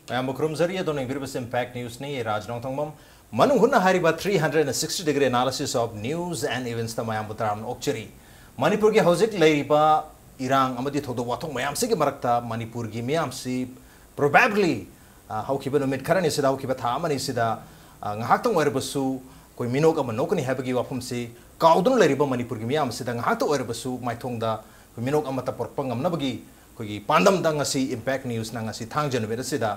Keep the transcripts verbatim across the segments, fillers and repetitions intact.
ꯃꯌꯥꯝꯕꯨ ꯈꯨꯔꯨꯝꯖꯔꯤ꯫ ꯑꯗꯣꯝꯅ ꯌꯦꯡꯕꯤꯔꯤꯕꯁꯤ Impact News ꯅꯤ꯫ ꯑꯩ ꯔꯥꯖ ꯅꯣꯡꯊꯣꯡꯕꯝ꯫ ꯃꯅꯨꯡ ꯍꯨꯠꯅ ꯍꯥꯏꯔꯤꯕ three hundred sixty degree analysis of news and events ꯇ ꯃꯌꯥꯝꯕꯨ ꯇꯔꯥꯝꯅ ꯑꯣꯛꯆꯔꯤ꯫ ꯃꯅꯤꯄꯨꯔꯒꯤ ꯍꯧꯖꯤꯛ ꯂꯩꯔꯤꯕ ꯏꯔꯥꯡ ꯑꯃꯗꯤ ꯊꯧꯗꯣꯛ ꯋꯥꯊꯣꯛ ꯃꯌꯥꯝꯁꯤꯒꯤ ꯃꯔꯛꯇ ꯃꯅꯤꯄꯨꯔꯒꯤ ꯃꯤꯌꯥꯝꯁꯤ probably, ꯑ, ꯍꯧꯈꯤꯕ ꯅꯨꯃꯤꯠ ꯈꯔꯅꯤꯁꯤꯗ, ꯍꯧꯈꯤꯕ ꯊꯥ ꯑꯃꯅꯤꯁꯤꯗ, ꯑ, ꯉꯥꯏꯍꯥꯛꯇꯪ ꯑꯣꯏꯔꯕꯁꯨ ꯑꯩꯈꯣꯏ ꯃꯤꯅꯣꯛ ꯑꯃ ꯅꯣꯛꯀꯅꯤ ꯍꯥꯏꯕꯒꯤ ꯋꯥꯐꯝꯁꯤ ꯀꯥꯎꯗꯨꯅ ꯂꯩꯔꯤꯕ ꯃꯅꯤꯄꯨꯔꯒꯤ ꯃꯤꯌꯥꯝ ꯑꯁꯤꯗ ꯉꯥꯏꯍꯥꯛꯇ ꯑꯣꯏꯔꯕꯁꯨ ꯃꯥꯏꯊꯣꯡꯗ ꯑꯩꯈꯣꯏ ꯃꯤꯅꯣꯛ ꯑꯃꯠꯇ ꯄꯨꯔꯛꯄ ꯉꯝꯅꯕꯒꯤ ꯑꯩꯈꯣꯏꯒꯤ ꯄꯥꯟꯗꯝꯗ ꯉꯁꯤ Impact News ꯅ ꯉꯁꯤ ꯊꯥꯡꯖ ꯅꯨꯃꯤꯠ ꯑꯁꯤꯗ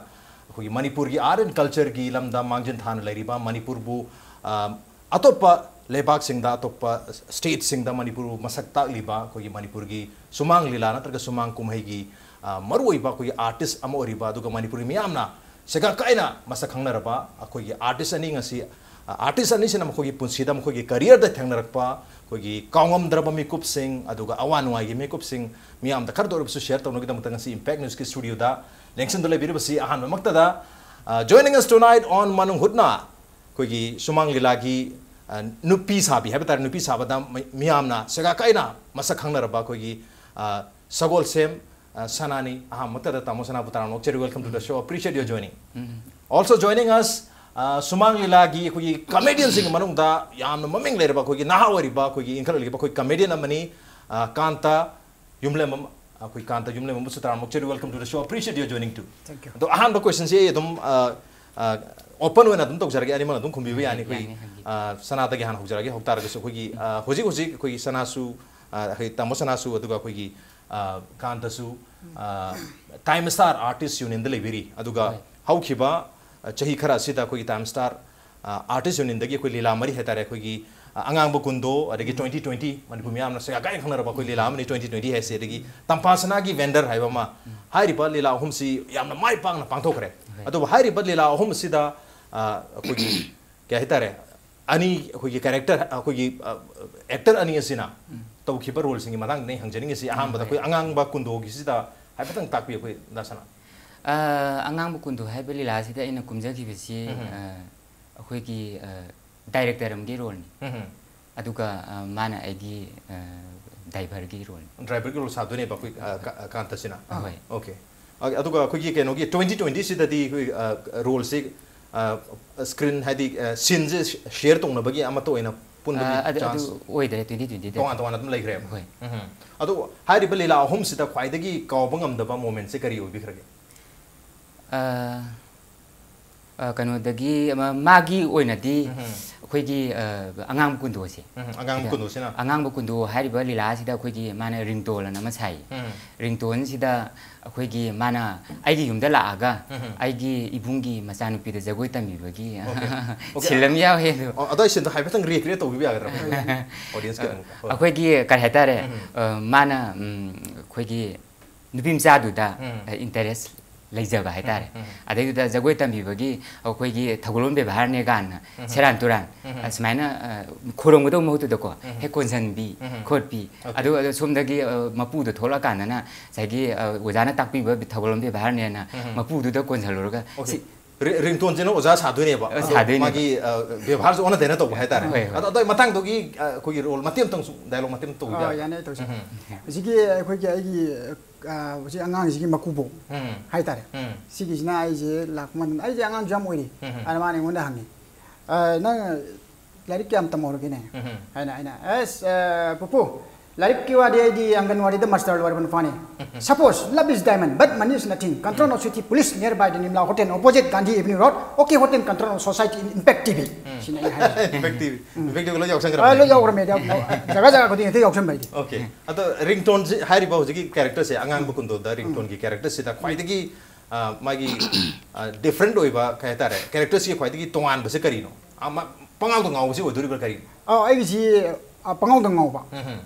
ꯑꯩꯈꯣꯏꯒꯤ ꯃꯅꯤꯄꯨꯔꯒꯤ art and culture ꯒꯤ ꯂꯝꯗ ꯃꯥꯡꯖꯤꯟ ꯊꯥꯅ ꯂꯩꯔꯤꯕ, ꯃꯅꯤꯄꯨꯔꯕꯨ, ꯑ, ꯑꯇꯣꯞꯄ ꯂꯩꯕꯥꯛꯁꯤꯡꯗ, ꯑꯇꯣꯞꯄ state ꯁꯤꯡꯗ ꯃꯅꯤꯄꯨꯔꯕꯨ ꯃꯁꯛ ꯇꯥꯛꯂꯤꯕ ꯑꯩꯈꯣꯏꯒꯤ ꯃꯅꯤꯄꯨꯔꯒꯤ ꯁꯨꯃꯥꯡ ꯂꯤꯂꯥ ꯅꯠꯇ꯭ꯔꯒ ꯁꯨꯃꯥꯡ ꯀꯨꯝꯍꯩꯒꯤ, ꯑ, ꯃꯔꯨꯑꯣꯏꯕ ꯑꯩꯈꯣꯏꯒꯤ artist ꯑꯃ ꯑꯣꯏꯔꯤꯕ, ꯑꯗꯨꯒ ꯃꯅꯤꯄꯨꯔꯒꯤ ꯃꯤꯌꯥꯝꯅ ꯁꯦꯒꯥ ꯀꯥꯏꯅ ꯃꯁꯛ ꯈꯪꯅꯔꯕ ꯑꯩꯈꯣꯏꯒꯤ artist ꯑꯅꯤ ꯉꯁꯤ, ꯑ, artist ꯑꯅꯤꯁꯤꯅ ꯃꯈꯣꯏꯒꯤ ꯄꯨꯟꯁꯤꯗ, ꯃꯈꯣꯏꯒꯤ career ꯗ ꯊꯦꯡꯅꯔꯛꯄ ꯑꯩꯈꯣꯏꯒꯤ ꯀꯥꯎꯉꯝꯗ꯭ꯔꯕ ꯃꯤꯀꯨꯞꯁꯤꯡ, ꯑꯗꯨꯒ ꯑꯋꯥ ꯅꯨꯡꯉꯥꯏꯒꯤ ꯃꯤꯀꯨꯞꯁꯤꯡ ꯃꯤꯌꯥꯝꯗ ꯈꯔꯗ ꯑꯣꯏꯔꯕꯁꯨ share ꯇꯧꯅꯕꯒꯤꯗꯃꯛꯇ ꯉꯁꯤ Impact News ꯀꯤ studio ꯗ ꯂꯦꯡꯁꯤꯟꯗꯨꯅ ꯂꯩꯕꯤꯔꯤꯕꯁꯤ ꯑꯍꯥꯟꯕꯃꯛꯇꯗ, ꯑ, joining us tonight on ꯃꯅꯨꯡ ꯍꯨꯠꯅ ꯑꯩꯈꯣꯏꯒꯤ ꯁꯨꯃꯥꯡ ꯂꯤꯂꯥꯒꯤ, ꯑ, ꯅꯨꯄꯤ ꯁꯥꯕꯤ ꯍꯥꯏꯕ ꯇꯥꯔꯦ, ꯅꯨꯄꯤ ꯁꯥꯕꯗ ꯃꯤ-, ꯃꯤꯌꯥꯝꯅ ꯁꯦꯒꯥ ꯀꯥꯏꯅ ꯃꯁꯛ ꯈꯪꯅꯔꯕ ꯑꯩꯈꯣꯏꯒꯤ, ꯑ, ꯁꯒꯣꯜꯁꯦꯝ, ꯑ, ꯁꯅꯥꯅꯤ꯫ ꯑꯍꯥꯟꯕꯃꯛꯇꯗ ꯇꯥꯃꯣ ꯁꯅꯥꯕꯨ ꯇꯔꯥꯝꯅ ꯑꯣꯛꯆꯔꯤ꯫ Welcome to the show. Appreciate your joining. Um. Also joining us, ꯑ, ꯁꯨꯃꯥꯡ ꯂꯤꯂꯥꯒꯤ ꯑꯩꯈꯣꯏꯒꯤ comedian ꯁꯤꯡꯒꯤ ꯃꯅꯨꯡꯗ ꯌꯥꯝꯅ ꯃꯃꯤꯡ ꯂꯩꯔꯕ, ꯑꯩꯈꯣꯏꯒꯤ ꯅꯍꯥ ꯑꯣꯏꯔꯤꯕ, ꯑꯩꯈꯣꯏꯒꯤ ꯏꯟꯈꯠꯂꯛꯂꯤꯕ ꯑꯩꯈꯣꯏ comedian ꯑꯃꯅꯤ, ꯑ, ꯀꯥꯟꯇ ꯌꯨꯝꯂꯦꯝꯕꯝ꯫ ꯑꯩꯈꯣꯏ ꯀꯥꯟꯇ ꯌꯨꯝꯂꯦꯝꯕꯝꯕꯨꯁꯨ ꯇꯔꯥꯝꯅ ꯑꯣꯛꯆꯔꯤ꯫ Welcome to the show. Appreciate your joining too. Thank you. ꯑꯗꯣ ꯑꯍꯥꯟꯕ question ꯁꯦ ꯑꯩ ꯑꯗꯨꯝ, ꯑ, ꯑ, open ꯑꯣꯏꯅ ꯑꯗꯨꯝ ꯇꯧꯖꯔꯒꯦ, ꯑꯅꯤꯃꯛꯅ ꯑꯗꯨꯝ ꯈꯨꯝꯕꯤꯕ ꯌꯥꯅꯤ꯫ ꯑꯩꯈꯣꯏ, ꯌꯥꯅꯤ, ꯍꯪꯕꯤꯌꯨ꯫ ꯑ, ꯁꯅꯥꯗꯒꯤ ꯍꯥꯟꯅ ꯍꯧꯖꯔꯒꯦ꯫ ꯍꯧꯇꯥꯔꯒꯁꯨ ꯑꯩꯈꯣꯏꯒꯤ, ꯑ, ꯍꯧꯖꯤꯛ ꯍꯧꯖꯤꯛ ꯑꯩꯈꯣꯏꯒꯤ ꯁꯅꯥꯁꯨ, ꯑ, ꯑꯩꯈꯣꯏ ꯇꯥꯃꯣ ꯁꯅꯥꯁꯨ, ꯑꯗꯨꯒ ꯑꯩꯈꯣꯏꯒꯤ, ꯑ, ꯀꯥꯟꯇꯁꯨ, ꯑ, Time Star Artist Union ꯗ ꯂꯩꯕꯤꯔꯤ꯫ ꯑꯗꯨꯒ ꯍꯣꯏ꯫ ꯍꯧꯈꯤꯕ, ꯑ, ꯆꯍꯤ ꯈꯔ ꯑꯁꯤꯗ ꯑꯩꯈꯣꯏꯒꯤ Time Star, ꯑ, Artist Union ꯗꯒꯤ ꯑꯩꯈꯣꯏ ꯂꯤꯂꯥ ꯃꯔꯤ ꯍꯥꯏꯇꯥꯔꯦ, ꯑꯩꯈꯣꯏꯒꯤ, ꯑ, ꯑꯉꯥꯡꯕ ꯀꯨꯟꯗꯣ, ꯑꯗꯒꯤ ꯎꯝ꯫ Twenty twenty, ꯃꯅꯤꯄꯨꯔ ꯃꯤꯌꯥꯝꯅ ꯁꯦꯒꯥ ꯀꯥꯏꯅ ꯈꯪꯅꯔꯕ ꯑꯩꯈꯣꯏ ꯂꯤꯂꯥ ꯑꯃꯅꯤ, Twenty twenty ꯍꯥꯏꯁꯦ꯫ ꯑꯗꯒꯤ ꯎꯝ꯫ ꯇꯝꯐꯥꯁꯅꯥꯒꯤ Vendor ꯍꯥꯏꯕ ꯑꯃ, ꯎꯝ꯫ ꯍꯥꯏꯔꯤꯕ ꯂꯤꯂꯥ ꯑꯍꯨꯝꯁꯤ ꯌꯥꯝꯅ ꯃꯥꯏ ꯄꯥꯛꯅ ꯄꯥꯡꯊꯣꯛꯈ꯭ꯔꯦ꯫ ꯍꯣꯏ꯫ ꯑꯗꯨꯕꯨ ꯍꯥꯏꯔꯤꯕ ꯂꯤꯂꯥ ꯑꯍꯨꯝ ꯑꯁꯤꯗ, ꯑ, ꯑꯩꯈꯣꯏꯒꯤ ꯀꯩ ꯍꯥꯏꯇꯥꯔꯦ, ꯑꯅꯤ, ꯑꯩꯈꯣꯏꯒꯤ character, ꯑꯩꯈꯣꯏꯒꯤ, ꯑ, actor ꯑꯅꯤ ꯑꯁꯤꯅ ꯎꯝ꯫ ꯇꯧꯈꯤꯕ role ꯁꯤꯡꯒꯤ ꯃꯇꯥꯡꯗꯅꯤ ꯑꯩ ꯍꯪꯖꯅꯤꯡꯉꯤꯁꯤ꯫ ꯑꯍꯥꯟꯕꯗ ꯍꯣꯏ꯫ ꯑꯩꯈꯣꯏ ꯑꯉꯥꯡꯕ ꯀꯨꯟꯗꯣꯒꯤꯁꯤꯗ ꯍꯥꯏꯐꯦꯠꯇꯪ ꯇꯥꯛꯄꯤꯌꯨ, ꯑꯩꯈꯣꯏ ꯗꯥ ꯁꯅꯥ꯫ ꯑ, ꯑꯉꯥꯡꯕ ꯀꯨꯟꯗꯣ ꯍꯥꯏꯕ ꯂꯤꯂꯥꯁꯤꯗ ꯑꯩꯅ ꯀꯨꯝꯖꯈꯤꯕꯁꯤ, ꯎꯝ꯫ ꯑ, ꯑꯩꯈꯣꯏꯒꯤ, ꯑ, director ꯑꯃꯒꯤ role ꯅꯤ꯫ ꯎꯝ꯫ ꯑꯗꯨꯒ, ꯑ, ꯃꯥꯅ ꯑꯩꯒꯤ, ꯑ, driver ꯒꯤ role ꯅꯤ꯫ Driver ꯒꯤ role ꯁꯥꯗꯣꯏꯅꯦꯕ ꯑꯩꯈꯣꯏ, ꯑ, ꯀꯥ-, ꯀꯥꯟꯇꯁꯤꯅ? ꯍꯣꯏ꯫ Okay꯫ ꯑ-, ꯑꯗꯨꯒ ꯑꯩꯈꯣꯏꯒꯤ ꯀꯩꯅꯣꯒꯤ twenty twenty ꯁꯤꯗꯗꯤ ꯑꯩꯈꯣꯏ, ꯑ, role ꯁꯤ, ꯑ, screen ꯍꯥꯏꯗꯤ, ꯑ, scene ꯁꯦ share ꯇꯧꯅꯕꯒꯤ ꯑꯃꯠꯇ ꯑꯣꯏꯅ ꯄꯨꯟꯕꯒꯤ ꯑ, ꯑꯗꯨ ꯑꯗꯨ chance ꯑꯣꯏꯗ꯭ꯔꯦ twenty twenty ꯗꯗꯤ꯫ ꯇꯣꯉꯥꯟ ꯇꯣꯉꯥꯟꯅ ꯑꯗꯨꯝ ꯂꯩꯈ꯭ꯔꯦꯕ꯫ ꯍꯣꯏ꯫ ꯎꯝ꯫ ꯑꯗꯣ ꯍꯥꯏꯔꯤꯕ ꯂꯤꯂꯥ ꯑꯍꯨꯝꯁꯤꯗ ꯈ꯭ꯋꯥꯏꯗꯒꯤ ꯀꯥꯎꯕ ꯉꯝꯗꯕ moment ꯁꯦ ꯀꯔꯤ ꯑꯣꯏꯕꯤꯈ꯭ꯔꯒꯦ? ꯑ, ꯑ, ꯀꯩꯅꯣꯗꯒꯤ ꯑꯃ, ꯃꯥꯒꯤ ꯑꯣꯏꯅꯗꯤ ꯎꯝ꯫ ꯑꯩꯈꯣꯏꯒꯤ, ꯑ, ꯑꯉꯥꯡꯕ ꯀꯨꯟꯗꯣꯁꯦ꯫ ꯎꯝ, ꯑꯉꯥꯡꯕ ꯁꯤꯗ ꯀꯨꯟꯗꯣꯁꯤꯅ? ꯑꯉꯥꯡꯕ ꯀꯨꯟꯗꯣ ꯍꯥꯏꯔꯤꯕ ꯂꯤꯂꯥꯁꯤꯗ ꯑꯩꯈꯣꯏꯒꯤ ꯃꯥꯅ ringtone ꯑꯅ ꯑꯃ ꯁꯥꯏꯌꯦ꯫ ꯎꯝ꯫ Ringtone ꯁꯤꯗ ꯑꯩꯈꯣꯏꯒꯤ ꯃꯥꯅ ꯑꯩꯒꯤ ꯌꯨꯝꯗ ꯂꯥꯛꯑꯒ ꯎꯝ꯫ ꯑꯩꯒꯤ ꯏꯕꯨꯡꯒꯤ ꯃꯆꯥꯅꯨꯄꯤꯗ ꯖꯒꯣꯏ ꯇꯝꯕꯤꯕꯒꯤ Okay꯫ Okay꯫ scene ꯑꯃ ꯌꯥꯎꯋꯦ ꯑꯗꯣ꯫ ꯑꯣ, ꯑꯗꯣ ꯑꯩ scene ꯗꯣ ꯍꯥꯏꯐꯦꯠꯇꯪ recreate ꯇꯧꯕꯤꯕ ꯌꯥꯒꯗ꯭ꯔꯥ? Audience ꯀꯤ ꯑꯃꯨꯛ꯫ ꯍꯣꯏ꯫ ꯑꯩꯈꯣꯏꯒꯤ ꯀꯔꯤ ꯍꯥꯏꯇꯥꯔꯦ, ꯎꯝ꯫ ꯑ, ꯃꯥꯅ, ꯎꯝ, ꯑꯩꯈꯣꯏꯒꯤ ꯅꯨꯄꯤ ꯃꯆꯥꯗꯨꯗ, ꯎꯝ꯫ ꯑ, interest ꯂꯩꯖꯕ ꯍꯥꯏꯇꯥꯔꯦ꯫ ꯎꯝ, ꯎꯝ꯫ ꯑꯗꯩꯗꯨꯗ ꯖꯒꯣꯏ ꯇꯝꯕꯤꯕꯒꯤ ꯑꯩꯈꯣꯏꯒꯤ ꯊꯧꯒꯜꯂꯣꯟ ꯕꯦꯕꯥꯔꯅꯦ ꯀꯥꯟꯅ ꯎꯝ꯫ ꯁꯦꯔꯥꯟ ꯇꯨꯔꯥꯟ, ꯎꯝ꯫ ꯑ, ꯁꯨꯃꯥꯏꯅ, ꯑ, ꯈꯨꯔꯨꯝꯒꯗꯧꯕ ꯃꯍꯨꯠꯇꯨꯗꯀꯣ, ꯎꯝ꯫ ꯍꯦꯛ ꯀꯣꯟꯁꯤꯟꯕꯤ ꯎꯝ꯫ ꯈꯣꯠꯄꯤ꯫ Okay꯫ ꯑꯗꯨ, ꯑꯗꯨ ꯁꯣꯝꯗꯒꯤ, ꯑ, ꯃꯄꯨꯗꯣ ꯊꯣꯛꯂꯛꯑꯀꯥꯟꯗꯅ ꯉꯁꯥꯏꯒꯤ, ꯑ, ꯑꯣꯖꯥꯅ ꯇꯥꯛꯄꯤꯕ ꯊꯧꯒꯜꯂꯣꯟ ꯕꯦꯕꯥꯔꯅꯦꯅ ꯎꯝ꯫ ꯃꯄꯨꯗꯨꯗ ꯀꯣꯟꯁꯤꯜꯂꯨꯔꯒ Okay꯫ ꯁꯤ Ri-, ringtone ꯁꯤꯅ ꯑꯣꯖꯥ ꯁꯥꯗꯣꯏꯅꯦꯕ꯫ ꯑ, ꯑꯗꯣ ꯁꯥꯗꯣꯏꯅꯦꯕ꯫ ꯃꯥꯒꯤ, ꯑ, ꯕꯦꯕꯥꯔꯁꯦ ꯑꯣꯟꯅ ꯇꯩꯅ ꯇꯧꯕ ꯍꯥꯏꯇꯥꯔꯦ꯫ ꯍꯣꯏ, ꯍꯣꯏ꯫ ꯑꯗꯣ, ꯑꯗꯣ ꯃꯇꯥꯡꯗꯨꯒꯤ, ꯑ, ꯑꯩꯈꯣꯏꯒꯤ role ꯃꯇꯦꯛ ꯑꯃꯇꯪ ꯁꯨꯝ, dialogue ꯃꯇꯦꯛ ꯑꯃꯇꯪ ꯇꯧꯕꯤꯕ ꯑꯥ, ꯌꯥꯒꯗ꯭ꯔꯥ? ꯌꯥꯅꯤ, ꯑꯩ ꯇꯧꯁꯦ꯫ ꯎꯝ꯫ ꯍꯧꯖꯤꯛꯀꯤ ꯑꯩꯈꯣꯏꯒꯤ, ꯑꯩꯒꯤ, ꯑ, ꯍꯧꯖꯤꯛ ꯑꯉꯥꯡꯁꯤꯒꯤ ꯃꯀꯨꯕꯣꯛ ꯎꯝ꯫ ꯍꯥꯏꯇꯥꯔꯦ꯫ ꯎꯝ꯫ ꯁꯤꯒꯤꯁꯤꯅ ꯑꯩꯁꯦ ꯂꯥꯛꯄ ꯃꯇꯝꯗ, ꯑꯩꯁꯦ ꯑꯉꯥꯡꯁꯨ ꯌꯥꯝ ꯑꯣꯏꯔꯤ꯫ ꯎꯝ꯫ ꯑꯗ ꯃꯥꯅ ꯑꯩꯉꯣꯟꯗ ꯍꯪꯉꯤ, "ꯑ, ꯅꯪ ꯂꯥꯏꯔꯤꯛ ꯀꯌꯥꯝ ꯇꯝꯍꯧꯔꯒꯦꯅꯦ?" ꯎꯝ꯫ ꯍꯥꯏꯅ ꯑꯩꯅ, "ꯑꯁ, ꯑ, ꯄꯨꯄꯨ, ꯂꯥꯏꯔꯤꯛꯀꯤ ꯋꯥꯗꯤ ꯑꯩꯗꯤ ꯑꯪꯒꯟꯋꯥꯗꯤꯗ master ꯂꯣꯏꯔꯕ ꯅꯨꯄꯥꯅꯤ꯫ Suppose love is diamond, but money is nothing. Control of city police nearby the Nimla Hotel, opposite Gandhi Avenue Road. Okay Hotel, control of society in Impact T V." ꯁꯤꯅ ꯑꯩ ꯍꯥꯏꯔꯤꯁꯦ꯫ Impact T V꯫ Impact T V ꯂꯣꯏ ꯌꯥꯎꯁꯟꯈ꯭ꯔꯕ꯫ ꯑ, ꯂꯣꯏ ꯌꯥꯎꯈ꯭ꯔꯃꯦ꯫ ꯑꯗ ꯖꯒꯥ ꯖꯒꯥ ꯈꯨꯗꯤꯡ ꯍꯦꯛꯇ ꯌꯥꯎꯁꯟꯕ ꯍꯥꯏꯗꯤ꯫ Okay꯫ ꯑꯗꯣ ringtone ꯁꯤ ꯍꯥꯏꯔꯤꯕ ꯍꯧꯖꯤꯛꯀꯤ character ꯁꯦ, ꯑꯉꯥꯡꯕ ꯀꯨꯟꯗꯣꯗ ringtone ꯒꯤ character ꯁꯤꯗ ꯈ꯭ꯋꯥꯏꯗꯒꯤ, ꯑ, ꯃꯥꯒꯤ, ꯑ, different ꯑꯣꯏꯕ ꯀꯩ ꯍꯥꯏꯇꯥꯔꯦ, character ꯁꯤꯒꯤ ꯈ꯭ꯋꯥꯏꯗꯒꯤ ꯇꯣꯉꯥꯟꯕꯁꯦ ꯀꯔꯤꯅꯣ? ꯑ, ꯃꯥ ꯄꯉꯥꯎꯗ ꯉꯥꯎꯕꯁꯤ ꯑꯣꯏꯗꯣꯔꯤꯕ꯭ꯔꯥ ꯀꯔꯤꯅꯣ? ꯑ, ꯑꯩꯒꯤꯁꯤ, ꯑ, ꯄꯉꯥꯎꯗ ꯉꯥꯎꯕ꯫ ꯎꯝ꯫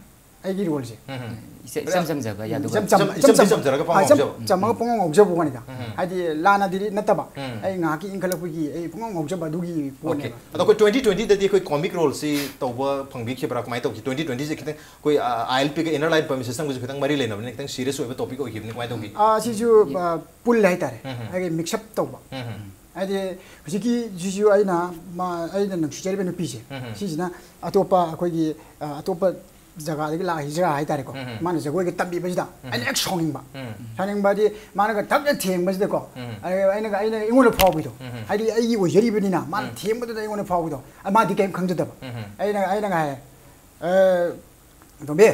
ꯑꯩꯒꯤ role ꯁꯦ꯫ ꯎꯝ꯫ ꯏꯆ-, ꯏꯆꯝ ꯆꯝꯖꯕ ꯌꯥꯗꯨꯕ꯫ ꯏꯆꯝ ꯆꯝ-, ꯏꯆꯝ-, ꯏꯆꯝ ꯆꯝꯖꯔꯒ ꯄꯉꯥꯎ ꯑ, ꯏꯆꯝ ꯉꯥꯎꯖꯕ꯫ ꯆꯝꯃꯒ ꯄꯉꯥꯎ ꯉꯥꯎꯖꯕ ꯋꯥꯅꯤꯗ꯫ ꯎꯝ꯫ ꯍꯥꯏꯗꯤ ꯂꯥꯟꯅꯗꯤ ꯅꯠꯇꯕ꯫ ꯎꯝ꯫ ꯑꯩ ꯉꯥꯏꯍꯥꯛꯀꯤ ꯏꯟꯈꯠꯂꯛꯄꯒꯤ ꯑꯩ ꯄꯉꯥꯎ ꯉꯥꯎꯖꯕ ꯑꯗꯨꯒꯤ Okay꯫ ꯄꯣꯠꯅꯦꯕ꯫ ꯑꯗꯣ ꯑꯩꯈꯣꯏ twenty twenty ꯗꯗꯤ ꯑꯩꯈꯣꯏ comic role ꯁꯤ ꯇꯧꯕ ꯐꯪꯕꯤꯈꯤꯕ꯭ꯔꯥ? ꯀꯃꯥꯏꯅ ꯇꯧꯈꯤ? Twenty twenty ꯁꯦ ꯈꯤꯇꯪ ꯑꯩꯈꯣꯏ, ꯑ, ILP ꯒ Inner Line Permission ꯁꯤꯒꯁꯨ ꯈꯤꯇꯪ ꯃꯔꯤ ꯂꯩꯅꯕꯅꯤꯅ ꯈꯤꯇꯪ serious ꯑꯣꯏꯕ topic ꯑꯣꯏꯈꯤꯕꯅꯤ꯫ ꯀꯃꯥꯏꯅ ꯇꯧꯈꯤ? ꯑ, ꯁꯤꯁꯨ, ꯑ, ꯄꯨꯜꯂꯦ ꯍꯥꯏꯇꯥꯔꯦ꯫ ꯎꯝ꯫ ꯑꯩꯒꯤ mix up ꯇꯧꯕ꯫ ꯎꯝ꯫ ꯍꯥꯏꯗꯤ ꯍꯧꯖꯤꯛꯀꯤꯁꯤꯁꯨ ꯑꯩꯅ ꯃꯥ-, ꯑꯩꯅ ꯅꯨꯡꯁꯤꯖꯔꯤꯕ ꯅꯨꯄꯤꯁꯦ, ꯎꯝ꯫ ꯁꯤꯁꯤꯅ ꯑꯇꯣꯞꯄ ꯑꯩꯈꯣꯏꯒꯤ, ꯑ, ꯑꯇꯣꯞꯄ ꯖꯒꯥꯗꯒꯤ ꯂꯥꯛꯏ ꯖꯒꯥ ꯍꯥꯏꯇꯥꯔꯦꯀꯣ꯫ ꯎꯝ꯫ ꯃꯥꯅ ꯖꯒꯣꯏꯒ ꯇꯝꯕꯤꯕꯁꯤꯗ ꯎꯝ꯫ ꯑꯩꯅ ꯍꯦꯛ ꯁꯥꯎꯅꯤꯡꯕ꯫ ꯎꯝ꯫ ꯁꯥꯎꯅꯤꯡꯕꯗꯤ ꯃꯥꯅꯒ ꯊꯛꯅ ꯊꯦꯡꯕꯁꯤꯗꯀꯣ꯫ ꯎꯝ꯫ ꯑꯩ- ꯑꯩꯅꯒ ꯑꯩꯅ ꯑꯩꯉꯣꯟꯗ ꯐꯥꯎꯕꯤꯗꯣ꯫ ꯎꯝ꯫ ꯍꯥꯏꯗꯤ ꯑꯩꯒꯤ ꯑꯣꯏꯖꯔꯤꯕꯅꯤꯅ ꯃꯥꯅ ꯎꯝ꯫ ꯊꯦꯡꯕꯗꯨꯗ ꯑꯩꯉꯣꯟꯗ ꯐꯥꯎꯕꯤꯗꯣ꯫ ꯑ, ꯃꯥꯗꯤ ꯀꯔꯤꯝ ꯈꯪꯖꯗꯕ꯫ ꯎꯝ꯫ ꯑꯩꯅ ꯑꯩꯅꯒ ꯍꯥꯏ, "ꯑ, ꯇꯣꯝꯕꯤ,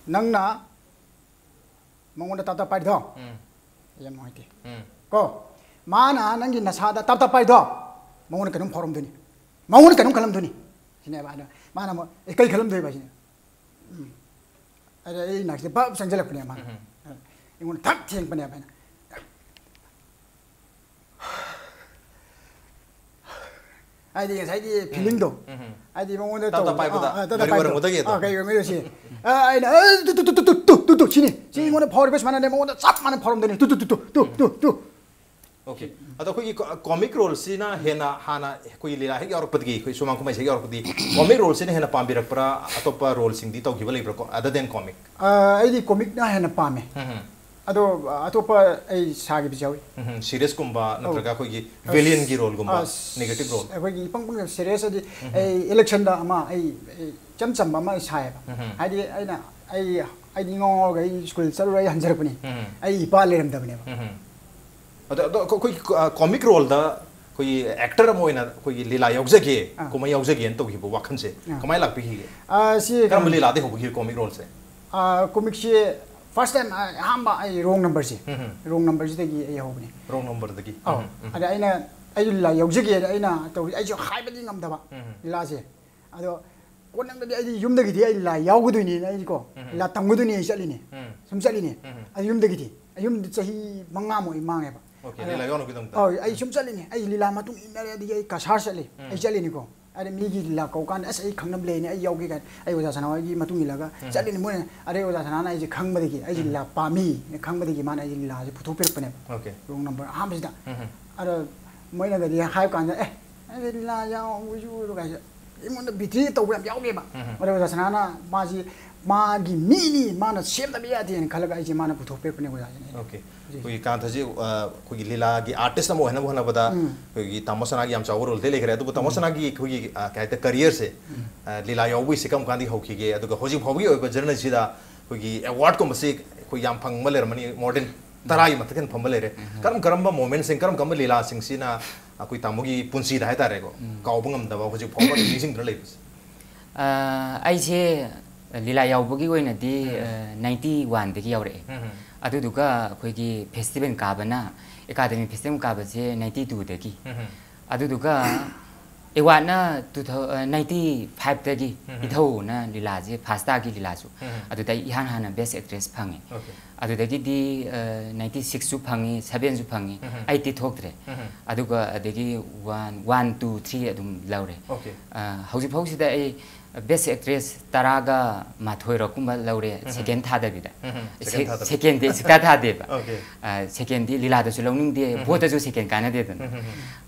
ꯅꯪꯅ ꯃꯉꯣꯟꯗ ꯇꯞ ꯇꯞ ꯄꯥꯏꯔꯤꯗꯣ ꯎꯝ꯫ ꯌꯥꯝ ꯅꯨꯡꯉꯥꯏꯇꯦ꯫ ꯎꯝ꯫ ꯀꯣ, ꯃꯥꯅ ꯅꯪꯒꯤ ꯅꯁꯥꯗ ꯇꯞ ꯇꯞ ꯄꯥꯏꯗꯣ ꯃꯉꯣꯟꯗ ꯀꯩꯅꯣꯝ ꯐꯥꯎꯔꯝꯗꯣꯏꯅꯤ, ꯃꯉꯣꯟꯗ ꯀꯩꯅꯣꯝ ꯈꯜꯂꯝꯗꯣꯏꯅꯤ ꯁꯤꯅꯦꯕ꯫ ꯑꯗꯣ ꯃꯥꯅ ꯑꯃꯨꯛ, "ꯑꯦ, ꯀꯩ ꯈꯜꯂꯝꯗꯣꯏꯕ?" ꯁꯤꯅꯦ꯫ ꯎꯝ꯫ ꯑꯗ ꯑꯩ ꯅꯥꯛꯁꯤꯗ ꯄꯞ ꯆꯪꯁꯤꯜꯂꯛꯄꯅꯦ ꯃꯥꯅ꯫ ꯎꯝ꯫ ꯑꯩꯉꯣꯟꯗ ꯊꯛ ꯊꯦꯡꯕꯅꯦꯕ ꯑꯩꯅ꯫ ꯍꯥꯏꯗꯤ ꯉꯁꯥꯏꯒꯤ feelingꯗꯣ꯫ ꯎꯝ꯫ ꯍꯥꯏꯗꯤ ꯃꯉꯣꯟꯗ ꯇꯞ ꯇꯞ ꯇꯧꯕꯗ, ꯄꯥꯏꯕꯗ, ꯑꯥ, ꯑꯥ, ꯇꯞ ꯇꯞ ꯒꯥꯔꯤ ꯄꯥꯏꯕꯗꯣ꯫ ꯑꯣꯏꯔꯝꯒꯗꯒꯦꯗꯣ꯫ ꯑꯥ, ꯀꯩ ꯑꯣꯏꯔꯝꯒꯗꯒꯦ ꯁꯤ꯫ ꯑꯥ, ꯑꯩꯅ, "ꯑꯥ, ꯇꯨ, ꯇꯨ, ꯇꯨ, ꯇꯨ, ꯇꯨ, ꯇꯨ, ꯁꯤꯅꯤ꯫ ꯁꯤ ꯑꯩꯉꯣꯟꯗ ꯐꯥꯎꯔꯤꯕ ꯁꯨꯃꯥꯏꯅꯅꯦ, ꯃꯉꯣꯟꯗ ꯆꯞ ꯃꯥꯟꯅ ꯐꯥꯎꯔꯝꯗꯣꯏꯅꯤ꯫ ꯇꯨ, ꯇꯨ, ꯇꯨ, ꯇꯨ, ꯇꯨ, ꯇꯨ, ꯇꯨ." Okay꯫ ꯑꯗꯣ ꯑꯩꯈꯣꯏꯒꯤ co-, comic roleꯁꯤꯅ ꯍꯦꯟꯅ ꯍꯥꯟꯅ ꯑꯩꯈꯣꯏꯒꯤ ꯂꯤꯂꯥ ꯍꯦꯛ ꯌꯥꯎꯔꯛꯄꯗꯒꯤ, ꯑꯩꯈꯣꯏ ꯁꯨꯃꯥꯡ ꯀꯨꯝꯍꯩꯁꯦ ꯍꯦꯛ ꯌꯥꯎꯔꯛꯄꯗꯒꯤ comic roleꯁꯤꯅ ꯍꯦꯟꯅ ꯄꯥꯝꯕꯤꯔꯛꯄ꯭ꯔꯥ, ꯑꯇꯣꯞꯄ roleꯁꯤꯡꯗꯤ ꯇꯧꯈꯤꯕ ꯂꯩꯕ꯭ꯔꯥꯀꯣ, other than comic? ꯑꯥ, ꯑꯩꯗꯤ comicꯅ ꯍꯦꯟꯅ ꯄꯥꯝꯃꯦ꯫ ꯎꯝ꯫ ꯑꯗꯣ, ꯑ, ꯑꯇꯣꯞꯄ ꯑꯩ ꯁꯥꯈꯤꯕꯁꯨ ꯌꯥꯎꯏ꯫ ꯎꯝ, seriousꯀꯨꯝꯕ ꯅꯠꯇ꯭ꯔꯒ ꯑꯩꯈꯣꯏꯒꯤ ꯑꯁ, villainꯒꯤ roleꯒꯨꯝꯕ, ꯑꯁ, negative role? ꯑꯩꯈꯣꯏꯒꯤ ꯏꯄꯪ ꯄꯪ serious ꯑꯗꯤ ꯎꯝ꯫ ꯑꯩ electionꯗ ꯑꯃ ꯑꯩ, ꯑꯩ ꯏꯆꯝ ꯆꯝꯕ ꯑꯃ ꯑꯩ ꯁꯥꯏꯌꯦꯕ꯫ ꯎꯝ꯫ ꯍꯥꯏꯗꯤ ꯑꯩꯅ, ꯑꯩ, ꯑꯩꯗꯤ ꯉꯥꯎ ꯉꯥꯎꯔꯒ ꯑꯩ school ꯆꯠꯂꯨꯔ ꯑꯩ ꯍꯟꯖꯔꯛꯄꯅꯤ꯫ ꯎꯝ꯫ ꯑꯩ ꯏꯄꯥ ꯂꯩꯔꯝꯗꯕꯅꯦꯕ꯫ ꯎꯝ꯫ ꯑꯗꯣ, ꯑꯗꯣ ꯑꯩꯈꯣꯏ, ꯑ, comic roleꯗ ꯑꯩꯈꯣꯏꯒꯤ actor ꯑꯃ ꯑꯣꯏꯅ ꯑꯩꯈꯣꯏꯒꯤ ꯂꯤꯂꯥ ꯌꯥꯎꯖꯒꯦ, ꯑꯥ꯫ ꯀꯨꯝꯍꯩ ꯌꯥꯎꯖꯒꯦꯅ ꯇꯧꯈꯤꯕ ꯋꯥꯈꯜꯁꯦ ꯑꯥ꯫ ꯀꯃꯥꯏꯅ ꯂꯥꯛꯄꯤꯈꯤꯒꯦ? ꯑꯥ, ꯁꯤ ꯀꯔꯝꯕ ꯀꯩꯅꯣ, ꯂꯤꯂꯥꯗꯒꯤ ꯍꯧꯕꯤꯈꯤꯕ comic roleꯁꯦ? ꯑꯥ, comicꯁꯤ first time ꯑꯍꯥꯟꯕ ꯑꯩ wrong numberꯁꯤ, ꯎꯝ꯫ wrong numberꯁꯤꯗꯒꯤ ꯑꯩ ꯍꯧꯕꯅꯤ꯫ Wrong numberꯗꯒꯤ? ꯑꯧ꯫ ꯎꯝ, ꯎꯝ꯫ ꯑꯗ ꯑꯩꯅ, ꯑꯩ ꯂꯤꯂꯥ ꯌꯥꯎꯖꯒꯦꯅ ꯑꯩꯅ ꯇꯧꯔꯤ, ꯑꯩꯁꯨ ꯍꯥꯏꯕꯗꯤ ꯉꯝꯗꯕ ꯎꯝ꯫ ꯂꯤꯂꯥꯁꯦ꯫ ꯑꯗꯣ ꯀꯣꯟꯅꯪꯗꯗꯤ ꯑꯩꯗꯤ ꯌꯨꯝꯗꯒꯤꯗꯤ ꯑꯩ ꯂꯤꯂꯥ ꯌꯥꯎꯒꯗꯣꯏꯅꯦꯅ ꯑꯩꯗꯤꯀꯣ, ꯎꯝ꯫ ꯂꯤꯂꯥ ꯇꯝꯒꯗꯣꯏꯅꯦ ꯑꯩ ꯆꯠꯂꯤꯅꯦ, ꯎꯝ꯫ ꯁꯨꯝ ꯆꯠꯂꯤꯅꯦ꯫ ꯎꯝ꯫ ꯑꯗꯨ ꯌꯨꯝꯗꯒꯤꯗꯤ, ꯑꯩ ꯌꯨꯝꯗ ꯆꯍꯤ ꯃꯉꯥꯃꯨꯛ ꯑꯩ ꯃꯥꯡꯉꯦꯕ꯫ Okay, ꯑꯗ, ꯂꯤꯂꯥ ꯌꯥꯎꯅꯕꯒꯤꯗꯃꯛꯇ? ꯑꯧ, ꯑꯩ ꯁꯨꯝ ꯆꯠꯂꯤꯅꯦ, ꯑꯩ ꯂꯤꯂꯥ ꯃꯇꯨꯡ ꯏꯟꯅꯔꯦ, ꯑꯗꯒꯤ ꯑꯩ ꯀꯁꯥꯔ ꯆꯠꯂꯤ, ꯎꯝ꯫ ꯑꯩ ꯆꯠꯂꯤꯅꯤꯀꯣ꯫ ꯑꯗ ꯃꯤꯒꯤ ꯂꯤꯂꯥ ꯀꯧꯀꯥꯟꯗ, "ꯑꯁ, ꯑꯩ ꯈꯪꯅꯕ ꯂꯩꯅꯦ, ꯑꯩ ꯌꯥꯎꯒꯦ" ꯀꯥꯏꯅ ꯑꯩ ꯑꯣꯖꯥ ꯁꯅꯥꯍꯣꯏꯒꯤ ꯃꯇꯨꯡ ꯏꯜꯂꯒ ꯎꯝ꯫ ꯆꯠꯂꯤꯅꯤ꯫ ꯃꯣꯏꯅ, ꯑꯗꯩ ꯑꯣꯖꯥ ꯁꯅꯥꯅ ꯑꯩꯁꯦ ꯈꯪꯕꯗꯒꯤ, ꯑꯩꯁꯦ ꯎꯝ꯫ ꯂꯤꯂꯥ ꯄꯥꯝꯃꯤꯅ ꯈꯪꯕꯗꯒꯤ ꯃꯥꯅ ꯑꯩꯁꯦ ꯂꯤꯂꯥꯁꯦ ꯄꯨꯊꯣꯛꯄꯤꯔꯛꯄꯅꯦꯕ꯫ Okay꯫ Wrong number ꯑꯍꯥꯟꯕꯁꯤꯗ꯫ ꯎꯝ꯫ ꯑꯗꯣ ꯃꯣꯏꯅꯒꯗꯤ ꯍꯥꯏꯕ ꯀꯥꯟꯗ, "ꯑꯦ, ꯑꯩꯗꯤ ꯂꯤꯂꯥ ꯌꯥꯎꯕꯁꯨ ꯑꯣꯏꯔꯣ" ꯀꯥꯏꯁꯦ ꯑꯩꯉꯣꯟꯗ betray ꯇꯧꯕ ꯌꯥꯝ ꯌꯥꯎꯒꯦꯕ꯫ ꯎꯝ꯫ ꯑꯗꯣ ꯑꯣꯖꯥ ꯁꯅꯥꯅ ꯃꯥꯁꯤ ꯃꯥꯒꯤ ꯃꯤꯅꯤ, ꯃꯥꯅ ꯁꯦꯝꯗꯕ ꯌꯥꯗꯦꯅ ꯈꯜꯂꯒ ꯑꯩꯁꯦ ꯃꯥꯅ ꯄꯨꯊꯣꯛꯄꯤꯔꯛꯄꯅꯦ ꯑꯣꯖꯥꯁꯤꯅ꯫ ꯑꯣꯀꯦ꯫ ꯑꯩꯈꯣꯏꯒꯤ ꯀꯥꯟꯊꯁꯤ, ꯑ, ꯑꯩꯈꯣꯏꯒꯤ ꯂꯤꯂꯥꯒꯤ ꯑꯥꯔꯇꯤꯁ ꯑꯃ ꯑꯣꯏꯍꯟꯅꯕ ꯍꯣꯠꯅꯕꯗ ꯑꯩꯈꯣꯏꯒꯤ ꯇꯥꯃꯣ ꯁꯅꯥꯒꯤ ꯌꯥꯝ ꯆꯥꯎꯕ ꯔꯣꯜꯗꯤ ꯂꯩꯈ꯭ꯔꯦ꯫ ꯑꯗꯨꯕꯨ ꯇꯥꯃꯣ ꯁꯅꯥꯒꯤ ꯑꯩꯈꯣꯏꯒꯤ, ꯑ, ꯀꯩ ꯍꯥꯏꯇꯥꯔꯦ, ꯀꯔꯤꯌꯔꯁꯦ, ꯑ, ꯂꯤꯂꯥ ꯌꯥꯎꯕꯒꯤꯁꯦ ꯀꯔꯝ ꯀꯥꯟꯗꯒꯤ ꯍꯧꯈꯤꯒꯦ? ꯑꯗꯨꯒ ꯍꯧꯖꯤꯛ ꯐꯥꯎꯕꯒꯤ ꯑꯣꯏꯕ ꯖꯔꯅꯤꯁꯤꯗ ꯑꯩꯈꯣꯏꯒꯤ ꯑꯦꯋꯥꯔꯗꯀꯨꯝꯕꯁꯤ ꯑꯩꯈꯣꯏ ꯌꯥꯝ ꯐꯪꯕ ꯂꯩꯔꯝꯃꯅꯤ, more than ꯇꯔꯥꯒꯤ ꯃꯊꯛ ꯍꯦꯟꯅ ꯐꯪꯕ ꯂꯩꯔꯦ꯫ ꯀꯔꯝ ꯀꯔꯝꯕ ꯃꯣꯃꯦꯟꯁꯤꯡ, ꯀꯔꯝ ꯀꯔꯝꯕ ꯂꯤꯂꯥꯁꯤꯡꯁꯤꯅ ꯑꯩꯈꯣꯏ ꯇꯥꯃꯣꯒꯤ ꯄꯨꯟꯁꯤꯗ ꯍꯥꯏꯇꯥꯔꯦꯀꯣ, ꯀꯥꯎꯕ ꯉꯝꯗꯕ, ꯍꯧꯖꯤꯛ ꯐꯥꯎꯕ ꯑꯗꯨꯝ ꯅꯤꯡꯁꯤꯡꯗꯨꯅ ꯂꯩꯕꯁꯦ? ꯑ, ꯑꯩꯁꯦ ꯂꯤꯂꯥ ꯌꯥꯎꯕꯒꯤ ꯑꯣꯏꯅꯗꯤ, ꯑ, ꯅꯥꯏꯟꯇꯤ ꯋꯥꯟꯗꯒꯤ ꯌꯥꯎꯔꯛꯑꯦ꯫ ꯑꯗꯨꯗꯨꯒ ꯑꯩꯈꯣꯏꯒꯤ ꯐꯦꯁꯇꯤꯚꯦꯜ ꯀꯥꯕꯅ, ꯑꯦꯀꯥꯗꯃꯤ ꯐꯦꯁꯇꯤꯚꯦꯜ ꯀꯥꯕꯁꯦ ꯅꯥꯏꯟꯇꯤ ꯇꯨꯗꯒꯤ꯫ ꯑꯗꯨꯗꯨꯒ ꯑꯦꯋꯥꯔꯗꯅ ꯇꯨ ꯊꯥꯎ-, ꯑ, ꯅꯥꯏꯟꯇꯤ ꯐꯥꯏꯚꯇꯒꯤ ꯏꯙꯧꯅ ꯂꯤꯂꯥꯁꯦ, ꯐꯥꯁꯇꯥꯒꯤ ꯂꯤꯂꯥꯁꯨ꯫ ꯑꯗꯨꯗ ꯑꯩ ꯏꯍꯥꯟ ꯍꯥꯟꯅ ꯕꯦꯁ ꯑꯦꯛꯇ꯭ꯔꯦꯁ ꯐꯪꯉꯦ꯫ ꯑꯣꯀꯦ꯫ ꯑꯗꯨꯗꯒꯤꯗꯤ, ꯑ, ꯅꯥꯏꯟꯇꯤ ꯁꯤꯛꯁꯁꯨ ꯐꯪꯉꯤ, ꯁꯚꯦꯟꯁꯨ ꯐꯪꯉꯤ, ꯑꯩꯠꯇꯤ ꯊꯣꯛꯇ꯭ꯔꯦ꯫ ꯑꯗꯨꯒ ꯑꯗꯒꯤ ꯋꯥꯟ, ꯋꯥꯟ, ꯇꯨ, ꯊ꯭ꯔꯤ ꯑꯗꯨꯝ ꯂꯧꯔꯦ꯫ ꯑꯣꯀꯦ꯫ ꯑ, ꯍꯧꯖꯤꯛ ꯐꯥꯎꯁꯤꯗ ꯑꯩ ꯕꯦꯁ ꯑꯦꯛꯇ꯭ꯔꯦꯁ ꯇꯔꯥꯒ ꯃꯥꯊꯣꯏꯔꯣ ꯀꯨꯝꯕ ꯂꯧꯔꯦ, ꯁꯦꯀꯦꯟ ꯊꯥꯗꯕꯤꯗ꯫ ꯎꯝ, ꯍꯝ꯫ ꯁꯦ-, ꯁꯦꯀꯦꯟ ꯊꯥꯗꯕꯤ꯫ ꯁꯦꯀꯦꯟꯗꯤ ꯁꯨꯛꯊꯥ ꯊꯥꯗꯦꯕ꯫ ꯑꯣꯀꯦ꯫ ꯑ, ꯁꯦꯀꯦꯟꯗꯤ ꯂꯤꯂꯥꯗꯁꯨ ꯂꯧꯅꯤꯡꯗꯦ, ꯚꯣꯠꯇꯁꯨ ꯁꯦꯀꯦꯟ ꯀꯥꯟꯅꯗꯦꯗꯅ꯫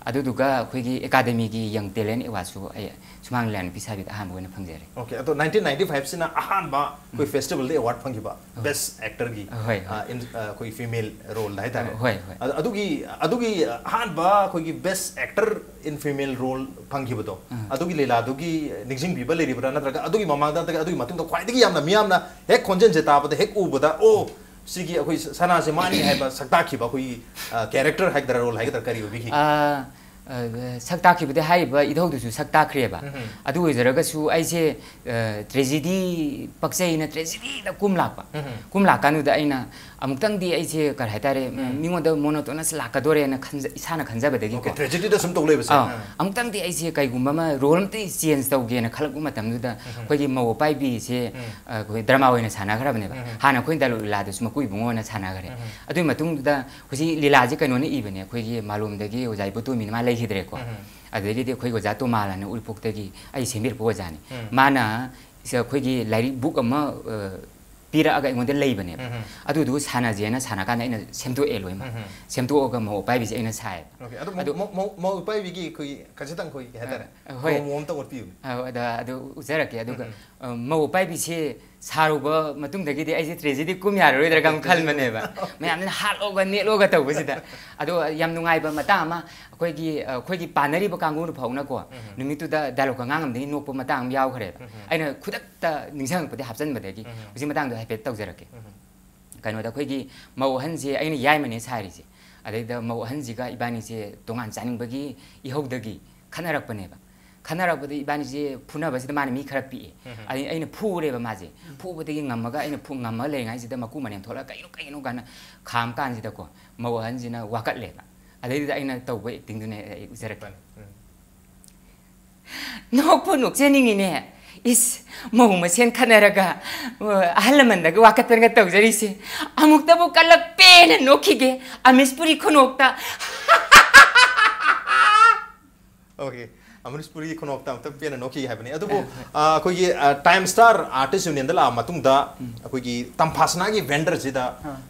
ꯑꯗꯨꯗꯨꯒ ꯑꯩꯈꯣꯏꯒꯤ ꯑꯦꯀꯥꯗꯃꯤꯒꯤ ꯌꯪ ꯇꯦꯂꯦꯟ ꯑꯦꯋꯥꯔꯗꯁꯨ ꯑꯩ ꯁꯨꯃꯥꯡ ꯂꯤꯂꯥ ꯅꯨꯄꯤ ꯁꯥꯕꯤꯗ ꯑꯍꯥꯟꯕ ꯑꯣꯏꯅ ꯐꯪꯖꯔꯦ꯫ ꯑꯣꯀꯦ, ꯑꯗꯣ ꯅꯥꯏꯟꯇꯤꯟ ꯅꯥꯏꯟꯇꯤ ꯐꯥꯏꯚꯁꯤꯅ ꯑꯍꯥꯟꯕ ꯑꯩꯈꯣꯏ ꯐꯦꯁꯇꯤꯚꯦꯜꯗ ꯑꯦꯋꯥꯔꯗ ꯐꯪꯈꯤꯕ, ꯍꯣꯏ꯫ ꯕꯦꯁ ꯑꯦꯛꯇꯔꯒꯤ, ꯍꯣꯏ, ꯍꯣꯏ꯫ ꯑ, ꯏꯟ-, ꯑ, ꯑꯩꯈꯣꯏ ꯐꯤꯃꯦꯜ ꯔꯣꯜꯗ ꯍꯥꯏꯇꯥꯔꯦ꯫ ꯍꯣꯏ, ꯍꯣꯏ꯫ ꯑꯗ-, ꯑꯗꯨꯒꯤ, ꯑꯗꯨꯒꯤ ꯑꯍꯥꯟꯕ ꯑꯩꯈꯣꯏꯒꯤ ꯕꯦꯁ ꯑꯦꯛꯇꯔ ꯏꯟ ꯐꯤꯃꯦꯜ ꯔꯣꯜ ꯐꯪꯈꯤꯕꯗꯣ, ꯑꯗꯨꯒꯤ ꯂꯤꯂꯥꯗꯨꯒꯤ ꯅꯤꯡꯁꯤꯡꯕꯤꯕ ꯂꯩꯔꯤꯕ꯭ꯔꯥ? ꯅꯠꯇ꯭ꯔꯒ ꯑꯗꯨꯒꯤ ꯃꯃꯥꯡꯗ, ꯅꯠꯇ꯭ꯔꯒ ꯑꯗꯨꯒꯤ ꯃꯇꯨꯡꯗ ꯈ꯭ꯋꯥꯏꯗꯒꯤ ꯌꯥꯝꯅ ꯃꯤꯌꯥꯝꯅ ꯍꯦꯛ ꯈꯣꯟꯖꯦꯜꯁꯦ ꯇꯥꯕꯗ, ꯍꯦꯛ ꯎꯕꯗ, "ꯑꯣ, ꯁꯤꯒꯤ ꯑꯩꯈꯣꯏ ꯁꯅꯥꯁꯦ ꯃꯥꯅꯤ" ꯍꯥꯏꯕ ꯁꯛ ꯇꯥꯛꯈꯤꯕ ꯑꯩꯈꯣꯏꯒꯤ, ꯑ, ꯀꯦꯔꯦꯛꯇꯔ ꯍꯥꯏꯒꯗ꯭ꯔꯥ, ꯔꯣꯜ ꯍꯥꯏꯒꯗ꯭ꯔꯥ, ꯀꯔꯤ ꯑꯣꯏꯕꯤꯈꯤ? ꯑ, ꯑ, ꯁꯛ ꯇꯥꯛꯈꯤꯕꯗꯤ ꯍꯥꯏꯔꯤꯕ ꯏꯙꯧꯗꯨꯁꯨ ꯁꯛ ꯇꯥꯛꯈ꯭ꯔꯦꯕ꯫ ꯑꯗꯨ ꯑꯣꯏꯖꯔꯒꯁꯨ ꯑꯩꯁꯦ, ꯑ, ꯇ꯭ꯔꯦꯖꯤꯗꯤ ꯄꯛꯆꯩꯅ ꯇ꯭ꯔꯦꯖꯤꯗꯤꯗ ꯀꯨꯝ ꯂꯥꯛꯄ꯫ ꯀꯨꯝ ꯂꯥꯛꯀꯥꯟꯗꯨꯗ ꯑꯩꯅ ꯑꯃꯨꯛꯇꯪꯗꯤ ꯑꯩꯁꯦ ꯀꯔꯤ ꯍꯥꯏꯇꯥꯔꯦ, ꯃꯤꯉꯣꯟꯗ ꯃꯣꯅꯣꯇꯣꯅꯁ ꯂꯥꯛꯀꯗꯣꯔꯦꯅ ꯈꯟꯖ-, ꯏꯁꯥꯅ ꯈꯟꯖꯕꯗꯒꯤꯀꯣ꯫ ꯑꯣꯀꯦ, ꯇ꯭ꯔꯦꯖꯤꯗꯤꯗ ꯁꯨꯝ ꯇꯧ ꯂꯩꯕꯁꯦ꯫ ꯑꯥ, ꯑꯥ꯫ ꯑꯃꯨꯛꯇꯪꯗꯤ ꯑꯩꯁꯦ ꯀꯩꯒꯨꯝꯕ ꯑꯃ ꯔꯣꯜ ꯑꯝꯇ ꯆꯦꯟꯖ ꯇꯧꯒꯦꯅ ꯈꯜꯂꯛꯄ ꯃꯇꯝꯗꯨꯗ ꯑꯩꯈꯣꯏꯒꯤ ꯃꯧ ꯑꯄꯥꯏꯕꯤꯁꯦ, ꯑ, ꯑꯩꯈꯣꯏ ꯗ꯭ꯔꯃꯥ ꯑꯣꯏꯅ ꯁꯥꯟꯅꯈ꯭ꯔꯕꯅꯦꯕ꯫ ꯍꯥꯟꯅ ꯑꯩꯈꯣꯏꯅ ꯗꯥꯏꯂꯣꯛ ꯂꯤꯂꯥꯗꯁꯨ ꯃꯀꯨꯏ ꯏꯕꯨꯡꯉꯣꯅ ꯁꯥꯟꯅꯈ꯭ꯔꯦ꯫ ꯑꯗꯨꯒꯤ ꯃꯇꯨꯡꯗꯨꯗ ꯍꯧꯖꯤꯛ ꯂꯤꯂꯥꯁꯦ ꯀꯩꯅꯣꯅ ꯏꯕꯅꯦ, ꯑꯩꯈꯣꯏꯒꯤ ꯃꯥꯂꯣꯝꯗꯒꯤ ꯑꯣꯖꯥ ꯏꯕꯣꯇꯣꯃꯤꯅ, ꯃꯥ ꯂꯩꯈꯤꯗ꯭ꯔꯦꯀꯣ꯫ ꯑꯗꯨꯗꯒꯤꯗꯤ ꯑꯩꯈꯣꯏꯒꯤ ꯑꯣꯖꯥ ꯇꯣꯃꯥꯜ ꯑꯅ ꯎꯔꯤꯄꯣꯛꯇꯒꯤ ꯑꯩ ꯁꯦꯝꯕꯤꯔꯛꯄ ꯑꯣꯖꯥꯅꯤ꯫ ꯃꯥꯅ ꯁꯤ ꯑꯩꯈꯣꯏꯒꯤ ꯂꯥꯏꯔꯤꯛ ꯕꯨꯛ ꯑꯃ, ꯑ, ꯄꯤꯔꯛꯑꯒ ꯑꯩꯉꯣꯟꯗ ꯂꯩꯕꯅꯦꯕ꯫ ꯑꯗꯨꯗꯨ ꯁꯥꯟꯅꯁꯦꯅ ꯁꯥꯟꯅ ꯀꯥꯟꯗ ꯑꯩꯅ ꯁꯦꯝꯗꯣꯛꯑꯦ ꯂꯣꯏꯅꯃꯛ꯫ ꯁꯦꯝꯗꯣꯛꯑꯒ ꯃꯧ ꯑꯄꯥꯏꯕꯤꯁꯦ ꯑꯩꯅ ꯁꯥꯏꯌꯦꯕ꯫ ꯑꯣꯀꯦ, ꯑꯗꯣ ꯑꯗꯨ ꯃꯧ-, ꯃꯧ-, ꯃꯧ ꯑꯄꯥꯏꯕꯤꯒꯤ ꯑꯩꯈꯣꯏꯒꯤ ꯈꯖꯤꯛꯇꯪ ꯑꯩꯈꯣꯏꯒꯤ ꯀꯩ ꯍꯥꯏꯇꯥꯔꯦ? ꯑ, ꯍꯣꯏ꯫ ꯄ꯭ꯔꯣꯃꯣ ꯑꯝꯇ ꯎꯠꯄꯤꯌꯨ꯫ ꯑ, ꯑꯗ, ꯑꯗꯨ ꯎꯠꯆꯔꯛꯀꯦ꯫ ꯑꯗꯨꯒ, ꯑ, ꯃꯧ ꯑꯄꯥꯏꯕꯤꯁꯦ ꯁꯥꯔꯨꯕ ꯃꯇꯨꯡꯗꯒꯤꯗꯤ ꯑꯩꯁꯦ ꯇ꯭ꯔꯦꯖꯦꯗꯤ ꯀꯨꯝ ꯌꯥꯔꯔꯣꯏꯗ꯭ꯔꯒ ꯑꯃꯨꯛ ꯈꯟꯕꯅꯦꯕ, ꯃꯌꯥꯝꯁꯤꯅ ꯍꯥꯠꯂꯣꯒ ꯅꯦꯠꯂꯣꯒ ꯇꯧꯕꯁꯤꯗ꯫ ꯑꯗꯣ ꯌꯥꯝ ꯅꯨꯡꯉꯥꯏꯕ ꯃꯇꯥꯡ ꯑꯃ, ꯑꯩꯈꯣꯏꯒꯤ ꯑ, ꯑꯩꯈꯣꯏꯒꯤ ꯄꯥꯟꯅꯔꯤꯕ ꯀꯥꯡꯕꯨꯅ ꯐꯥꯎꯅꯀꯣ, ꯅꯨꯃꯤꯠꯇꯨꯗ ꯗꯥꯏꯂꯣꯛꯀ ꯉꯥꯡꯉꯝꯗꯒꯤ ꯅꯣꯛꯄ ꯃꯇꯥꯡ ꯑꯃ ꯌꯥꯎꯈ꯭ꯔꯦꯕ꯫ ꯑꯩꯅ ꯈꯨꯗꯛꯇ ꯅꯤꯡꯁꯤꯡꯉꯛꯄꯗꯤ ꯍꯥꯞꯆꯤꯟꯕꯗꯒꯤ ꯍꯧꯖꯤꯛ ꯃꯇꯥꯡꯗꯣ ꯍꯥꯏꯐꯦꯠ ꯇꯧꯖꯔꯛꯀꯦ꯫ ꯀꯩꯅꯣꯗ ꯑꯩꯈꯣꯏꯒꯤ ꯃꯧ ꯑꯍꯟꯁꯦ ꯑꯩꯅ ꯌꯥꯏꯃꯅꯦ ꯁꯥꯔꯤꯁꯦ꯫ ꯑꯗꯩꯗ ꯃꯧ ꯑꯍꯟꯁꯤꯒ ꯏꯕꯥꯅꯤꯁꯦ ꯇꯣꯉꯥꯟ ꯆꯥꯅꯤꯡꯕꯒꯤ ꯏꯍꯧꯗꯒꯤ ꯈꯠꯅꯔꯛꯄꯅꯦꯕ꯫ ꯈꯠꯅꯔꯛꯄꯗ ꯏꯕꯥꯅꯤꯁꯦ ꯐꯨꯅꯕꯁꯤꯗ ꯃꯥꯅ ꯃꯤ ꯈꯔ ꯄꯤꯛꯑꯦ꯫ ꯑꯗꯩ ꯑꯩꯅ ꯐꯨꯔꯦꯕ ꯃꯥꯁꯦ꯫ ꯐꯨꯕꯗꯒꯤ ꯉꯝꯃꯒ ꯑꯩꯅ ꯐꯨ-, ꯉꯝꯃꯒ ꯂꯩꯔꯤꯉꯩꯁꯤꯗ ꯃꯀꯨ ꯃꯔꯦꯡ ꯊꯣꯛꯂꯒ "ꯀꯩꯅꯣ, ꯀꯩꯅꯣ?" ꯀꯥꯏꯅ ꯈꯥꯝ ꯀꯥꯟꯁꯤꯗꯀꯣ, ꯃꯧ ꯑꯍꯟꯁꯤꯅ ꯋꯥꯀꯠꯂꯦꯕ꯫ ꯑꯗꯩꯗꯨꯗ ꯑꯩꯅ ꯇꯧꯕ ꯑꯦꯛꯇꯤꯡꯗꯨꯅꯦ ꯑꯩ ꯎꯠꯆꯔꯛꯀꯦ꯫ ꯅꯣꯛꯄꯨ ꯅꯣꯛꯆꯅꯤꯡꯉꯤꯅꯦ꯫ ꯏꯁ, ꯃꯧ ꯃꯁꯦꯟ ꯈꯠꯅꯔꯒ, ꯑ, ꯑꯍꯜ ꯂꯃꯟꯗꯒ ꯋꯥꯀꯠꯇꯅꯒ ꯇꯧꯖꯔꯤꯁꯦ꯫ ꯑꯃꯨꯛꯇꯕꯨ ꯀꯜꯂꯛꯄꯦꯅ ꯅꯣꯛꯈꯤꯒꯦ ꯑꯃꯤꯁꯄꯨꯔꯤ ꯈꯨꯅꯣꯛꯇ꯫ ꯑꯣꯀꯦ, ꯑꯃꯤꯁꯄꯨꯔꯤ ꯈꯨꯅꯣꯛꯇ ꯑꯃꯨꯛꯇ ꯄꯦꯟꯅ ꯅꯣꯛꯈꯤꯒꯦ ꯍꯥꯏꯕꯅꯤ꯫ ꯑꯗꯨꯕꯨ, ꯑ, ꯑ, ꯑꯩꯈꯣꯏꯒꯤ, ꯑ, ꯇꯥꯏꯝ ꯁ꯭ꯇꯥꯔ ꯑꯥꯔꯇꯤꯁ ꯌꯨꯅꯤꯌꯟꯗ ꯂꯥꯛꯑ ꯃꯇꯨꯡꯗ, ꯑꯩꯈꯣꯏꯒꯤ ꯇꯝꯐꯥꯁꯅꯥꯒꯤ ꯚꯦꯟꯗꯔꯁꯤꯗ,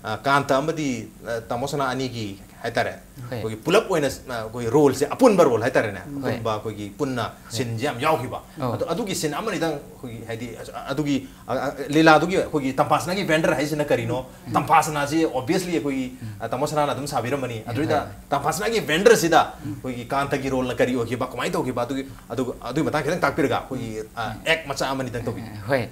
ꯑ, ꯀꯥꯟꯇ ꯑꯃꯗꯤ, ꯑ, ꯇꯥꯃꯣ ꯁꯅꯥ ꯑꯅꯤꯒꯤ ꯍꯥꯏꯇꯥꯔꯦ, ꯍꯣꯏ꯫ ꯑꯩꯈꯣꯏꯒꯤ ꯄꯨꯂꯞ ꯑꯣꯏꯅ, ꯑ, ꯑꯩꯈꯣꯏꯒꯤ ꯔꯣꯜꯁꯦ, ꯑꯄꯨꯟꯕ ꯔꯣꯜ ꯍꯥꯏꯇꯥꯔꯦꯅꯦ, ꯍꯣꯏ꯫ ꯑꯄꯨꯟꯕ ꯑꯩꯈꯣꯏꯒꯤ ꯄꯨꯟꯅ ꯍꯣꯏ꯫ ꯁꯤꯟꯁꯦ ꯌꯥꯝ ꯌꯥꯎꯈꯤꯕ꯫ ꯑꯣ꯫ ꯑꯗꯣ ꯑꯗꯨꯒꯤ ꯁꯤꯟ ꯑꯃꯅꯤꯗꯪ ꯑꯩꯈꯣꯏꯒꯤ ꯍꯥꯏꯗꯤ ꯑ-, ꯑꯗꯨꯒꯤ, ꯑ, ꯑ, ꯂꯤꯂꯥꯗꯨꯒꯤ ꯑꯩꯈꯣꯏꯒꯤ ꯇꯝꯐꯥꯁꯅꯥꯒꯤ ꯚꯦꯟꯗꯔ ꯍꯥꯏꯁꯤꯅ ꯀꯔꯤꯅꯣ? ꯎꯝ꯫ ꯇꯝꯐꯥꯁꯅꯥꯁꯤ obviously ꯑꯩꯈꯣꯏꯒꯤ, ꯎꯝ꯫ ꯑ, ꯇꯥꯃꯣ ꯁꯅꯥꯅ ꯑꯗꯨꯝ ꯁꯥꯕꯤꯔꯝꯃꯅꯤ꯫ ꯎꯝ, ꯑꯗꯨꯗ ꯍꯣꯏ꯫ ꯇꯝꯐꯥꯁꯅꯥꯒꯤ ꯚꯦꯟꯗꯔꯁꯤꯗ ꯎꯝ꯫ ꯑꯩꯈꯣꯏꯒꯤ ꯀꯥꯟꯇꯒꯤ ꯔꯣꯜꯅ ꯀꯔꯤ ꯑꯣꯏꯈꯤꯕ, ꯀꯃꯥꯏꯅ ꯇꯧꯈꯤꯕ, ꯑꯗꯨꯒꯤ, ꯑꯗꯨ, ꯑꯗꯨꯒꯤ ꯃꯇꯥꯡ ꯈꯤꯇꯪ ꯇꯥꯛꯄꯤꯔꯒ ꯑꯩꯈꯣꯏꯒꯤ, ꯎꯝ꯫ ꯑ, ꯑꯦꯛ ꯃꯆꯥ ꯑꯃꯅꯤꯗꯪ ꯇꯧꯕꯤꯌꯨ꯫ ꯑ, ꯍꯣꯏ꯫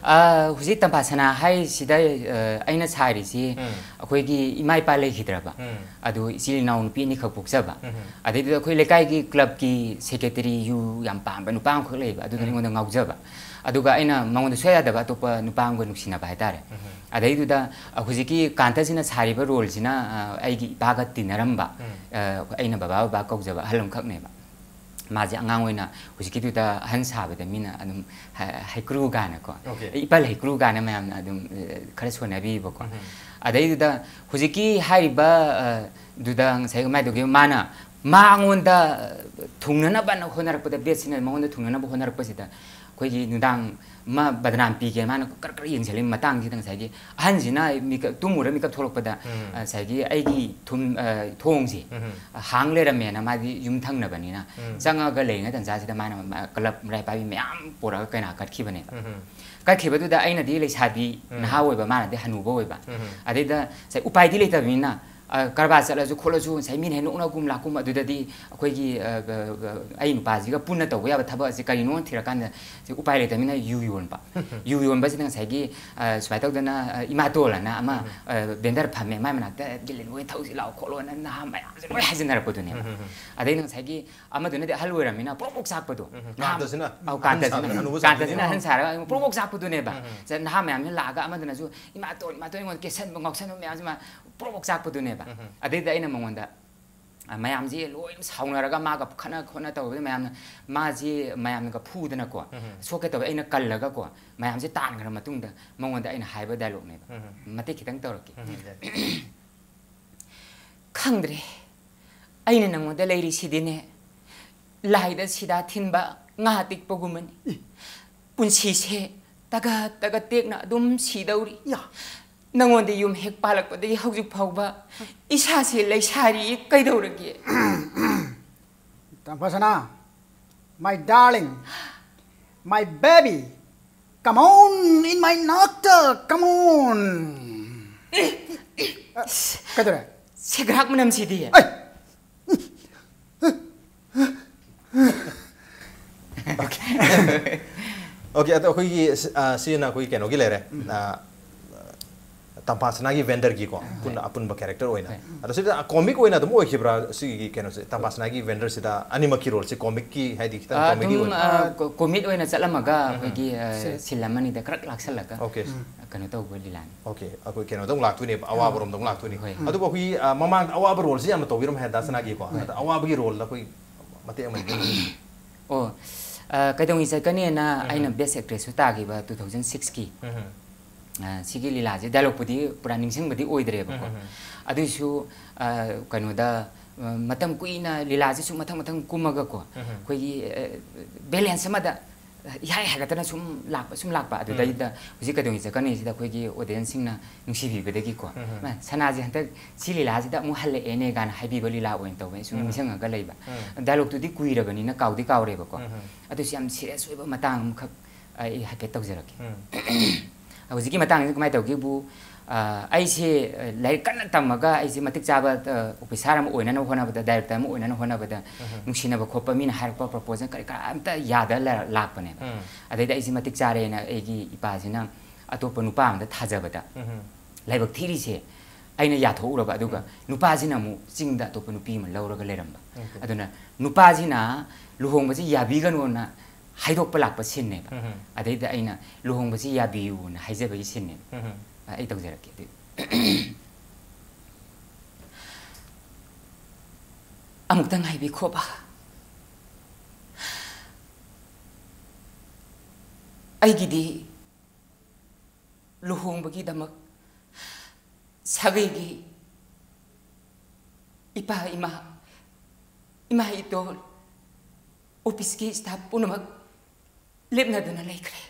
ꯑ, ꯍꯧꯖꯤꯛ ꯇꯝꯐꯥꯁꯅꯥ ꯍꯥꯏꯁꯤꯗ, ꯑ, ꯑꯩꯅ ꯁꯥꯔꯤꯁꯤ ꯎꯝ꯫ ꯑꯩꯈꯣꯏꯒꯤ ꯏꯃꯥ ꯏꯄꯥ ꯂꯩꯈꯤꯗ꯭ꯔꯕ, ꯎꯝ꯫ ꯑꯗꯨ ꯏꯆꯤꯜ ꯏꯅꯥꯎ ꯅꯨꯄꯤ ꯑꯅꯤꯈꯛ ꯄꯣꯛꯆꯕ, ꯎꯝ꯫ ꯑꯗꯩꯗꯨꯗ ꯑꯩꯈꯣꯏ ꯂꯩꯀꯥꯏꯒꯤ ꯀ꯭ꯂꯕꯀꯤ ꯁꯦꯀ꯭ꯔꯦꯇꯔꯤ ꯌꯨ ꯌꯥꯝ ꯄꯥꯝꯕ ꯅꯨꯄꯥ ꯑꯃꯈꯛ ꯂꯩꯕ, ꯑꯗꯨꯗꯨꯅ ꯎꯝ꯫ ꯑꯩꯉꯣꯟꯗ ꯉꯥꯎꯖꯕ꯫ ꯑꯗꯨꯒ ꯑꯩꯅ ꯃꯉꯣꯟꯗ ꯁꯨꯡꯌꯥ ꯌꯥꯗꯕ ꯑꯇꯣꯞꯄ ꯅꯨꯄꯥ ꯑꯃꯒ ꯅꯨꯡꯁꯤꯅꯕ ꯍꯥꯏꯇꯥꯔꯦ꯫ ꯎꯝ꯫ ꯑꯗꯩꯗꯨꯗ, ꯑ, ꯍꯧꯖꯤꯛꯀꯤ ꯀꯥꯟꯇꯁꯤꯅ ꯁꯥꯔꯤꯕ ꯔꯣꯜꯁꯤꯅ, ꯑ, ꯑꯩꯒꯤ ꯏꯄꯥꯒ ꯇꯤꯟꯅꯔꯝꯕ, ꯎꯝ꯫ ꯑ, ꯑꯩꯅ ꯕꯕꯥ ꯕꯕꯥ ꯀꯧꯖꯕ ꯑꯍꯜ ꯑꯃꯈꯛꯅꯦꯕ꯫ ꯃꯥꯁꯦ ꯑꯉꯥꯡ ꯑꯣꯏꯅ ꯍꯧꯖꯤꯛꯀꯤꯗꯨꯗ ꯑꯍꯟ ꯁꯥꯕꯗ ꯃꯤꯅ ꯑꯗꯨꯝ ꯍ-, ꯍꯩꯀ꯭ꯔꯨ ꯀꯥꯏꯅꯀꯣ, ꯑꯣꯀꯦ꯫ ꯏꯄꯜ ꯍꯩꯀ꯭ꯔꯨ ꯀꯥꯏꯅ ꯃꯌꯥꯝꯅ ꯑꯗꯨꯝ, ꯑ, ꯈꯔ ꯁꯣꯟꯅꯕꯤꯕꯀꯣ꯫ ꯎꯝ꯫ ꯑꯗꯩꯗꯨꯗ ꯍꯧꯖꯤꯛꯀꯤ ꯍꯥꯏꯔꯤꯕ, ꯑ, ꯗꯨꯗ ꯉꯁꯥꯏ ꯀꯃꯥꯏꯅ ꯇꯧꯒꯦ, ꯃꯥꯅ ꯃꯉꯣꯟꯗ, ꯑ, ꯊꯨꯡꯅꯅꯕꯅ ꯍꯣꯠꯅꯔꯛꯄꯗ, ꯕꯦꯠꯁꯤꯅ ꯃꯉꯣꯟꯗ ꯊꯨꯡꯅꯅꯕ ꯍꯣꯠꯅꯔꯛꯄꯁꯤꯗ ꯑꯩꯈꯣꯏꯒꯤ ꯅꯨꯡꯗꯥꯡ ꯑꯃ ꯕꯗꯅꯥꯝ ꯄꯤꯒꯦ ꯃꯥꯅ ꯀꯔ ꯀꯔ ꯌꯦꯡꯁꯤꯜꯂꯤ ꯃꯇꯥꯡꯁꯤꯗ ꯉꯁꯥꯏꯒꯤ ꯑꯍꯟꯁꯤꯅ ꯃꯤꯀꯞ, ꯇꯨꯝꯃꯨꯔ ꯃꯤꯀꯞ ꯊꯣꯛꯂꯛꯄꯗ, ꯎꯝ꯫ ꯉꯁꯥꯏꯒꯤ ꯑꯩꯒꯤ ꯊꯨꯝ, ꯑ, ꯊꯣꯡꯁꯦ ꯎꯝ꯫ ꯍꯥꯡ ꯂꯩꯔꯝꯃꯦꯅ, ꯃꯥꯗꯤ ꯌꯨꯝ ꯊꯪꯅꯕꯅꯤꯅ ꯎꯝ꯫ ꯆꯪꯉꯒ ꯂꯩꯔꯤꯉꯩ ꯇꯟꯖꯥꯁꯤꯗ ꯃꯥꯅ ꯃ-, ꯀ꯭ꯂꯕ ꯃꯔꯥꯏ ꯄꯥꯏꯕꯤ ꯃꯌꯥꯝ ꯄꯨꯔꯒ ꯀꯩꯅꯥ ꯀꯠꯈꯤꯕꯅꯦꯕ꯫ ꯎꯝ꯫ ꯀꯠꯈꯤꯕꯗꯨꯗ ꯑꯩꯅꯗꯤ ꯂꯩꯁꯥꯕꯤ ꯎꯝ꯫ ꯅꯍꯥ ꯑꯣꯏꯕ, ꯃꯥꯅꯗꯤ ꯍꯅꯨꯕ ꯑꯣꯏꯕ꯫ ꯎꯝ꯫ ꯑꯗꯩꯗ ꯉꯁꯥꯏ ꯎꯄꯥꯏꯗꯤ ꯂꯩꯇꯕꯅꯤꯅ, ꯑ, ꯀꯔꯕꯥꯔ ꯆꯠꯂꯁꯨ ꯈꯣꯠꯂꯁꯨ ꯉꯁꯥꯏ ꯃꯤꯅ ꯍꯦꯛ ꯅꯣꯛꯅꯒꯨꯝ ꯂꯥꯛꯀꯨꯝ ꯑꯗꯨꯗꯗꯤ ꯑꯩꯈꯣꯏꯒꯤ, ꯑ, ꯑ, ꯑ, ꯑꯩ ꯅꯨꯄꯥꯁꯤꯒ ꯄꯨꯟꯅ ꯇꯧꯕ ꯌꯥꯕ ꯊꯕꯛ ꯑꯁꯤ ꯀꯔꯤꯅꯣ ꯊꯤꯔꯀꯥꯟꯗ ꯁꯤ ꯎꯄꯥꯏ ꯂꯩꯇꯕꯅꯤꯅ ꯌꯨ ꯌꯣꯟꯕ꯫ ꯌꯨ ꯌꯣꯟꯕꯁꯤꯗ ꯉꯁꯥꯏꯒꯤ, ꯑ, ꯁꯨꯃꯥꯏꯅ ꯇꯧꯗꯅ, ꯑ, ꯏꯃꯥꯇꯣꯜ ꯑꯅ ꯑꯃ, ꯎꯝ꯫ ꯑ, vendor ꯐꯝꯃꯦ, ꯃꯥꯏ ꯃꯅꯥꯛꯇ "ꯕꯤꯂꯤꯟ ꯍꯣꯏ ꯊꯧꯁꯤ ꯂꯥꯛꯑꯣ" ꯈꯣꯠꯂꯣꯅ ꯅꯍꯥ ꯃꯌꯥꯝꯁꯦ ꯂꯣꯏ ꯍꯥꯏꯖꯤꯟꯅꯔꯛꯄꯗꯨꯅꯦꯕ꯫ ꯎꯝ, ꯎꯝ, ꯎꯝ꯫ ꯑꯗꯩ ꯉꯁꯥꯏꯒꯤ ꯑꯃꯗꯨꯅꯗꯤ ꯑꯍꯜ ꯑꯣꯏꯔꯝꯃꯤꯅ ꯄ꯭ꯔꯣꯛ ꯄ꯭ꯔꯣꯛ ꯆꯥꯛꯄꯗꯣ꯫ ꯎꯝ, ꯎꯝ꯫ ꯅꯍꯥ-, ꯀꯥꯟꯇꯁꯤꯅ ꯑꯧ, ꯑꯍꯟ ꯀꯥꯟꯇꯁꯤꯅ, ꯁꯥꯗꯅ ꯍꯅꯨꯕ ꯀꯥꯟꯇꯁꯤꯅ ꯁꯥꯗꯅ꯫ ꯑꯍꯟ ꯁꯥꯔꯒ ꯄ꯭ꯔꯣꯛ ꯄ꯭ꯔꯣꯛ ꯆꯥꯛꯄꯗꯨꯅꯦꯕ꯫ ꯎꯝ, ꯎꯝ꯫ ꯁꯤꯗ ꯅꯍꯥ ꯃꯌꯥꯝꯁꯤꯅ ꯂꯥꯛꯑꯒ ꯑꯃꯗꯨꯅꯁꯨ "ꯏꯃꯥꯇꯣꯟ, ꯏꯃꯥꯇꯣꯟ" ꯑꯩꯉꯣꯟꯗ ꯀꯦꯁꯟꯕ, ꯉꯥꯎꯁꯟꯕ ꯃꯌꯥꯝꯁꯤ ꯃꯥ ꯄ꯭ꯔꯣꯛ ꯄ꯭ꯔꯣꯛ ꯆꯥꯛꯄꯗꯨꯅꯦꯕ꯫ ꯎꯝ, ꯎꯝ꯫ ꯑꯗꯩꯗ ꯑꯩꯅ ꯃꯉꯣꯟꯗ, ꯑ, ꯃꯌꯥꯝꯁꯤ ꯂꯣꯏꯅ ꯁꯥꯎꯅꯔꯒ ꯃꯥꯒ ꯈꯠꯅ ꯈꯣꯠꯅ ꯇꯧꯕꯗ ꯃꯌꯥꯝꯅ, ꯃꯥꯁꯤ ꯃꯌꯥꯝꯅꯒ ꯐꯨꯗꯅꯀꯣ, ꯎꯝ, ꯎꯝ꯫ ꯁꯣꯛꯀꯦ ꯇꯧꯋꯦ꯫ ꯑꯩꯅ ꯀꯜꯂꯒꯀꯣ, ꯃꯌꯥꯝꯁꯦ ꯇꯥꯟꯈ꯭ꯔ ꯃꯇꯨꯡꯗ ꯃꯉꯣꯟꯗ ꯑꯩꯅ ꯍꯥꯏꯕ dialogue ꯅꯦꯕ꯫ ꯎꯝ, ꯎꯝ꯫ ꯃꯇꯦꯛ ꯈꯤꯇꯪ ꯇꯧꯔꯛꯀꯦ꯫ ꯎꯝ, ꯎꯝ꯫ "ꯈꯪꯗ꯭ꯔꯦ, ꯑꯩꯅ ꯅꯪꯉꯣꯟꯗ ꯂꯩꯔꯤꯁꯤꯗꯤꯅꯦ, ꯂꯥꯏꯗ ꯁꯤꯗꯥ ꯊꯤꯟꯕ ꯉꯥ ꯇꯤꯛꯄꯒꯨꯝꯕꯅꯤ꯫ ꯄꯨꯟꯁꯤꯁꯦ ꯇꯒꯠ ꯇꯒꯠ ꯇꯦꯛꯅ ꯑꯗꯨꯝ ꯁꯤꯗꯧꯔꯤ꯫ ꯌꯥ꯫ ꯅꯪꯉꯣꯟꯗ ꯌꯨꯝ ꯍꯦꯛ ꯄꯥꯜꯂꯛꯄꯗꯒꯤ ꯍꯧꯖꯤꯛ ꯐꯥꯎꯕ ꯏꯁꯥꯁꯦ ꯂꯩꯁꯥꯔꯤ, ꯀꯩꯗꯧꯔꯒꯦ?" ꯇꯝꯐꯥꯁꯅꯥ, my darling, my baby, come on in my ꯅꯥꯛꯇ, come on. ꯑ, ꯀꯩꯗꯧꯔꯦ? ꯁꯦꯒ꯭ꯔꯥꯛ ꯃꯅꯝꯁꯤꯗꯤ꯫ ꯑꯩ! Okay꯫ Okay, ꯑꯗꯣ ꯑꯩꯈꯣꯏꯒꯤ ꯁꯤ-, ꯑ, ꯁꯤꯅ ꯑꯩꯈꯣꯏꯒꯤ ꯀꯩꯅꯣꯒꯤ ꯂꯩꯔꯦ꯫ ꯎꯝ꯫ ꯑ, ꯇꯝꯐꯥꯁꯅꯥꯒꯤ vendor ꯒꯤꯀꯣ, ꯍꯣꯏ꯫ ꯄꯨꯟꯅ ꯑꯄꯨꯟꯕ character ꯑꯣꯏꯅ꯫ ꯍꯣꯏ꯫ ꯑꯗꯣ ꯁꯤꯗ comic ꯑꯣꯏꯅ ꯑꯗꯨꯝ ꯑꯣꯏꯈꯤꯕ꯭ꯔꯥ ꯁꯤꯒꯤ ꯀꯩꯅꯣꯁꯦ? ꯇꯝꯐꯥꯁꯅꯥꯒꯤ vendor ꯁꯤꯗ ꯑꯅꯤꯃꯛꯀꯤ role ꯁꯦ comic ꯀꯤ, ꯍꯥꯏꯗꯤ ꯈꯤꯇꯪ ꯑ, comedy ꯑꯗꯨꯝ, ꯑꯣꯏꯅ? ꯑ, ꯀꯣ-, comic ꯑꯣꯏꯅ ꯆꯠꯂꯝꯃꯒ ꯎꯝ, ꯎꯝ꯫ ꯑꯩꯈꯣꯏꯒꯤ, ꯑ, ꯁꯦ꯫ Scene ꯑꯃꯅꯤꯗ ꯈꯔ ꯂꯥꯛꯁꯜꯂꯒ, Okay꯫ ꯎꯝ꯫ ꯀꯩꯅꯣ ꯇꯧꯕ ꯂꯤꯂꯥꯅꯤ꯫ Okay, ꯑꯩꯈꯣꯏ ꯀꯩꯅꯣꯗ ꯑꯃꯨꯛ ꯂꯥꯛꯇꯣꯏꯅꯦꯕ, ꯑꯋꯥꯕ ꯔꯣꯝꯗ ꯑꯃꯨꯛ ꯂꯥꯛꯇꯣꯏꯅꯤ꯫ ꯍꯣꯏ꯫ ꯎꯝ꯫ ꯑꯗꯨꯕꯨ ꯑꯩꯈꯣꯏꯒꯤ, ꯑ, ꯃꯃꯥꯡꯗ ꯑꯋꯥꯕ role ꯁꯤ ꯌꯥꯝꯅ ꯇꯧꯕꯤꯔꯝꯃꯦ ꯍꯥꯏ ꯗꯥ ꯁꯅꯥꯒꯤꯀꯣ꯫ ꯍꯣꯏ꯫ ꯑꯗ ꯑꯋꯥꯕꯒꯤ role ꯗ ꯑꯩꯈꯣꯏ ꯃꯇꯦꯛ ꯑꯃ ꯅꯤꯡꯁꯤꯡꯕꯤꯌꯨ꯫ ꯑꯣ, ꯑ, ꯀꯩꯗꯧꯉꯩ ꯆꯠꯀꯅꯤꯅ ꯎꯝ꯫ ꯑꯩꯅ best actress ꯁꯨ ꯇꯥꯈꯤꯕ two thousand six ꯀꯤ꯫ ꯎꯝ꯫ ꯑ, ꯁꯤꯒꯤ ꯂꯤꯂꯥꯁꯦ dialogue ꯄꯨꯗꯤ ꯄꯨꯔꯥ ꯅꯤꯡꯁꯤꯡꯕꯗꯤ ꯑꯣꯏꯗ꯭ꯔꯦꯕꯀꯣ꯫ ꯎꯝ, ꯎꯝ, ꯎꯝ꯫ ꯑꯗꯨꯏꯁꯨ, ꯑ, ꯀꯩꯅꯣꯗ, ꯑ, ꯃꯇꯝ ꯀꯨꯏꯅ ꯂꯤꯂꯥꯁꯦ ꯁꯨꯝ ꯃꯊꯪ ꯃꯊꯪ ꯀꯨꯝꯃꯒꯀꯣ, ꯎꯝ, ꯎꯝ꯫ ꯑꯩꯈꯣꯏꯒꯤ, ꯑ, balance ꯑꯃꯗ ꯏꯍꯥꯏ ꯍꯥꯏꯒꯠꯇꯅ ꯁꯨꯝ ꯂꯥꯛꯄ, ꯁꯨꯝ ꯂꯥꯛꯄ꯫ ꯎꯝ꯫ ꯑꯗꯨꯗꯩꯗ ꯍꯧꯖꯤꯛ ꯀꯩꯗꯧꯉꯩ ꯆꯠꯀꯅꯤꯁꯤꯗ ꯑꯩꯈꯣꯏꯒꯤ audience ꯁꯤꯡꯅ ꯅꯨꯡꯁꯤꯕꯤꯕꯗꯒꯤꯀꯣ, ꯎꯝ, ꯎꯝ꯫ "ꯃꯥ, ꯁꯅꯥꯁꯦ ꯍꯟꯗꯛ ꯁꯤ ꯂꯤꯂꯥꯁꯤꯗ ꯑꯃꯨꯛ ꯍꯜꯂꯛꯑꯦꯅꯦ" ꯀꯥꯏꯅ ꯍꯥꯏꯕꯤꯕ ꯂꯤꯂꯥ ꯑꯣꯏꯅ ꯇꯧꯕ, ꯑꯩ ꯁꯨꯝ ꯎꯝ꯫ ꯅꯤꯡꯁꯤꯡꯉꯒ ꯂꯩꯕ꯫ ꯎꯝ꯫ Dialogue ꯇꯨꯗꯤ ꯀꯨꯏꯔꯕꯅꯤꯅ ꯀꯥꯎꯗꯤ ꯀꯥꯎꯔꯦꯕꯀꯣ꯫ ꯎꯝ, ꯎꯝ꯫ ꯑꯗꯨꯁꯨ ꯌꯥꯝ serious ꯑꯣꯏꯕ ꯃꯇꯥꯡ ꯑꯃꯈꯛ ꯑꯩ ꯍꯥꯏꯐꯦꯠ ꯇꯧꯖꯔꯛꯀꯦ꯫ ꯍꯧꯖꯤꯛꯀꯤ ꯃꯇꯥꯡꯁꯤꯗ ꯀꯃꯥꯏꯅ ꯇꯧꯒꯦꯕꯨ, ꯑ, ꯑꯩꯁꯦ, ꯑ, ꯂꯥꯏꯔꯤꯛ ꯀꯟꯅ ꯇꯝꯃꯒ ꯑꯩꯁꯦ ꯃꯇꯤꯛ ꯆꯥꯕ, ꯑ, ꯑꯣꯐꯤꯁꯥꯔ ꯑꯃ ꯑꯣꯏꯅꯅꯕ ꯍꯣꯠꯅꯕꯗ, ꯗꯥꯏꯔꯦꯛꯇꯔ ꯑꯃ ꯑꯣꯏꯅꯅꯕ ꯍꯣꯠꯅꯕꯗ, ꯅꯨꯡꯁꯤꯅꯕ ꯈꯣꯠꯄ, ꯃꯤꯅ ꯍꯥꯏꯔꯛꯄ ꯄ꯭ꯔꯣꯄꯣꯖꯦꯜ ꯀꯔꯤ ꯀꯔꯥ ꯑꯝꯇ ꯌꯥꯗ ꯂꯩꯔ-, ꯂꯥꯛꯄꯅꯦꯕ꯫ ꯑꯗꯩꯗ ꯑꯩꯁꯦ ꯃꯇꯤꯛ ꯆꯥꯔꯦꯅ ꯑꯩꯒꯤ ꯏꯄꯥꯁꯤꯅ ꯑꯇꯣꯞꯄ ꯅꯨꯄꯥ ꯑꯃꯗ ꯊꯥꯖꯕꯗ, ꯂꯥꯏꯕꯛ ꯊꯤꯔꯤꯁꯦ ꯑꯩꯅ ꯌꯥꯊꯣꯛꯎꯔꯕ, ꯑꯗꯨꯒ ꯅꯨꯄꯥꯁꯤꯅ ꯑꯃꯨꯛ ꯆꯤꯡꯗ ꯑꯇꯣꯞꯄ ꯅꯨꯄꯤ ꯑꯃ ꯂꯧꯔꯒ ꯂꯩꯔꯝꯕ꯫ ꯑꯗꯨꯅ ꯅꯨꯄꯥꯁꯤꯅ ꯂꯨꯍꯣꯡꯕꯁꯤ ꯌꯥꯕꯤꯒꯅꯣꯅ ꯍꯥꯏꯗꯣꯛꯄ ꯂꯥꯛꯄ ꯁꯤꯟꯅꯦꯕ꯫ ꯑꯗꯩꯗ ꯑꯩꯅ ꯂꯨꯍꯣꯡꯕꯁꯤ ꯌꯥꯕꯤꯌꯨꯅ ꯍꯥꯏꯖꯕꯒꯤ ꯁꯤꯟꯅꯦꯕ꯫ ꯑ, ꯑꯩ ꯇꯧꯖꯔꯛꯀꯦ ꯑꯗꯨ꯫ ꯑꯃꯨꯛꯇꯪ ꯍꯥꯏꯕꯤꯈꯣꯕ꯫ ꯑꯩꯒꯤꯗꯤ ꯂꯨꯍꯣꯡꯕꯒꯤꯗꯃꯛ ꯁꯥꯒꯩꯒꯤ ꯏꯄꯥ ꯏꯃꯥ, ꯏꯃꯥ ꯏꯇꯣꯜ, ꯑꯣꯐꯤꯁꯀꯤ ꯁ꯭ꯇꯥꯐ ꯄꯨꯝꯅꯃꯛ ꯂꯦꯞꯅꯗꯨꯅ ꯂꯩꯈ꯭ꯔꯦ꯫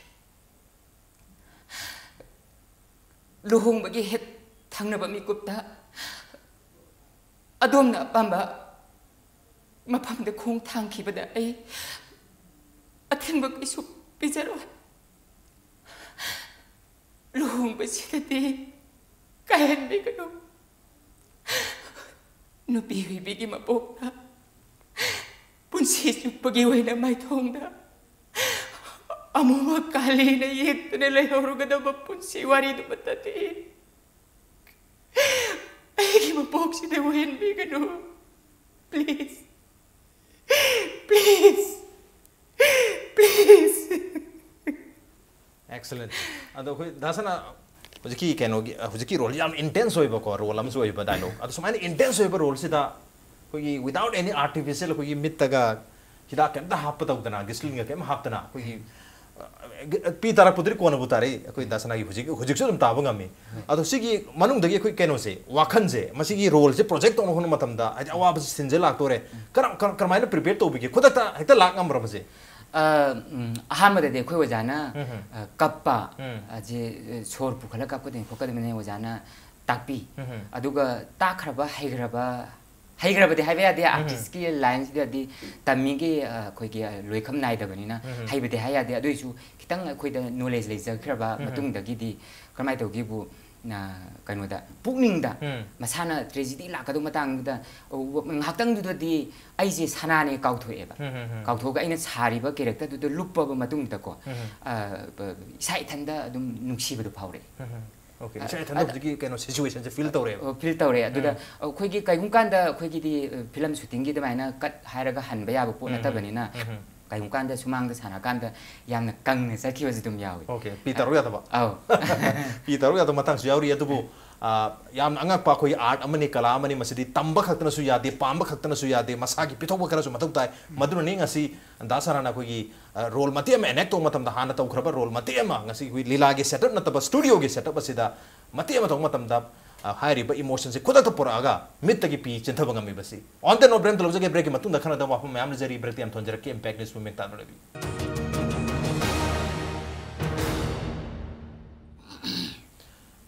ꯂꯨꯍꯣꯡꯕꯒꯤ ꯍꯦꯛ ꯊꯪꯅꯕ ꯃꯤꯀꯨꯞꯇ ꯑꯗꯣꯝꯅ ꯑꯄꯥꯝꯕ ꯃꯐꯝꯗ ꯈꯣꯡ ꯊꯥꯡꯈꯤꯕꯗ ꯑꯩ ꯑꯊꯤꯡꯕ ꯀꯩꯁꯨ ꯄꯤꯖꯔꯣꯏ꯫ ꯂꯨꯍꯣꯡꯕꯁꯤꯗꯗꯤ ꯀꯥꯏꯍꯟꯕꯤꯒꯅꯨ꯫ ꯅꯨꯄꯤ ꯑꯣꯏꯕꯤꯒꯤ ꯃꯄꯣꯛꯇ ꯄꯨꯟꯁꯤ ꯆꯨꯞꯄꯒꯤ ꯑꯣꯏꯅ ꯃꯥꯏꯊꯣꯡꯗ ꯑꯃꯨꯕ ꯀꯥꯂꯤꯅ ꯌꯦꯛꯇꯨꯅ ꯂꯩꯍꯧꯔꯒꯗꯕ ꯄꯨꯟꯁꯤ ꯋꯥꯔꯤꯗꯨꯃꯇꯗꯤ ꯑꯩꯒꯤ ꯃꯄꯣꯛꯁꯤꯗ ꯑꯣꯏꯍꯟꯕꯤꯒꯅꯨ꯫ Please. Please. Please. Excellent. ꯑꯗꯣ ꯑꯩꯈꯣꯏ ꯗꯥꯁꯅ ꯍꯧꯖꯤꯛꯀꯤ ꯀꯩꯅꯣꯒꯤ, ꯑ, ꯍꯧꯖꯤꯛꯀꯤ ꯔꯣꯜ ꯌꯥꯝ ꯏꯟꯇꯦꯟꯁ ꯑꯣꯏꯕꯀꯣ, ꯔꯣꯜ ꯑꯃꯁꯨ ꯑꯣꯏꯕ ꯗꯥꯏꯂꯣꯛ꯫ ꯑꯗꯣ ꯁꯨꯃꯥꯏꯅ ꯏꯟꯇꯦꯟꯁ ꯑꯣꯏꯕ ꯔꯣꯜꯁꯤꯗ ꯑꯩꯈꯣꯏꯒꯤ without any artificial, ꯑꯩꯈꯣꯏꯒꯤ ꯃꯤꯠꯇꯒ ꯍꯤꯗꯥꯛ ꯀꯩꯝꯇ ꯍꯥꯞꯄ ꯇꯧꯗꯅ, ꯒ꯭ꯂꯤꯁꯔꯤꯟꯒ ꯀꯩꯝ ꯍꯥꯞꯇꯅ, ꯑꯩꯈꯣꯏꯒꯤ, ꯑ, ꯄꯤ ꯇꯥꯔꯛꯄꯗꯨꯗꯤ ꯀꯣꯟꯅꯕꯨ ꯇꯥꯔꯛꯏ꯫ ꯑꯩꯈꯣꯏ ꯗꯥꯁꯅꯥꯒꯤ ꯍꯧꯖꯤꯛ, ꯍꯧꯖꯤꯛꯁꯨ ꯑꯗꯨꯝ ꯇꯥꯕ ꯉꯝꯃꯤ꯫ ꯑꯗꯣ ꯁꯤꯒꯤ ꯃꯅꯨꯡꯗꯒꯤ ꯑꯩꯈꯣꯏ ꯀꯩꯅꯣꯁꯦ, ꯋꯥꯈꯜꯁꯦ, ꯃꯁꯤꯒꯤ ꯔꯣꯜꯁꯦ ꯄ꯭ꯔꯣꯖꯦꯛ ꯇꯧꯅꯕ ꯍꯣꯠꯅꯕ ꯃꯇꯝꯗ, ꯍꯥꯏꯗꯤ ꯑꯋꯥꯕꯁꯤ ꯁꯤꯟꯁꯦ ꯂꯥꯛꯇꯣꯔꯦ, ꯀꯔꯝ-, ꯀꯔꯝ-, ꯀꯔꯝꯍꯥꯏꯅ ꯄ꯭ꯔꯤꯄꯦꯌꯔ ꯇꯧꯕꯤꯒꯦ? ꯈꯨꯗꯛꯇ ꯍꯦꯛꯇ ꯂꯥꯛ ꯉꯝꯕ꯭ꯔꯥ ꯃꯁꯦ? ꯑ, ꯎꯝ, ꯑꯍꯥꯟꯕꯗꯗꯤ ꯑꯩꯈꯣꯏ ꯑꯣꯖꯥꯅ, ꯑ, ꯀꯞꯄ, ꯑ, ꯁꯦ, ꯑ, ꯁꯣꯔ ꯄꯨꯈꯠꯂ ꯀꯞꯀꯗꯕꯅꯤ ꯈꯣꯠꯀꯗꯕꯅꯤ ꯑꯣꯖꯥꯅ ꯇꯥꯛꯄꯤ꯫ ꯑꯗꯨꯒ ꯇꯥꯛꯈ꯭ꯔꯕ ꯍꯩꯈ꯭ꯔꯕ ꯍꯩꯈ꯭ꯔꯕꯗꯤ ꯍꯥꯏꯕ ꯌꯥꯗꯦ, ꯑꯥꯔꯇꯤꯁꯀꯤ ꯂꯥꯏꯟꯁꯤꯗꯗꯤ ꯇꯝꯃꯤꯒꯤ ꯑꯩꯈꯣꯏꯒꯤ ꯂꯣꯏꯈꯝ ꯅꯥꯏꯗꯕꯅꯤꯅ ꯍꯩꯕꯗꯤ ꯍꯥꯏ ꯌꯥꯗꯦ꯫ ꯑꯗꯨꯑꯣꯏꯁꯨ ꯈꯤꯇꯪ ꯑꯩꯈꯣꯏꯗ ꯅꯣꯂꯦꯖ ꯂꯩꯖꯈ꯭ꯔꯕ ꯃꯇꯨꯡꯗꯒꯤꯗꯤ ꯀꯔꯝꯍꯥꯏꯅ ꯇꯧꯒꯦꯕꯨ, ꯀꯩꯅꯣꯗ, ꯄꯨꯛꯅꯤꯡꯗ ꯃꯁꯥꯅ ꯇ꯭ꯔꯦꯖꯤꯗꯤ ꯂꯥꯛꯀꯗꯧꯕ ꯃꯇꯥꯡꯗꯨꯗ ꯉꯥꯏꯍꯥꯛꯇꯪꯗꯨꯗꯗꯤ ꯑꯩꯁꯦ ꯁꯅꯥꯅꯦ ꯀꯥꯎꯊꯣꯛꯑꯦꯕ꯫ ꯀꯥꯎꯊꯣꯛꯑꯒ ꯑꯩꯅ ꯁꯥꯔꯤꯕ ꯀꯦꯔꯦꯛꯇꯔꯗꯨꯗ ꯂꯨꯞꯄꯕ ꯃꯇꯨꯡꯗꯀꯣ, ꯏꯁꯥ ꯏꯊꯟꯗ ꯑꯗꯨꯝ ꯅꯨꯡꯁꯤꯕꯗꯣ ꯐꯥꯎꯔꯛꯑꯦ꯫ Okay, ꯏꯁꯥ ꯏꯊꯟꯗ ꯍꯧꯖꯤꯛꯀꯤ ꯀꯩꯅꯣ ꯁꯤꯆꯨꯋꯦꯁꯟꯁꯦ ꯐꯤꯜ ꯇꯧꯔꯦꯕ꯫ ꯐꯤꯜ ꯇꯧꯔꯦ꯫ ꯑꯗꯨꯗ ꯑꯩꯈꯣꯏꯒꯤ ꯀꯩꯒꯨꯝꯕ ꯀꯥꯟꯗ ꯑꯩꯈꯣꯏꯒꯤꯗꯤ ꯐꯤꯂꯝ ꯁꯨꯇꯤꯡꯒꯤ ꯑꯗꯨꯃꯥꯏꯅ ꯀꯠ ꯍꯥꯏꯔꯒ ꯍꯟꯕ ꯌꯥꯕ ꯄꯣꯠ ꯅꯠꯇꯕꯅꯤꯅ, ꯀꯩꯒꯨꯝꯕ ꯀꯥꯟꯗ ꯁꯨꯃꯥꯡꯗ ꯁꯥꯟꯅꯀꯥꯟꯗ ꯌꯥꯝꯅ ꯀꯪꯅ ꯆꯠꯈꯤꯕꯁꯨ ꯑꯗꯨꯝ ꯌꯥꯎꯏ꯫ Okay, ꯄꯤ ꯇꯧꯔꯨ ꯌꯥꯗꯕ꯫ ꯑꯧ꯫ ꯄꯤ ꯇꯧꯔꯨ ꯌꯥꯗꯕ ꯃꯇꯥꯡꯁꯨ ꯌꯥꯎꯔꯤ꯫ ꯑꯗꯨꯕꯨ ꯌꯥꯝꯅ ꯑꯉꯛꯄ ꯑꯩꯈꯣꯏꯒꯤ ꯑꯥꯔꯠ ꯑꯃꯅꯤ, ꯀꯂꯥ ꯑꯃꯅꯤ꯫ ꯃꯁꯤꯗꯤ ꯇꯝꯕ ꯈꯛꯇꯅꯁꯨ ꯌꯥꯗꯦ, ꯄꯥꯝꯕ ꯈꯛꯇꯅꯁꯨ ꯌꯥꯗꯦ, ꯃꯁꯥꯒꯤ ꯄꯤꯊꯣꯛꯄ ꯈꯔꯁꯨ ꯃꯊꯧ ꯇꯥꯏ꯫ ꯃꯗꯨꯅꯅꯤ ꯉꯁꯤ ꯗꯥ ꯁꯅꯥꯅ ꯑꯩꯈꯣꯏꯒꯤ ꯔꯣꯜ ꯃꯇꯦꯛ ꯑꯃ ꯑꯦꯅꯦꯛ ꯇꯧꯕ ꯃꯇꯝꯗ, ꯍꯥꯟꯅ ꯇꯧꯈ꯭ꯔꯕ ꯔꯣꯜ ꯃꯇꯦꯛ ꯑꯃ ꯉꯁꯤ ꯑꯩꯈꯣꯏ ꯂꯤꯂꯥꯒꯤ ꯁꯦꯠꯑꯞ ꯅꯠꯇꯕ ꯁ꯭ꯇꯨꯗꯤꯑꯣꯒꯤ ꯁꯦꯠꯑꯞ ꯑꯁꯤꯗ ꯃꯇꯦꯛ ꯑꯃ ꯇꯧꯕ ꯃꯇꯝꯗ ꯍꯥꯏꯔꯤꯕ ꯏꯃꯣꯁꯟꯁꯦ ꯈꯨꯗꯛꯇ ꯄꯨꯔꯛꯑꯒ ꯃꯤꯠꯇꯒꯤ ꯄꯤ ꯆꯦꯟꯊꯕ ꯉꯝꯃꯤꯕꯁꯤ꯫ On that note, ꯕ꯭ꯔꯦꯛ ꯑꯃꯇ ꯂꯧꯖꯒꯦ꯫ ꯕ꯭ꯔꯦꯛꯀꯤ ꯃꯇꯨꯡꯗ ꯈꯟꯅꯗꯕ ꯋꯥꯐꯝ ꯃꯌꯥꯝ ꯂꯩꯖꯔꯤ꯫ ꯕ꯭ꯔꯦꯛꯇ ꯌꯥꯝ ꯊꯣꯟꯖꯔꯛꯀꯦ꯫ Impact News movement ꯇꯥꯗꯨꯅ ꯂꯩꯕꯤꯌꯨ꯫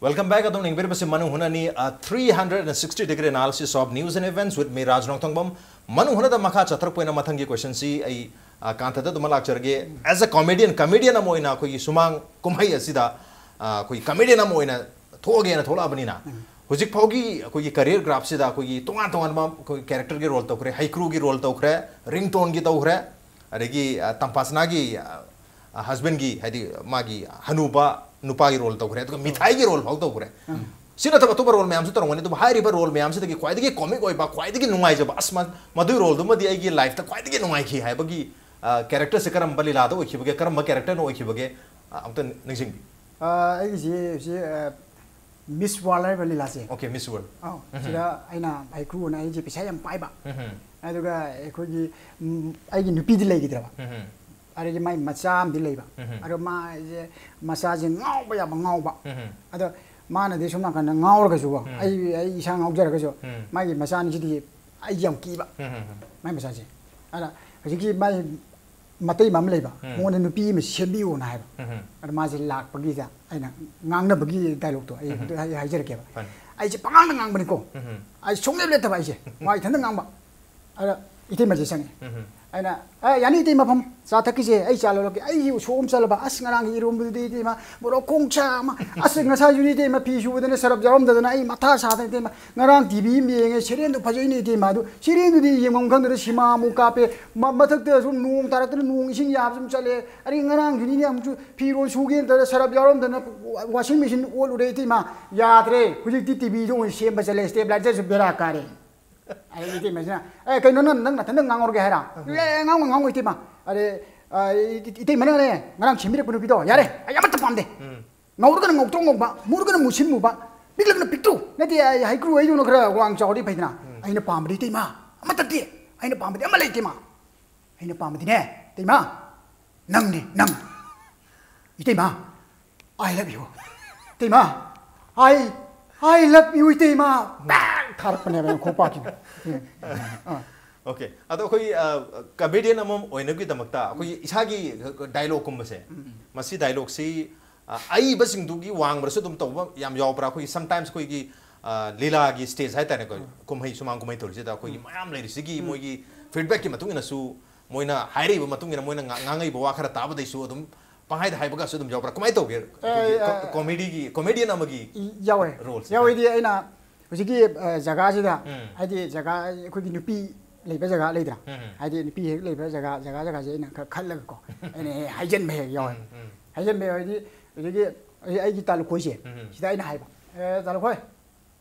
Welcome back. ꯑꯗꯨꯝ ꯌꯦꯡꯕꯤꯔꯤꯕꯁꯤ ꯃꯅꯨꯡ ꯍꯨꯠꯅꯅꯤ, three hundred and sixty degree analysis of news and events with me, ꯔꯥꯖ ꯅꯣꯡꯊꯣꯡꯕꯝ꯫ ꯃꯅꯨꯡ ꯍꯨꯠꯅꯗ ꯃꯈꯥ ꯆꯠꯊꯔꯛꯄ ꯑꯣꯏꯅ ꯃꯊꯪꯒꯤ ꯀꯣꯏꯁꯟꯁꯤ ꯑꯩ ꯀꯥꯟꯊꯗ ꯑꯗꯨꯃꯛ ꯂꯥꯛꯆꯔꯒꯦ꯫ As a comedian, comedian ꯑꯃ ꯑꯣꯏꯅ ꯑꯩꯈꯣꯏꯒꯤ ꯁꯨꯃꯥꯡ ꯀꯨꯝꯍꯩ ꯑꯁꯤꯗ ꯑꯩꯈꯣꯏ comedian ꯑꯃ ꯑꯣꯏꯅ ꯊꯣꯛꯑꯒꯦꯅ ꯊꯣꯛꯂꯛꯑꯕꯅꯤꯅ, ꯍꯧꯖꯤꯛ ꯐꯥꯎꯒꯤ ꯑꯩꯈꯣꯏꯒꯤ career graph ꯁꯤꯗ ꯑꯩꯈꯣꯏꯒꯤ ꯇꯣꯉꯥꯟ ꯇꯣꯉꯥꯟꯕ ꯑꯩꯈꯣꯏ ꯀꯦꯔꯦꯛꯇꯔꯒꯤ ꯔꯣꯜ ꯇꯧꯈ꯭ꯔꯦ, ꯍꯩꯀ꯭ꯔꯨꯒꯤ ꯔꯣꯜ ꯇꯧꯈ꯭ꯔꯦ, ꯔꯤꯡꯇꯣꯟꯒꯤ ꯇꯧꯈ꯭ꯔꯦ, ꯑꯗꯒꯤ ꯇꯝꯐꯥꯁꯅꯥꯒꯤ ꯍꯁꯕꯦꯟꯒꯤ, ꯍꯥꯏꯗꯤ ꯃꯥꯒꯤ ꯍꯅꯨꯕ ꯅꯨꯄꯥꯒꯤ ꯔꯣꯜ ꯇꯧꯈ꯭ꯔꯦ, ꯑꯗꯨꯒ ꯃꯤꯊꯥꯏꯒꯤ ꯔꯣꯜ ꯐꯥꯎ ꯇꯧꯈ꯭ꯔꯦ꯫ ꯁꯤ ꯅꯠꯇꯕ ꯑꯇꯣꯞꯄ ꯔꯣꯜ ꯃꯌꯥꯝꯁꯨ ꯇꯧꯔꯝꯒꯅꯤ, ꯑꯗꯨꯕꯨ ꯍꯥꯏꯔꯤꯕ ꯔꯣꯜ ꯃꯌꯥꯝꯁꯤꯗꯒꯤ ꯈ꯭ꯋꯥꯏꯗꯒꯤ ꯀꯣꯃꯤꯛ ꯑꯣꯏꯕ, ꯈ꯭ꯋꯥꯏꯗꯒꯤ ꯅꯨꯡꯉꯥꯏꯖꯕ, "ꯑꯁ, ꯃꯗꯨꯒꯤ ꯔꯣꯜꯗꯨꯃꯗꯤ ꯑꯩꯒꯤ ꯂꯥꯏꯐꯇ ꯈ꯭ꯋꯥꯏꯗꯒꯤ ꯅꯨꯡꯉꯥꯏꯈꯤ" ꯍꯥꯏꯕꯒꯤ ꯀꯦꯔꯦꯛꯇꯔꯁꯦ ꯀꯔꯝꯕ ꯂꯤꯂꯥꯗ ꯑꯣꯏꯈꯤꯕꯒꯦ, ꯀꯔꯝꯕ ꯀꯦꯔꯦꯛꯇꯔꯅ ꯑꯣꯏꯈꯤꯕꯒꯦ? ꯑꯝꯇ ꯅꯤꯡꯁꯤꯡꯕꯤꯌꯨ꯫ ꯑꯩꯒꯤꯁꯤ ꯍꯧꯖꯤꯛ ꯃꯤꯁ ꯋꯥꯔꯜ ꯍꯥꯏꯕ ꯂꯤꯂꯥꯁꯦ꯫ Okay, Miss World. ꯑꯧ, ꯁꯤꯗ ꯑꯩꯅ ꯍꯩꯀ꯭ꯔꯨꯅ ꯑꯩꯁꯦ ꯄꯩꯁꯥ ꯌꯥꯝ ꯄꯥꯏꯕ, ꯑꯗꯨꯒ ꯑꯩꯈꯣꯏꯒꯤ, ꯎꯝ, ꯑꯩꯒꯤ ꯅꯨꯄꯤꯗꯤ ꯂꯩꯈꯤꯗ꯭ꯔꯕ, ꯑꯗꯒꯤ ꯃꯥꯏ ꯃꯆꯥ ꯑꯃꯗꯤ ꯂꯩꯕ, ꯑꯗꯣ ꯃꯥꯁꯦ ꯃꯆꯥꯁꯦ ꯉꯥꯎꯕ ꯌꯥꯕ ꯉꯥꯎꯕ, ꯑꯗꯣ ꯃꯥꯅꯗꯤ ꯁꯣꯝ ꯅꯥꯀꯟꯗ ꯉꯥꯎꯔꯒꯁꯨꯀꯣ, ꯑꯩ ꯑꯩ ꯏꯁꯥ ꯉꯥꯎꯖꯔꯒꯁꯨ ꯃꯥꯒꯤ ꯃꯆꯥꯅꯤꯁꯤꯗꯤ ꯑꯩ ꯌꯥꯝ ꯀꯤꯕ, ꯃꯥꯏ ꯃꯆꯥꯁꯦ꯫ ꯑꯗ ꯍꯧꯖꯤꯛꯀꯤ ꯃꯥꯏ ꯃꯇꯩ ꯑꯃ ꯂꯩꯕ, ꯎꯝ꯫ ꯃꯉꯣꯟꯗ ꯅꯨꯄꯤ ꯑꯃ ꯁꯦꯝꯕꯤꯌꯣꯅ ꯍꯥꯏꯕ꯫ ꯎꯝ꯫ ꯑꯗ ꯃꯥꯁꯦ ꯂꯥꯛꯄꯒꯤꯗ ꯑꯩꯅ ꯉꯥꯡꯅꯕꯒꯤ ꯗꯥꯏꯂꯣꯛꯇꯣ ꯑꯩ ꯎꯝ꯫ ꯑꯗꯨ ꯑꯩ ꯍꯥꯏꯖꯔꯛꯀꯦꯕ꯫ ꯐꯅꯤ꯫ ꯑꯩꯁꯦ ꯄꯉꯥꯡꯗ ꯉꯥꯡꯕꯅꯤꯀꯣ꯫ ꯎꯝ꯫ ꯑꯩ ꯁꯨꯡꯂꯦꯞ ꯂꯦꯞꯇꯕ ꯑꯩꯁꯦ꯫ ꯋꯥ ꯏꯊꯟꯗ ꯉꯥꯡꯕ꯫ ꯑꯗ ꯏꯇꯩꯃꯁꯦ ꯆꯪꯉꯦ꯫ ꯎꯝ꯫ ꯑꯩꯅ, "ꯑꯦ, ꯌꯥꯅꯤ ꯏꯇꯩ, ꯃꯐꯝ ꯆꯥ ꯊꯛꯈꯤꯁꯦ, ꯑꯩ ꯆꯥ ꯂꯣꯜꯂꯛꯀꯦ꯫ ꯑꯩ ꯎꯁꯣꯞ ꯑꯃ ꯆꯠꯂꯕ, ꯑꯁ, ꯉꯔꯥꯡꯒꯤ ꯏꯔꯣꯝꯕꯗꯨꯗꯤ ꯏꯇꯩꯃ, ꯃꯣꯔꯣꯛ ꯈꯣꯡ ꯆꯥ ꯑꯃ, ꯑꯁ, ꯉꯁꯥꯏꯁꯨ ꯏꯇꯩꯃ ꯐꯤ ꯁꯨꯕꯗꯅ ꯁꯔꯞ ꯌꯥꯎꯔꯝꯗꯗꯅ ꯑꯩ ꯃꯊꯥ ꯁꯥꯗꯅ ꯏꯇꯩꯃ, ꯉꯔꯥꯡ ꯇꯤ ꯚꯤ ꯑꯃ ꯌꯦꯡꯉꯦ, ꯁꯦꯔꯦꯟꯗꯨ ꯐꯖꯩꯅꯦ ꯏꯇꯩꯃ, ꯑꯗꯨ ꯁꯦꯔꯦꯟꯗꯨꯗꯤ ꯌꯦꯡꯐꯝ ꯈꯪꯗꯅ ꯁꯤꯃꯥ ꯑꯃꯨꯛ ꯀꯥꯞꯄꯦ, ꯃ-, ꯃꯊꯛꯇ ꯁꯨꯝ ꯅꯣꯡ ꯇꯥꯔꯛꯇꯅ ꯅꯣꯡ ꯏꯁꯤꯡ ꯌꯥꯕ ꯁꯨꯝ ꯆꯠꯂꯦ, ꯑꯗꯩ ꯉꯔꯥꯡꯁꯨꯅꯤꯅꯦ ꯑꯃꯨꯛꯁꯨ ꯐꯤꯔꯣꯜ ꯁꯨꯒꯦꯅ ꯇꯧꯔ ꯁꯔꯞ ꯌꯥꯎꯔꯝꯗꯅ ꯋꯥꯁꯤꯡ ꯃꯦꯆꯤꯟ ꯑꯣꯜꯂꯨꯔꯦ ꯏꯇꯩꯃ, ꯌꯥꯗ꯭ꯔꯦ, ꯍꯧꯖꯤꯛꯇꯤ ꯇꯤ ꯚꯤꯗ ꯑꯣꯏꯅ ꯁꯦꯝꯕ ꯆꯠꯂꯦ, ꯁ꯭ꯇꯦꯕꯤꯂꯥꯏꯖꯔꯁꯨ ꯕꯦꯔꯥ ꯀꯥꯔꯦ꯫ ꯑꯗꯩ ꯏꯇꯩꯃꯁꯤꯅ, "ꯑꯦ, ꯀꯩꯅꯣ ꯅꯪ, ꯅꯪ ꯅꯊꯟꯗ ꯉꯥꯡꯍꯧꯔꯒꯦ ꯍꯥꯏꯔ?" ꯎꯝ꯫ "ꯑꯦ, ꯉꯥꯡꯉꯣ, ꯉꯥꯡꯉꯣ ꯏꯇꯩꯃ꯫ ꯑꯗꯩ, ꯑ, ꯏ-, ꯏ-, ꯏꯇꯩꯃꯅꯅꯦ, ꯉꯔꯥꯡ ꯁꯦꯝꯕꯤꯔꯛꯄ ꯅꯨꯄꯤꯗꯣ, ꯌꯥꯔꯦ, ꯑꯩ ꯑꯃꯠꯇ ꯄꯥꯝꯗꯦ꯫ ꯎꯝ꯫ ꯉꯧꯔꯒꯅ ꯉꯧꯇ꯭ꯔꯣꯛ ꯉꯧꯕ, ꯃꯨꯔꯒꯅ ꯃꯨꯁꯤꯟ ꯃꯨꯕ, ꯄꯤꯛꯂꯒꯅ ꯄꯤꯛꯇ꯭ꯔꯨ꯫ ꯅꯠꯇꯦ, ꯑꯩ ꯍꯩꯀ꯭ꯔꯨ ꯍꯩꯗꯧꯅ ꯈꯔ ꯋꯥꯡ ꯆꯥꯎꯔꯗꯤ ꯐꯩꯗꯅ꯫ ꯎꯝ꯫ ꯑꯩꯅ ꯄꯥꯝꯕꯗꯤ ꯏꯇꯩꯃ, ꯑꯃꯠꯇ ꯅꯠꯇꯦ꯫ ꯑꯩꯅ ꯄꯥꯝꯕꯗꯤ ꯑꯃ ꯂꯩ ꯏꯇꯩꯃ꯫ ꯑꯩꯅ ꯄꯥꯝꯕꯗꯤꯅꯦ, ꯏꯇꯩꯃ, ꯅꯪꯅꯦ, ꯅꯪ꯫ ꯏꯇꯩꯃ, I love you꯫ ꯏꯇꯩꯃ, I, I love you, ꯏꯇꯩꯃ꯫ ꯕꯦꯡ ꯊꯥꯔꯛꯄꯅꯦꯕ ꯑꯩꯅ ꯈꯣꯡꯄꯥꯛꯀꯤꯅ꯫ ꯑꯥ꯫ ꯑꯣꯀꯦ꯫ ꯑꯗꯣ ꯑꯩꯈꯣꯏ, ꯑ, ꯀꯃꯦꯗꯤꯌꯟ ꯑꯃ ꯑꯣꯏꯅꯕꯒꯤꯗꯃꯛꯇ ꯑꯩꯈꯣꯏꯒꯤ ꯏꯁꯥꯒꯤ ꯗꯥꯏꯂꯣꯒꯀꯨꯝꯕꯁꯦ, ꯎꯝ꯫ ꯃꯁꯤ ꯗꯥꯏꯂꯣꯒꯁꯤ, ꯑ, ꯑꯏꯕꯁꯤꯡꯗꯨꯒꯤ ꯋꯥꯡꯃꯗꯁꯨ ꯑꯗꯨꯝ ꯇꯧꯕ ꯌꯥꯝ ꯌꯥꯎꯕ꯭ꯔꯥ? ꯑꯩꯈꯣꯏꯒꯤ sometimes ꯑꯩꯈꯣꯏꯒꯤ, ꯑ, ꯂꯤꯂꯥꯒꯤ ꯁ꯭ꯇꯦꯖ ꯍꯥꯏꯇꯥꯔꯦꯀꯣ, ꯎꯝ꯫ ꯀꯨꯝꯍꯩ, ꯁꯨꯃꯥꯡ ꯀꯨꯝꯍꯩ ꯇꯧꯔꯤꯁꯤꯗ ꯑꯩꯈꯣꯏꯒꯤ ꯎꯝ꯫ ꯃꯌꯥꯝ ꯂꯩꯔꯤꯁꯤꯒꯤ ꯎꯝ꯫ ꯃꯣꯏꯒꯤ ꯐꯤꯗꯕꯦꯛꯀꯤ ꯃꯇꯨꯡ ꯏꯟꯅꯁꯨ ꯃꯣꯏꯅ ꯍꯥꯏꯔꯛꯏꯕ ꯃꯇꯨꯡ ꯏꯟꯅ ꯃꯣꯏꯅ ꯉꯥ-, ꯉꯥꯡꯉꯛꯏꯕ ꯋꯥ ꯈꯔ ꯇꯥꯕꯗꯩꯁꯨ ꯑꯗꯨꯝ ꯄꯪꯍꯥꯏꯗ ꯍꯥꯏꯕꯒꯁꯨ ꯑꯗꯨꯝ ꯌꯥꯎꯕ꯭ꯔꯥ? ꯀꯃꯥꯏꯅ ꯇꯧꯒꯦ? ꯑꯩꯈꯣꯏꯒꯤ ꯑꯦ, ꯀꯣ-, ꯑꯦ, ꯀꯣꯃꯦꯗꯤꯒꯤ, ꯀꯣꯃꯦꯗꯤꯌꯟ ꯑꯃꯒꯤ ꯏ-, ꯌꯥꯎꯋꯦ꯫ ꯔꯣꯜꯁꯦ꯫ ꯌꯥꯎꯋꯦꯗꯤ ꯑꯩꯅ ꯍꯧꯖꯤꯛꯀꯤ, ꯑ, ꯖꯒꯥꯁꯤꯗ, ꯎꯝ꯫ ꯍꯥꯏꯗꯤ ꯖꯒꯥ, ꯑꯩꯈꯣꯏꯒꯤ ꯅꯨꯄꯤ ꯂꯩꯕ ꯖꯒꯥ ꯂꯩꯗ꯭ꯔꯥ? ꯎꯝ꯫ ꯍꯥꯏꯗꯤ ꯅꯨꯄꯤ ꯍꯦꯛ ꯂꯩꯕ ꯖꯒꯥ, ꯖꯒꯥ ꯖꯒꯥꯁꯦ ꯑꯩꯅ ꯈꯔ ꯈꯜꯂꯒꯀꯣ, ꯑꯩꯅ ꯍꯦꯛ ꯍꯥꯏꯖꯟꯕ ꯍꯦꯛ ꯌꯥꯎꯋꯦ꯫ ꯎꯝ, ꯎꯝ꯫ ꯍꯥꯏꯖꯟꯕ ꯍꯥꯏꯗꯤ ꯍꯧꯖꯤꯛꯀꯤ ꯑꯩ-, ꯑꯩꯒꯤ ꯇꯥ ꯂꯨꯈꯣꯏꯁꯦ, ꯎꯝ꯫ ꯁꯤꯗ ꯑꯩꯅ ꯍꯥꯏꯕ, "ꯑꯦ, ꯇꯥ ꯂꯨꯈꯣꯏ,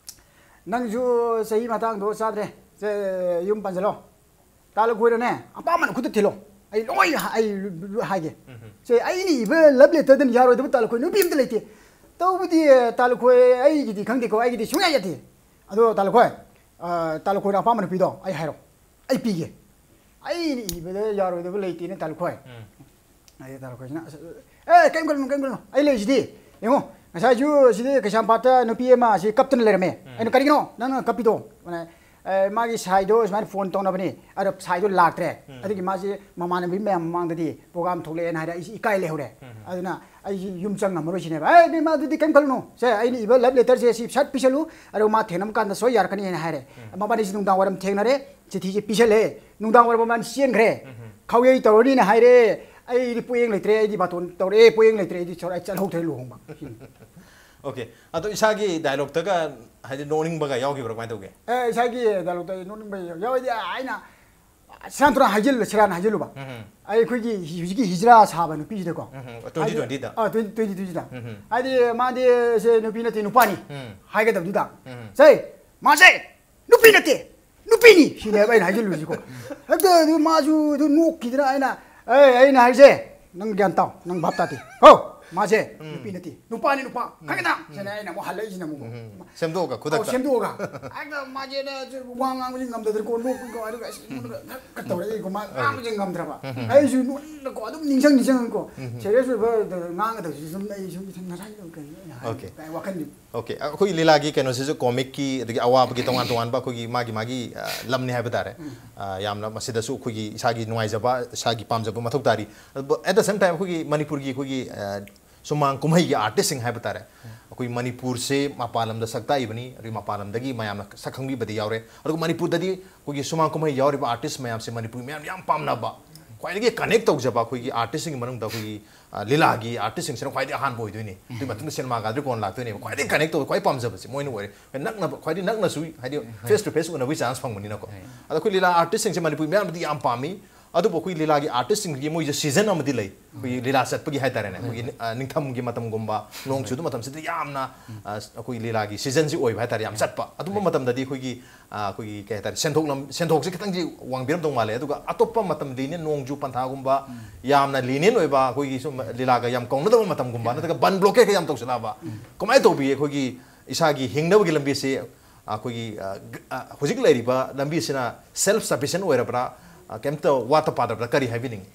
ꯅꯪꯁꯨ ꯆꯍꯤ ꯃꯇꯥꯡꯗꯣ ꯆꯥꯗ꯭ꯔꯦ, ꯁꯦ, ꯌꯨꯝ ꯄꯥꯟꯁꯤꯜꯂꯣ꯫ ꯇꯥ ꯂꯨꯈꯣꯏꯗꯅꯦ, ꯑꯄꯥꯝꯕ ꯅꯈꯨꯠꯇ ꯊꯤꯜꯂꯣ꯫ ꯑꯩ ꯂꯣꯏ ꯍ-, ꯑꯩ ꯍꯥꯏꯒꯦ꯫ ꯎꯝ꯫ ꯁꯦ, ꯑꯩꯅ ꯏꯕ ꯂꯚ ꯂꯦꯇꯔꯗꯅ ꯌꯥꯔꯣꯏꯗꯕ ꯇꯥ ꯂꯨꯈꯣꯏ ꯅꯨꯄꯤ ꯑꯝꯇ ꯂꯩꯇꯦ꯫ ꯇꯧꯕꯗꯤ, ꯇꯥ ꯂꯨꯈꯣꯏ, ꯑꯩꯒꯤꯗꯤ ꯈꯪꯗꯦꯀꯣ, ꯑꯩꯒꯤꯗꯤ ꯁꯨꯡꯌꯥ ꯌꯥꯗꯦ꯫ ꯑꯗꯣ ꯇꯥ ꯂꯨꯈꯣꯏ, ꯑ, ꯇꯥ ꯂꯨꯈꯣꯏꯅ ꯑꯄꯥꯝꯕ ꯅꯨꯄꯤꯗꯣ ꯑꯩ ꯍꯥꯏꯔꯣ, ꯑꯩ ꯄꯤꯒꯦ꯫ ꯑꯩꯅ ꯏꯕꯗ ꯌꯥꯔꯣꯏꯗꯕ ꯂꯩꯇꯦꯅꯦ ꯇꯥ ꯂꯨꯈꯣꯏ꯫" ꯎꯝ꯫ ꯑꯗꯩ ꯇꯥ ꯂꯨꯈꯣꯏꯁꯤꯅ, "ꯑꯁ, ꯑꯦ, ꯀꯩꯝ ꯈꯜꯂꯨꯅꯨ, ꯀꯩꯝ ꯈꯜꯂꯨꯅꯨ, ꯑꯩ ꯂꯩꯔꯤꯁꯤꯗꯤ꯫ ꯌꯦꯡꯉꯣ, ꯉꯁꯥꯏꯁꯨ ꯁꯤꯗꯤ ꯀꯩꯁꯥꯝꯄꯥꯠꯇ ꯅꯨꯄꯤ ꯑꯃ ꯑꯁꯤ ꯀꯞꯇꯅ ꯂꯩꯔꯝꯃꯦ꯫" ꯎꯝ꯫ ꯑꯩꯅ, "ꯀꯔꯤꯒꯤꯅꯣ ꯅꯪꯅ ꯀꯞꯄꯤꯗꯣ?" ꯑꯅ, ꯑꯦ, ꯃꯥꯒꯤ ꯁꯥꯏꯗꯣ ꯁꯨꯃꯥꯏꯅ ꯐꯣꯟ ꯇꯧꯅꯕꯅꯤ, ꯑꯗꯣ ꯁꯥꯏꯗꯣ ꯂꯥꯛꯇ꯭ꯔꯦ꯫ ꯑꯗꯨꯒꯤ ꯃꯥꯁꯦ ꯃꯃꯥꯟꯅꯕꯤ ꯃꯌꯥꯝ ꯃꯃꯥꯡꯗꯗꯤ ꯄ꯭ꯔꯣꯒ꯭ꯔꯥꯝ ꯊꯣꯛꯂꯛꯑꯦꯅ ꯍꯥꯏꯔꯦ, ꯑꯩꯁꯦ ꯏꯀꯥꯏ ꯂꯩꯍꯧꯔꯦ꯫ ꯑꯗꯨꯅ ꯑꯩꯁꯤ ꯌꯨꯝ ꯆꯪ ꯉꯝꯃꯔꯣꯏ ꯁꯤꯅꯦꯕ꯫ "ꯑꯦ, ꯏꯕꯦꯝꯃ, ꯑꯗꯨꯗꯤ ꯀꯩꯝ ꯈꯜꯂꯨꯅꯨ, ꯁꯦ, ꯑꯩꯅ ꯏꯕ ꯂꯕ ꯂꯦꯇꯔꯁꯦ ꯁꯤ ꯁꯠ ꯄꯤꯁꯜꯂꯨ, ꯑꯗꯨꯒ ꯃꯥ ꯊꯦꯡꯅꯕ ꯀꯥꯟꯗ ꯁꯣꯏ ꯌꯥꯔꯛꯀꯅꯤ" ꯍꯥꯏꯅ ꯍꯥꯏꯔꯦ꯫ ꯃꯕꯥꯅꯤꯁꯤ ꯅꯨꯡꯗꯥꯡ ꯋꯥꯏꯔꯝ ꯊꯦꯡꯅꯔꯦ, ꯆꯤꯊꯤꯁꯦ ꯄꯤꯁꯜꯂꯦ꯫ ꯅꯨꯡꯗꯥꯡ ꯋꯥꯏꯔꯝ ꯃꯕꯥꯅꯤ ꯆꯦꯟꯈ꯭ꯔꯦ꯫ ꯈꯥꯎꯌꯩ ꯇꯧꯔꯅꯤꯅ ꯍꯥꯏꯔꯦ꯫ "ꯑꯩꯗꯤ ꯄꯣꯌꯦꯡ ꯂꯩꯇ꯭ꯔꯦ, ꯑꯩꯗꯤ ꯕꯥꯇꯣꯟ ꯇꯧꯔꯛꯑꯦ, ꯄꯣꯌꯦꯡ ꯂꯩꯇ꯭ꯔꯦ, ꯑꯩꯗꯤ ꯁꯣꯔ-, ꯑꯩ ꯆꯠꯍꯧꯗ꯭ꯔꯦ ꯂꯨꯍꯣꯡꯕ"꯫ ꯁꯤꯅꯤ꯫ ꯑꯣꯀꯦ꯫ ꯑꯗꯣ ꯏꯁꯥꯒꯤ ꯗꯥꯏꯂꯣꯛꯇꯒ ꯍꯥꯏꯗꯤ ꯅꯣꯛꯅꯤꯡꯕꯒ ꯌꯥꯎꯈꯤꯕ꯭ꯔꯥ, ꯀꯃꯥꯏꯅ ꯇꯧꯒꯦ? ꯑꯦ, ꯏꯁꯥꯒꯤ ꯗꯥꯏꯂꯣꯛꯇ ꯅꯣꯛꯅꯤꯡꯕ ꯌꯥꯎꯋꯦꯗꯤ, ꯑꯩꯅ ꯁꯦꯔꯥꯟ ꯇꯨꯔꯥꯟ ꯍꯥꯏꯖꯤꯜꯂꯨ, ꯁꯦꯔꯥꯟ ꯍꯥꯏꯖꯤꯜꯂꯨꯕ꯫ ꯑꯩꯈꯣꯏꯒꯤ ꯍꯧꯖꯤꯛꯀꯤ ꯍꯤꯖ꯭ꯔꯥ ꯁꯥꯕ ꯅꯨꯄꯤꯁꯤꯗꯀꯣ꯫ ꯎꯝ, twenty twenty ꯗ꯫ ꯑꯥ, twenty twenty ꯗ꯫ ꯍꯥꯏꯗꯤ ꯃꯥꯗꯤ ꯁꯦ ꯅꯨꯄꯤ ꯅꯠꯇꯦ, ꯅꯨꯄꯥꯅꯤ ꯍꯥꯏꯒꯗꯕꯗꯨꯗ, "ꯁꯦ, ꯃꯥꯁꯦ ꯅꯨꯄꯤ ꯅꯠꯇꯦ, ꯅꯨꯄꯤꯅꯤ" ꯁꯤꯅꯦꯕ ꯑꯩꯅ ꯍꯥꯏꯖꯤꯜꯂꯨꯁꯤꯀꯣ꯫ ꯍꯦꯛꯇ ꯑꯗꯨ ꯃꯥꯁꯨ ꯑꯗꯨ ꯅꯣꯛꯈꯤꯗꯅ, ꯑꯩꯅ, "ꯑꯦ, ꯑꯩꯅ ꯍꯥꯏꯁꯦ ꯅꯪ ꯒ꯭ꯌꯥꯟ ꯇꯥꯎ, ꯅꯪ ꯚꯥꯞ ꯇꯥꯗꯦ꯫ ꯍꯣ, ꯃꯥꯁꯦ ꯅꯨꯄꯤ ꯅꯠꯇꯦ, ꯅꯨꯄꯥꯅꯤ, ꯅꯨꯄꯥ, ꯈꯪꯉꯦꯗ?" ꯁꯤꯅ ꯑꯩꯅ ꯑꯃꯨꯛ ꯍꯜꯂꯛꯏꯁꯤꯅ ꯑꯃꯨꯛ꯫ ꯁꯦꯝꯗꯣꯛꯑꯒ, ꯑꯧ, ꯈꯨꯗꯛꯇ꯫ ꯁꯦꯝꯗꯣꯛꯑꯒ꯫ ꯍꯦꯛꯇ ꯃꯥꯁꯦꯅ ꯋꯥ ꯉꯥꯡꯕꯁꯤ ꯉꯝꯗꯗꯅꯀꯣ, ꯅꯣꯛꯄꯀꯣ, ꯑꯗꯨꯒ ꯑꯁ, ꯑꯩꯉꯣꯟꯗꯒ ꯈꯔ ꯇꯧꯔꯛꯏꯀꯣ, ꯃꯥ ꯉꯥꯡꯕꯁꯦ ꯉꯝꯗ꯭ꯔꯕ꯫ ꯑꯩꯁꯨ ꯅꯣꯛꯅꯤꯡꯅꯀꯣ, ꯑꯗꯨꯝ ꯅꯤꯡꯁꯤꯡ ꯅꯤꯡꯁꯤꯡꯉꯒꯀꯣ, ꯁꯦꯔꯤꯌꯁ ꯑꯣꯏꯕ ꯉꯥꯡꯒꯗꯕꯁꯤ ꯁꯨꯝ ꯑꯩ ꯁꯨꯝ ꯉꯁꯥꯏ ꯀꯩꯅꯣ ꯑꯩꯅ ꯍꯥꯏ-, ꯑꯣꯀꯦ꯫ ꯋꯥꯈꯜꯗꯤ꯫ ꯑꯣꯀꯦ, ꯑꯩꯈꯣꯏ ꯂꯤꯂꯥꯒꯤ ꯀꯩꯅꯣꯁꯤꯁꯨ ꯀꯣꯃꯤꯛꯀꯤ, ꯑꯗꯒꯤ ꯑꯋꯥꯕꯒꯤ ꯇꯣꯉꯥꯟ ꯇꯣꯉꯥꯟꯕ ꯑꯩꯈꯣꯏꯒꯤ ꯃꯥꯒꯤ ꯃꯥꯒꯤ, ꯑ, ꯂꯝꯅꯤ ꯍꯥꯏꯕ ꯇꯥꯔꯦ꯫ ꯑ, ꯌꯥꯝꯅ ꯃꯁꯤꯗꯁꯨ ꯑꯩꯈꯣꯏꯒꯤ ꯏꯁꯥꯒꯤ ꯅꯨꯡꯉꯥꯏꯖꯕ, ꯏꯁꯥꯒꯤ ꯄꯥꯝꯖꯕ ꯃꯊꯧ ꯇꯥꯔꯤ꯫ ꯑꯗꯨꯕꯨ at the same time ꯑꯩꯈꯣꯏꯒꯤ ꯃꯅꯤꯄꯨꯔꯒꯤ ꯑꯩꯈꯣꯏꯒꯤ, ꯑ, ꯁꯨꯃꯥꯡ ꯀꯨꯝꯍꯩꯒꯤ ꯑꯥꯔꯇꯤꯁꯁꯤꯡ ꯍꯥꯏꯕ ꯇꯥꯔꯦ꯫ ꯑꯩꯈꯣꯏ ꯃꯅꯤꯄꯨꯔꯁꯦ ꯃꯄꯥꯟ ꯂꯝꯗ ꯁꯛ ꯇꯥꯛꯏꯕꯅꯤ, ꯑꯗꯨꯒꯤ ꯃꯄꯥꯟ ꯂꯝꯗꯒꯤ ꯃꯌꯥꯝꯅ ꯁꯛ ꯈꯪꯕꯤꯕꯗꯤ ꯌꯥꯎꯔꯦ꯫ ꯑꯗꯨꯒ ꯃꯅꯤꯄꯨꯔꯗꯗꯤ ꯑꯩꯈꯣꯏꯒꯤ ꯁꯨꯃꯥꯡ ꯀꯨꯝꯍꯩ ꯌꯥꯎꯔꯤꯕ ꯑꯥꯔꯇꯤꯁ ꯃꯌꯥꯝꯁꯦ ꯃꯅꯤꯄꯨꯔꯤ ꯃꯌꯥꯝ ꯌꯥꯝ ꯄꯥꯝꯅꯕ, ꯈ꯭ꯋꯥꯏꯗꯒꯤ ꯀꯅꯦꯛ ꯇꯧꯖꯕ ꯑꯩꯈꯣꯏꯒꯤ ꯑꯥꯔꯇꯤꯁꯁꯤꯡꯒꯤ ꯃꯅꯨꯡꯗ ꯑꯩꯈꯣꯏꯒꯤ, ꯑ, ꯂꯤꯂꯥꯒꯤ ꯑꯥꯔꯇꯤꯁꯁꯤꯡꯁꯤꯅ ꯈ꯭ꯋꯥꯏꯗꯒꯤ ꯑꯍꯥꯟꯕ ꯑꯣꯏꯗꯣꯏꯅꯤ꯫ ꯑꯗꯨꯒꯤ ꯃꯇꯨꯡꯗ ꯁꯤꯅꯦꯃꯥ ꯒꯥꯗ꯭ꯔꯤ ꯀꯣꯟ ꯂꯥꯛꯇꯣꯏꯅꯦꯕ꯫ ꯈ꯭ꯋꯥꯏꯗꯒꯤ ꯀꯅꯦꯛ ꯇꯧꯕ, ꯈ꯭ꯋꯥꯏ ꯄꯥꯝꯖꯕꯁꯦ ꯃꯣꯏꯅ ꯑꯣꯏꯔꯦ꯫ ꯅꯛꯅꯕ, ꯈ꯭ꯋꯥꯏꯗꯒꯤ ꯅꯛꯅꯁꯨ, ꯍꯥꯏꯗꯤ, ꯐꯦꯁ ꯇꯨ ꯐꯦꯁ ꯎꯅꯕꯒꯤ ꯆꯥꯟꯁ ꯐꯪꯕꯅꯤꯅꯀꯣ꯫ ꯑꯗꯣ ꯑꯩꯈꯣꯏ ꯂꯤꯂꯥ ꯑꯥꯔꯇꯤꯁꯁꯤꯡꯁꯦ ꯃꯅꯤꯄꯨꯔꯤ ꯃꯌꯥꯝꯅꯗꯤ ꯌꯥꯝ ꯄꯥꯝꯃꯤ꯫ ꯑꯗꯨꯕꯨ ꯑꯩꯈꯣꯏ ꯂꯤꯂꯥꯒꯤ ꯑꯥꯔꯇꯤꯁꯁꯤꯡꯁꯤꯒꯤ ꯃꯣꯏꯁꯦ ꯁꯤꯖꯟ ꯑꯃꯗꯤ ꯂꯩ, ꯑꯩꯈꯣꯏꯒꯤ ꯂꯤꯂꯥ ꯆꯠꯄꯒꯤ ꯍꯥꯏꯇꯥꯔꯦꯅꯦ꯫ ꯑꯩꯈꯣꯏꯒꯤ, ꯑ, ꯅꯤꯡꯊꯝꯒꯤ ꯃꯇꯝꯒꯨꯝꯕ, ꯅꯣꯡ ꯆꯨꯕ ꯃꯇꯝꯁꯤꯗ ꯌꯥꯝꯅ, ꯑ, ꯑꯩꯈꯣꯏ ꯂꯤꯂꯥꯒꯤ ꯁꯤꯖꯟꯁꯤ ꯑꯣꯏꯕ ꯍꯥꯏꯇꯥꯔꯦ, ꯌꯥꯝ ꯆꯠꯄ꯫ ꯑꯗꯨꯝꯕ ꯃꯇꯝꯗꯗꯤ ꯑꯩꯈꯣꯏꯒꯤ, ꯑ, ꯑꯩꯈꯣꯏꯒꯤ ꯀꯩ ꯍꯥꯏꯇꯥꯔꯦ, ꯁꯦꯟꯊꯣꯛ ꯂꯝ-, ꯁꯦꯟꯊꯣꯛꯁꯦ ꯈꯤꯇꯪꯁꯤ ꯋꯥꯡꯕꯤꯔꯝꯗꯧ ꯃꯥꯜꯂꯦ꯫ ꯑꯗꯨꯒ ꯑꯇꯣꯞꯄ ꯃꯇꯝ ꯂꯤꯅꯤꯌꯟ, ꯅꯣꯡꯖꯨ ꯄꯟꯊꯥꯒꯨꯝꯕ, ꯌꯥꯝꯅ ꯂꯤꯅꯤꯌꯟ ꯑꯣꯏꯕ, ꯑꯩꯈꯣꯏꯒꯤ ꯁꯨꯝ ꯂꯤꯂꯥꯒ ꯌꯥꯝ ꯀꯧꯅꯗꯕ ꯃꯇꯝꯒꯨꯝꯕ, ꯅꯠꯇ꯭ꯔꯒ ꯕꯟ ꯕ꯭ꯂꯣꯀꯦꯠꯀ ꯌꯥꯝ ꯇꯧꯁꯤꯜꯂꯛꯑꯕ, ꯀꯃꯥꯏꯅ ꯇꯧꯕꯤ ꯑꯩꯈꯣꯏꯒꯤ ꯏꯁꯥꯒꯤ ꯍꯤꯡꯅꯕꯒꯤ ꯂꯝꯕꯤꯁꯤ ꯑꯩꯈꯣꯏꯒꯤ, ꯑ, ꯒ-, ꯑ, ꯍꯧꯖꯤꯛ ꯂꯩꯔꯤꯕ ꯂꯝꯕꯤꯁꯤꯅ ꯁꯦꯜꯐ ꯁꯐꯤꯁꯤꯌꯦꯟ ꯑꯣꯏꯔꯕ꯭ꯔꯥ, ꯑ, ꯀꯩꯝꯇ ꯋꯥꯠꯇ ꯄꯥꯗꯕ꯭ꯔꯥ, ꯀꯔꯤ ꯍꯥꯏꯕꯤꯅꯤꯡꯉꯤ?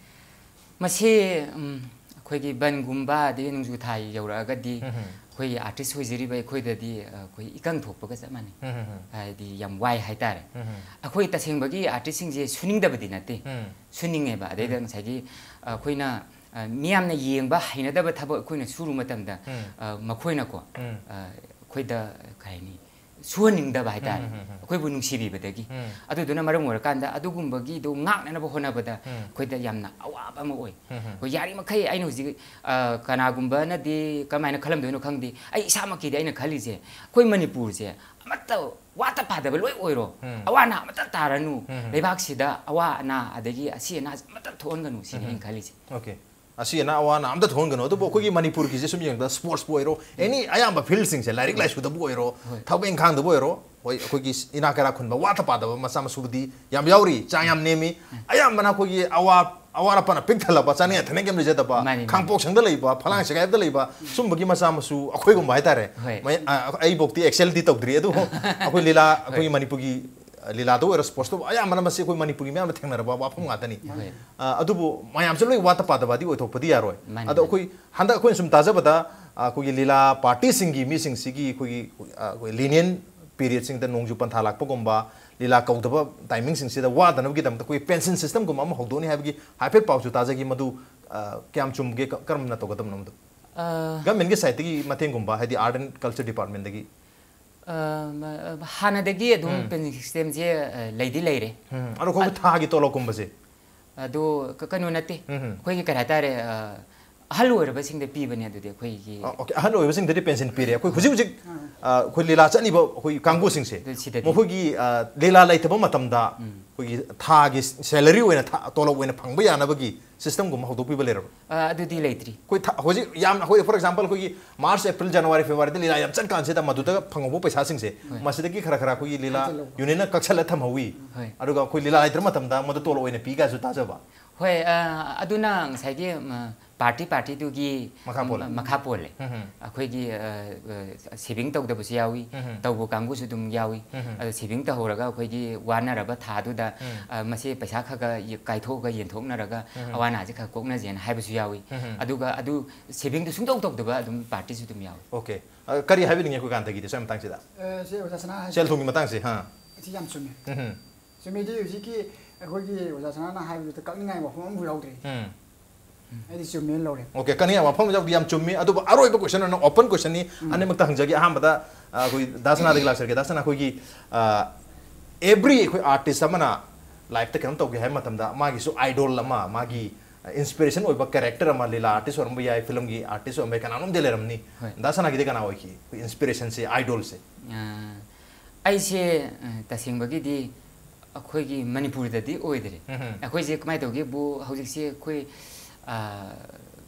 ꯃꯁꯤ, ꯎꯝ, ꯑꯩꯈꯣꯏꯒꯤ ꯕꯟꯒꯨꯝꯕ ꯑꯗꯒꯤ ꯅꯣꯡꯖꯨ ꯊꯥ ꯌꯧꯔꯛꯑꯒꯗꯤ ꯎꯝ꯫ ꯑꯩꯈꯣꯏꯒꯤ ꯑꯥꯔꯇꯤꯁ ꯑꯣꯏꯖꯔꯤꯕ ꯑꯩꯈꯣꯏꯗꯗꯤ ꯑ, ꯑꯩꯈꯣꯏ ꯏꯀꯪ ꯊꯣꯛꯄꯒ ꯆꯞ ꯃꯥꯟꯅꯩ꯫ ꯎꯝ, ꯎꯝ, ꯎꯝ. ꯍꯥꯏꯗꯤ ꯌꯥꯝ ꯋꯥꯏ ꯍꯥꯏꯇꯥꯔꯦ꯫ ꯎꯝ, ꯎꯝ. ꯑꯩꯈꯣꯏ ꯇꯁꯦꯡꯕꯒꯤ ꯑꯥꯔꯇꯤꯁꯁꯤꯡꯁꯦ ꯁꯨꯅꯤꯡꯗꯕꯗꯤ ꯅꯠꯇꯦ, ꯎꯝ. ꯁꯨꯅꯤꯡꯉꯦꯕ꯫ ꯑꯗꯩꯗ ꯉꯁꯥꯏꯒꯤ ꯑ, ꯑꯩꯈꯣꯏꯅ ꯑ, ꯃꯤꯌꯥꯝꯅ ꯌꯦꯡꯕ ꯍꯩꯅꯗꯕ ꯊꯕꯛ ꯑꯩꯈꯣꯏꯅ ꯁꯨꯔꯨ ꯃꯇꯝꯗ ꯎꯝ. ꯑ, ꯃꯈꯣꯏꯅꯀꯣ ꯎꯝ. ꯑ, ꯑꯩꯈꯣꯏꯗ ꯀꯩ ꯍꯥꯏꯅꯤ, ꯁꯨꯍꯟꯅꯤꯡꯗꯕ ꯍꯥꯏꯇꯥꯔꯦ꯫ ꯎꯝ, ꯎꯝ, ꯎꯝ, ꯎꯝ. ꯑꯩꯈꯣꯏꯕꯨ ꯅꯨꯡꯁꯤꯕꯤꯕꯗꯒꯤ꯫ ꯎꯝ. ꯑꯗꯨꯗꯨꯅ ꯃꯔꯝ ꯑꯣꯏꯔꯀꯥꯟꯗ ꯑꯗꯨꯒꯨꯝꯕꯒꯤꯗꯣ ꯉꯥꯛꯅꯅꯕ ꯍꯣꯠꯅꯕꯗ ꯎꯝ. ꯑꯩꯈꯣꯏꯗ ꯌꯥꯝꯅ ꯑꯋꯥꯕ ꯑꯃ ꯑꯣꯏ꯫ ꯎꯝ, ꯎꯝ. ꯑꯩꯈꯣꯏ ꯌꯥꯔꯤꯃꯈꯩ ꯑꯩꯅ ꯍꯧꯖꯤꯛ ꯑ, ꯀꯅꯥꯒꯨꯝꯕꯅꯗꯤ ꯀꯃꯥꯏꯅ ꯈꯜꯂꯝꯗꯣꯏꯅꯣ ꯈꯪꯗꯦ, ꯑꯩ ꯏꯁꯥꯃꯛꯀꯤꯗꯤ ꯑꯩꯅ ꯈꯜꯂꯤꯁꯦ, ꯑꯩꯈꯣꯏ ꯃꯅꯤꯄꯨꯔꯁꯦ ꯑꯃꯠꯇ ꯋꯥꯠꯇ ꯄꯥꯗꯕ ꯂꯣꯏ ꯑꯣꯏꯔꯣ, ꯎꯝ. ꯑꯋꯥ ꯑꯅꯥ ꯑꯃꯠꯇ ꯇꯥꯔꯅꯨ, ꯎꯝ. ꯂꯩꯕꯥꯛꯁꯤꯗ ꯑꯋꯥ ꯑꯅꯥ ꯑꯗꯒꯤ ꯑꯁꯤ ꯑꯅꯥ ꯑꯃꯠꯇ ꯊꯣꯛꯍꯟꯒꯅꯨ ꯁꯤꯅꯤ ꯎꯝ. ꯑꯩꯅ ꯈꯜꯂꯤꯁꯦ꯫ Okay. ꯑꯁꯤ ꯑꯅꯥ ꯑꯋꯥ ꯑꯅꯥ ꯑꯝꯇ ꯊꯣꯛꯍꯟꯒꯅꯨ꯫ ꯑꯗꯨꯕꯨ ꯑꯩꯈꯣꯏꯒꯤ ꯃꯅꯤꯄꯨꯔꯒꯤꯁꯦ ꯁꯨꯝ ꯌꯦꯡꯕꯗ, ꯁ꯭ꯄꯣꯔꯠꯁꯄꯨ ꯑꯣꯏꯔꯣ, ꯑꯦꯅꯤ ꯑꯌꯥꯝꯕ ꯐꯤꯜꯁꯤꯡꯁꯦ, ꯂꯥꯏꯔꯤꯛ ꯂꯥꯏꯁꯨꯗꯕꯨ ꯑꯣꯏꯔꯣ, ꯍꯣꯏ. ꯊꯕꯛ ꯏꯪꯈꯥꯡꯗꯕꯨ ꯑꯣꯏꯔꯣ, ꯍꯣꯏ, ꯑꯩꯈꯣꯏꯒꯤ ꯏꯅꯥ ꯀꯩꯔꯥ ꯈꯨꯟꯕ ꯋꯥꯠꯇ ꯄꯥꯗꯕ ꯃꯆꯥ ꯃꯁꯨꯕꯨꯗꯤ ꯌꯥꯝ ꯌꯥꯎꯔꯤ, ꯆꯥꯡ ꯌꯥꯝ ꯅꯦꯝꯃꯤ꯫ ꯑꯌꯥꯝꯕꯅ ꯑꯩꯈꯣꯏꯒꯤ ꯑꯋꯥ ꯑꯋꯥꯠ ꯑꯄꯥꯅ ꯄꯤꯛ ꯊꯜꯂꯕ, ꯆꯥꯅꯤꯡꯉꯥꯏ ꯊꯛꯅꯤꯡꯉꯥꯏ ꯀꯩꯝ ꯂꯩꯖꯗꯕ, ꯃꯥꯅꯤ, ꯃꯥꯅꯤ. ꯈꯥꯡꯄꯣꯛꯁꯪꯗ ꯂꯩꯕ, ꯐꯂꯥꯡ ꯁꯦꯒꯥꯏꯕꯗ ꯂꯩꯕ, ꯁꯨꯝꯕꯒꯤ ꯃꯆꯥ ꯃꯁꯨ ꯑꯩꯈꯣꯏꯒꯨꯝꯕ ꯍꯥꯏꯇꯥꯔꯦ꯫ ꯍꯣꯏ. ꯃꯩ-, ꯑ, ꯑꯩꯕꯣꯛꯇꯤ ꯑꯦꯛꯁꯦꯜꯗꯤ ꯇꯧꯗ꯭ꯔꯤ, ꯑꯗꯨꯕꯨ ꯑꯩꯈꯣꯏ ꯂꯤꯂꯥ, ꯑꯩꯈꯣꯏꯒꯤ ꯃꯅꯤꯄꯨꯔꯒꯤ, ꯑ, ꯂꯤꯂꯥꯗ ꯑꯣꯏꯔꯣ, ꯁ꯭ꯄꯣꯔꯠꯁꯇꯕꯨ ꯑꯌꯥꯝꯕꯅ ꯃꯁꯤ ꯑꯩꯈꯣꯏ ꯃꯅꯤꯄꯨꯔꯒꯤ ꯃꯌꯥꯝꯅ ꯊꯦꯡꯅꯔꯕ ꯋꯥꯐꯝ ꯉꯥꯛꯇꯅꯤ꯫ ꯍꯣꯏ. ꯑ, ꯑꯗꯨꯕꯨ ꯃꯌꯥꯝꯁꯦ ꯂꯣꯏ ꯋꯥꯠꯇ ꯄꯥꯗꯕꯗꯤ ꯑꯣꯏꯊꯣꯛꯄꯗꯤ ꯌꯥꯔꯣꯏ꯫ ꯃꯥꯅꯤ, ꯑꯗꯣ ꯃꯥꯅꯤ. ꯑꯩꯈꯣꯏ ꯍꯟꯗꯛ ꯑꯩꯈꯣꯏꯅ ꯁꯨꯝ ꯇꯥꯖꯕꯗ, ꯑ, ꯑꯩꯈꯣꯏꯒꯤ ꯂꯤꯂꯥ ꯄꯥꯔꯇꯤꯁꯤꯡꯒꯤ ꯃꯤꯁꯤꯡꯁꯤꯒꯤ ꯑꯩꯈꯣꯏꯒꯤ, ꯑ, ꯑꯩꯈꯣꯏ ꯂꯤꯅꯤꯌꯟ ꯄꯤꯔꯤꯌꯗꯁꯤꯡꯗ ꯅꯣꯡꯖꯨ ꯄꯟꯊꯥ ꯂꯥꯛꯄꯒꯨꯝꯕ, ꯂꯤꯂꯥ ꯀꯧꯗꯕ ꯇꯥꯏꯃꯤꯡꯁꯤꯡꯁꯤꯗ ꯋꯥꯗꯅꯕꯒꯤꯗꯃꯛꯇ ꯑꯩꯈꯣꯏ ꯄꯦꯟꯁꯤꯟ ꯁꯤꯁꯇꯝꯒꯨꯝꯕ ꯑꯃ ꯍꯧꯗꯣꯛꯅꯤ ꯍꯥꯏꯕꯒꯤ ꯍꯥꯏꯐꯦꯠ ꯄꯥꯎꯁꯨ ꯇꯥꯖꯈꯤ꯫ ꯃꯗꯨ, ꯑ, ꯀꯌꯥꯝ ꯆꯨꯝꯒꯦ, ꯀ-, ꯀꯔꯝꯅ ꯇꯧꯒꯗꯕꯅꯣ ꯃꯗꯨ? ꯑ, ꯒꯚꯔꯟꯃꯦꯟꯠꯀꯤ ꯁꯥꯏꯠꯇꯒꯤ ꯃꯇꯦꯡꯒꯨꯝꯕ, ꯍꯥꯏꯗꯤ ꯑꯥꯔꯠ ꯑꯦꯟ ꯀꯜꯆꯔ ꯗꯤꯄꯥꯔꯠꯃꯦꯟꯠꯇꯒꯤ? ꯑ, ꯃ-, ꯑ, ꯍꯥꯟꯅꯗꯒꯤ ꯑꯗꯨꯝ ꯎꯝ. ꯄꯦꯟꯁꯤꯟ ꯁꯤꯁꯇꯦꯝꯁꯦ ꯑ, ꯂꯩꯗꯤ ꯂꯩꯔꯦ꯫ ꯎꯝ, ꯑꯗꯣ ꯑꯩꯈꯣꯏ ꯊꯥꯒꯤ ꯇꯣꯂꯣꯞꯀꯨꯝꯕꯁꯦ? ꯑꯗꯨ ꯀ-, ꯀꯩꯅꯣ ꯅꯠꯇꯦ꯫ ꯎꯝ. ꯑꯩꯈꯣꯏꯒꯤ ꯀꯔꯤ ꯍꯥꯏꯇꯥꯔꯦ, ꯑ, ꯑꯍꯜ ꯑꯣꯏꯔꯕꯁꯤꯡꯗ ꯄꯤꯕꯅꯦ꯫ ꯑꯗꯨꯗꯤ ꯑꯩꯈꯣꯏꯒꯤ ꯑ, okay, ꯑꯍꯜ ꯑꯣꯏꯕꯁꯤꯡꯗꯗꯤ ꯄꯦꯟꯁꯤꯟ ꯄꯤꯔꯦ꯫ ꯑꯩꯈꯣꯏ ꯍꯧꯖꯤꯛ ꯍꯧꯖꯤꯛ, ꯑ, ꯑꯩꯈꯣꯏ ꯂꯤꯂꯥ ꯆꯠꯂꯤꯕ ꯑꯩꯈꯣꯏ ꯀꯥꯡꯕꯨꯁꯤꯡꯁꯦ, ꯑꯗꯨ ꯁꯤꯗꯗꯤ. ꯃꯈꯣꯏꯒꯤ, ꯑ, ꯂꯤꯂꯥ ꯂꯩꯇꯕ ꯃꯇꯝꯗ ꯎꯝ. ꯑꯩꯈꯣꯏꯒꯤ ꯊꯥꯒꯤ ꯁꯦꯂꯔꯤ ꯑꯣꯏꯅ ꯊꯥ-, ꯇꯣꯂꯣꯞ ꯑꯣꯏꯅ ꯐꯪꯕ ꯌꯥꯅꯕꯒꯤ ꯁꯤꯁꯇꯝꯒꯨꯝꯕ ꯍꯧꯗꯣꯛꯄꯤꯕ ꯂꯩꯔꯕ? ꯑ, ꯑꯗꯨꯗꯤ ꯂꯩꯇ꯭ꯔꯤ꯫ ꯑꯩꯈꯣꯏ ꯊꯥ-, ꯍꯧꯖꯤꯛ ꯌꯥꯝꯅ ꯑꯩꯈꯣꯏ, for example, ꯑꯩꯈꯣꯏꯒꯤ ꯃꯥꯔꯆ, ꯑꯦꯄ꯭ꯔꯤꯜ, ꯖꯅꯋꯥꯔꯤ, ꯐꯦꯕ꯭ꯔꯨꯋꯥꯔꯤꯗ ꯂꯤꯂꯥ ꯌꯥꯝ ꯆꯠꯀꯥꯟꯁꯤꯗ ꯃꯗꯨꯗ ꯐꯪꯍꯧꯕ ꯄꯩꯁꯥꯁꯤꯡꯁꯦ, ꯍꯣꯏ. ꯃꯁꯤꯗꯒꯤ ꯈꯔ ꯈꯔ ꯑꯩꯈꯣꯏꯒꯤ ꯂꯤꯂꯥ ꯈꯥꯏꯖꯤꯜꯍꯧꯕ. ꯌꯨꯅꯤꯌꯟꯅ ꯀꯛꯁꯜꯂ ꯊꯝꯍꯧꯋꯤ꯫ ꯍꯣꯏ. ꯑꯗꯨꯒ ꯑꯩꯈꯣꯏ ꯂꯤꯂꯥ ꯂꯩꯇ꯭ꯔ ꯃꯇꯝꯗ ꯃꯗꯨ ꯇꯣꯂꯣꯞ ꯑꯣꯏꯅ ꯄꯤ ꯀꯥꯏꯁꯨ ꯇꯥꯖꯕ꯫ ꯍꯣꯏ, ꯑ, ꯑꯗꯨꯅ ꯉꯁꯥꯏꯒꯤ, ꯃ, ꯄꯥꯔꯇꯤ ꯄꯥꯔꯇꯤꯗꯨꯒꯤ ꯃꯈꯥ ꯄꯣꯜꯂꯦ꯫ ꯃꯈꯥ ꯄꯣꯜꯂꯦ꯫ ꯎꯝ, ꯎꯝ꯫ ꯑꯩꯈꯣꯏꯒꯤ ꯁꯦꯚꯤꯡ ꯇꯧꯗꯕꯁꯨ ꯌꯥꯎꯏ, ꯎꯝ, ꯎꯝ꯫ ꯇꯧꯕ ꯀꯥꯡꯕꯨꯁꯨ ꯑꯗꯨꯝ ꯌꯥꯎꯏ꯫ ꯎꯝ, ꯎꯝ꯫ ꯑꯗꯣ ꯁꯦꯚꯤꯡ ꯇꯧꯍꯧꯔꯒ ꯑꯩꯈꯣꯏꯒꯤ ꯋꯥꯅꯔꯕ ꯊꯥꯗꯨꯗ ꯎꯝ꯫ ꯑ, ꯃꯁꯤ ꯄꯩꯁꯥ ꯈꯔ ꯈꯔ ꯀꯥꯏꯊꯣꯛꯑꯒ ꯌꯦꯟꯊꯣꯛꯅꯔꯒ ꯎꯝ, ꯎꯝ꯫ ꯑꯋꯥ ꯑꯅꯥꯁꯦ ꯈꯔ ꯀꯣꯛꯅꯁꯦꯅ ꯍꯥꯏꯕꯁꯨ ꯌꯥꯎꯏ꯫ ꯎꯝ, ꯎꯝ꯫ ꯑꯗꯨꯒ ꯑꯗꯨ ꯁꯦꯚꯤꯡꯗꯨ ꯁꯨꯡꯇꯧ ꯇꯧꯗꯕ ꯑꯗꯨꯝ ꯄꯥꯔꯇꯤꯁꯨ ꯑꯗꯨꯝ ꯌꯥꯎꯏ꯫ ꯑꯣꯀꯦ꯫ ꯑ, ꯀꯔꯤ ꯍꯥꯏꯕꯤꯅꯤꯡꯉꯤ ꯑꯩꯈꯣꯏ ꯀꯥꯟꯇꯒꯤꯗꯤ ꯁ꯭ꯋꯥꯏ ꯃꯇꯥꯡꯁꯤꯗ? ꯑꯦ, ꯁꯤ ꯑꯣꯖꯥ ꯁꯅꯥ ꯍꯥꯏꯁꯦ ꯁꯦꯜ ꯊꯨꯝꯒꯤ ꯃꯇꯥꯡꯁꯦ, ꯍꯥ? ꯁꯤ ꯌꯥꯝ ꯆꯨꯝꯃꯦ꯫ ꯎꯝ, ꯎꯝ꯫ ꯆꯨꯝꯃꯦꯗꯤ ꯍꯧꯖꯤꯛꯀꯤ ꯑꯩꯈꯣꯏꯒꯤ ꯑꯣꯖꯥ ꯁꯅꯥꯅ ꯍꯥꯏꯕꯗꯨꯗ ꯀꯛꯅꯤꯡꯉꯥꯏ ꯋꯥꯐꯝ ꯑꯃꯐꯥꯎ ꯌꯥꯎꯗ꯭ꯔꯤ꯫ ꯎꯝ꯫ ꯑꯩꯗꯤ ꯆꯨꯝꯃꯦꯅ ꯂꯧꯔꯦ꯫ ꯑꯣꯀꯦ, ꯀꯛꯅꯤꯡꯉꯥꯏ ꯋꯥꯐꯝ ꯌꯥꯎꯗꯤ ꯌꯥꯝ ꯆꯨꯝꯃꯤ꯫ ꯑꯗꯨꯕꯨ ꯑꯔꯣꯏꯕ ꯀꯣꯏꯁꯟ ꯑꯣꯏꯅ ꯑꯣꯄꯟ ꯀꯣꯏꯁꯟꯅꯤ, ꯑꯅꯤꯃꯛꯇ ꯍꯪꯖꯒꯦ꯫ ꯑꯍꯥꯟꯕꯗ, ꯑ, ꯑꯩꯈꯣꯏ ꯗꯥ ꯁꯅꯥꯗꯒꯤ ꯂꯥꯛꯆꯔꯒꯦ꯫ ꯗꯥ ꯁꯅꯥ, ꯑꯩꯈꯣꯏꯒꯤ, ꯑ, ꯑꯦꯕ꯭ꯔꯤ ꯑꯩꯈꯣꯏ ꯑꯥꯔꯇꯤꯁ ꯑꯃꯅ ꯂꯥꯏꯐꯇ ꯀꯩꯅꯣꯝ ꯇꯧꯒꯦ ꯍꯥꯏꯕ ꯃꯇꯝꯗ ꯃꯥꯒꯤꯁꯨ ꯑꯥꯏꯗꯣꯜ ꯑꯃ, ꯃꯥꯒꯤ ꯏꯟꯁꯄꯤꯔꯦꯁꯟ ꯑꯣꯏꯕ ꯀꯦꯔꯦꯛꯇꯔ ꯑꯃ, ꯂꯤꯂꯥ ꯑꯥꯔꯇꯤꯁ ꯑꯣꯏꯔꯝꯕ ꯌꯥꯏ, ꯐꯤꯂꯝꯒꯤ ꯑꯥꯔꯇꯤꯁ ꯑꯣꯏꯔꯝꯕ ꯌꯥꯏ, ꯀꯅꯥꯅꯣꯝꯗꯤ ꯂꯩꯔꯝꯅꯤ꯫ ꯍꯣꯏ꯫ ꯗꯥ ꯁꯅꯥꯒꯤꯗꯤ ꯀꯅꯥ ꯑꯣꯏꯈꯤ? ꯑꯩꯈꯣꯏ ꯏꯟꯁꯄꯤꯔꯦꯁꯟꯁꯦ, ꯑꯥꯏꯗꯣꯜꯁꯦ꯫ ꯑ, ꯑꯩꯁꯦ, ꯑ, ꯇꯁꯦꯡꯕꯒꯤꯗꯤ ꯑꯩꯈꯣꯏꯒꯤ ꯃꯅꯤꯄꯨꯔꯗꯗꯤ ꯑꯣꯏꯗ꯭ꯔꯦ꯫ ꯎꯝ, ꯎꯝ꯫ ꯑꯩꯈꯣꯏꯁꯦ ꯀꯃꯥꯏꯅ ꯇꯧꯒꯦꯕꯨ, ꯍꯧꯖꯤꯛꯁꯦ ꯑꯩꯈꯣꯏ, ꯑ,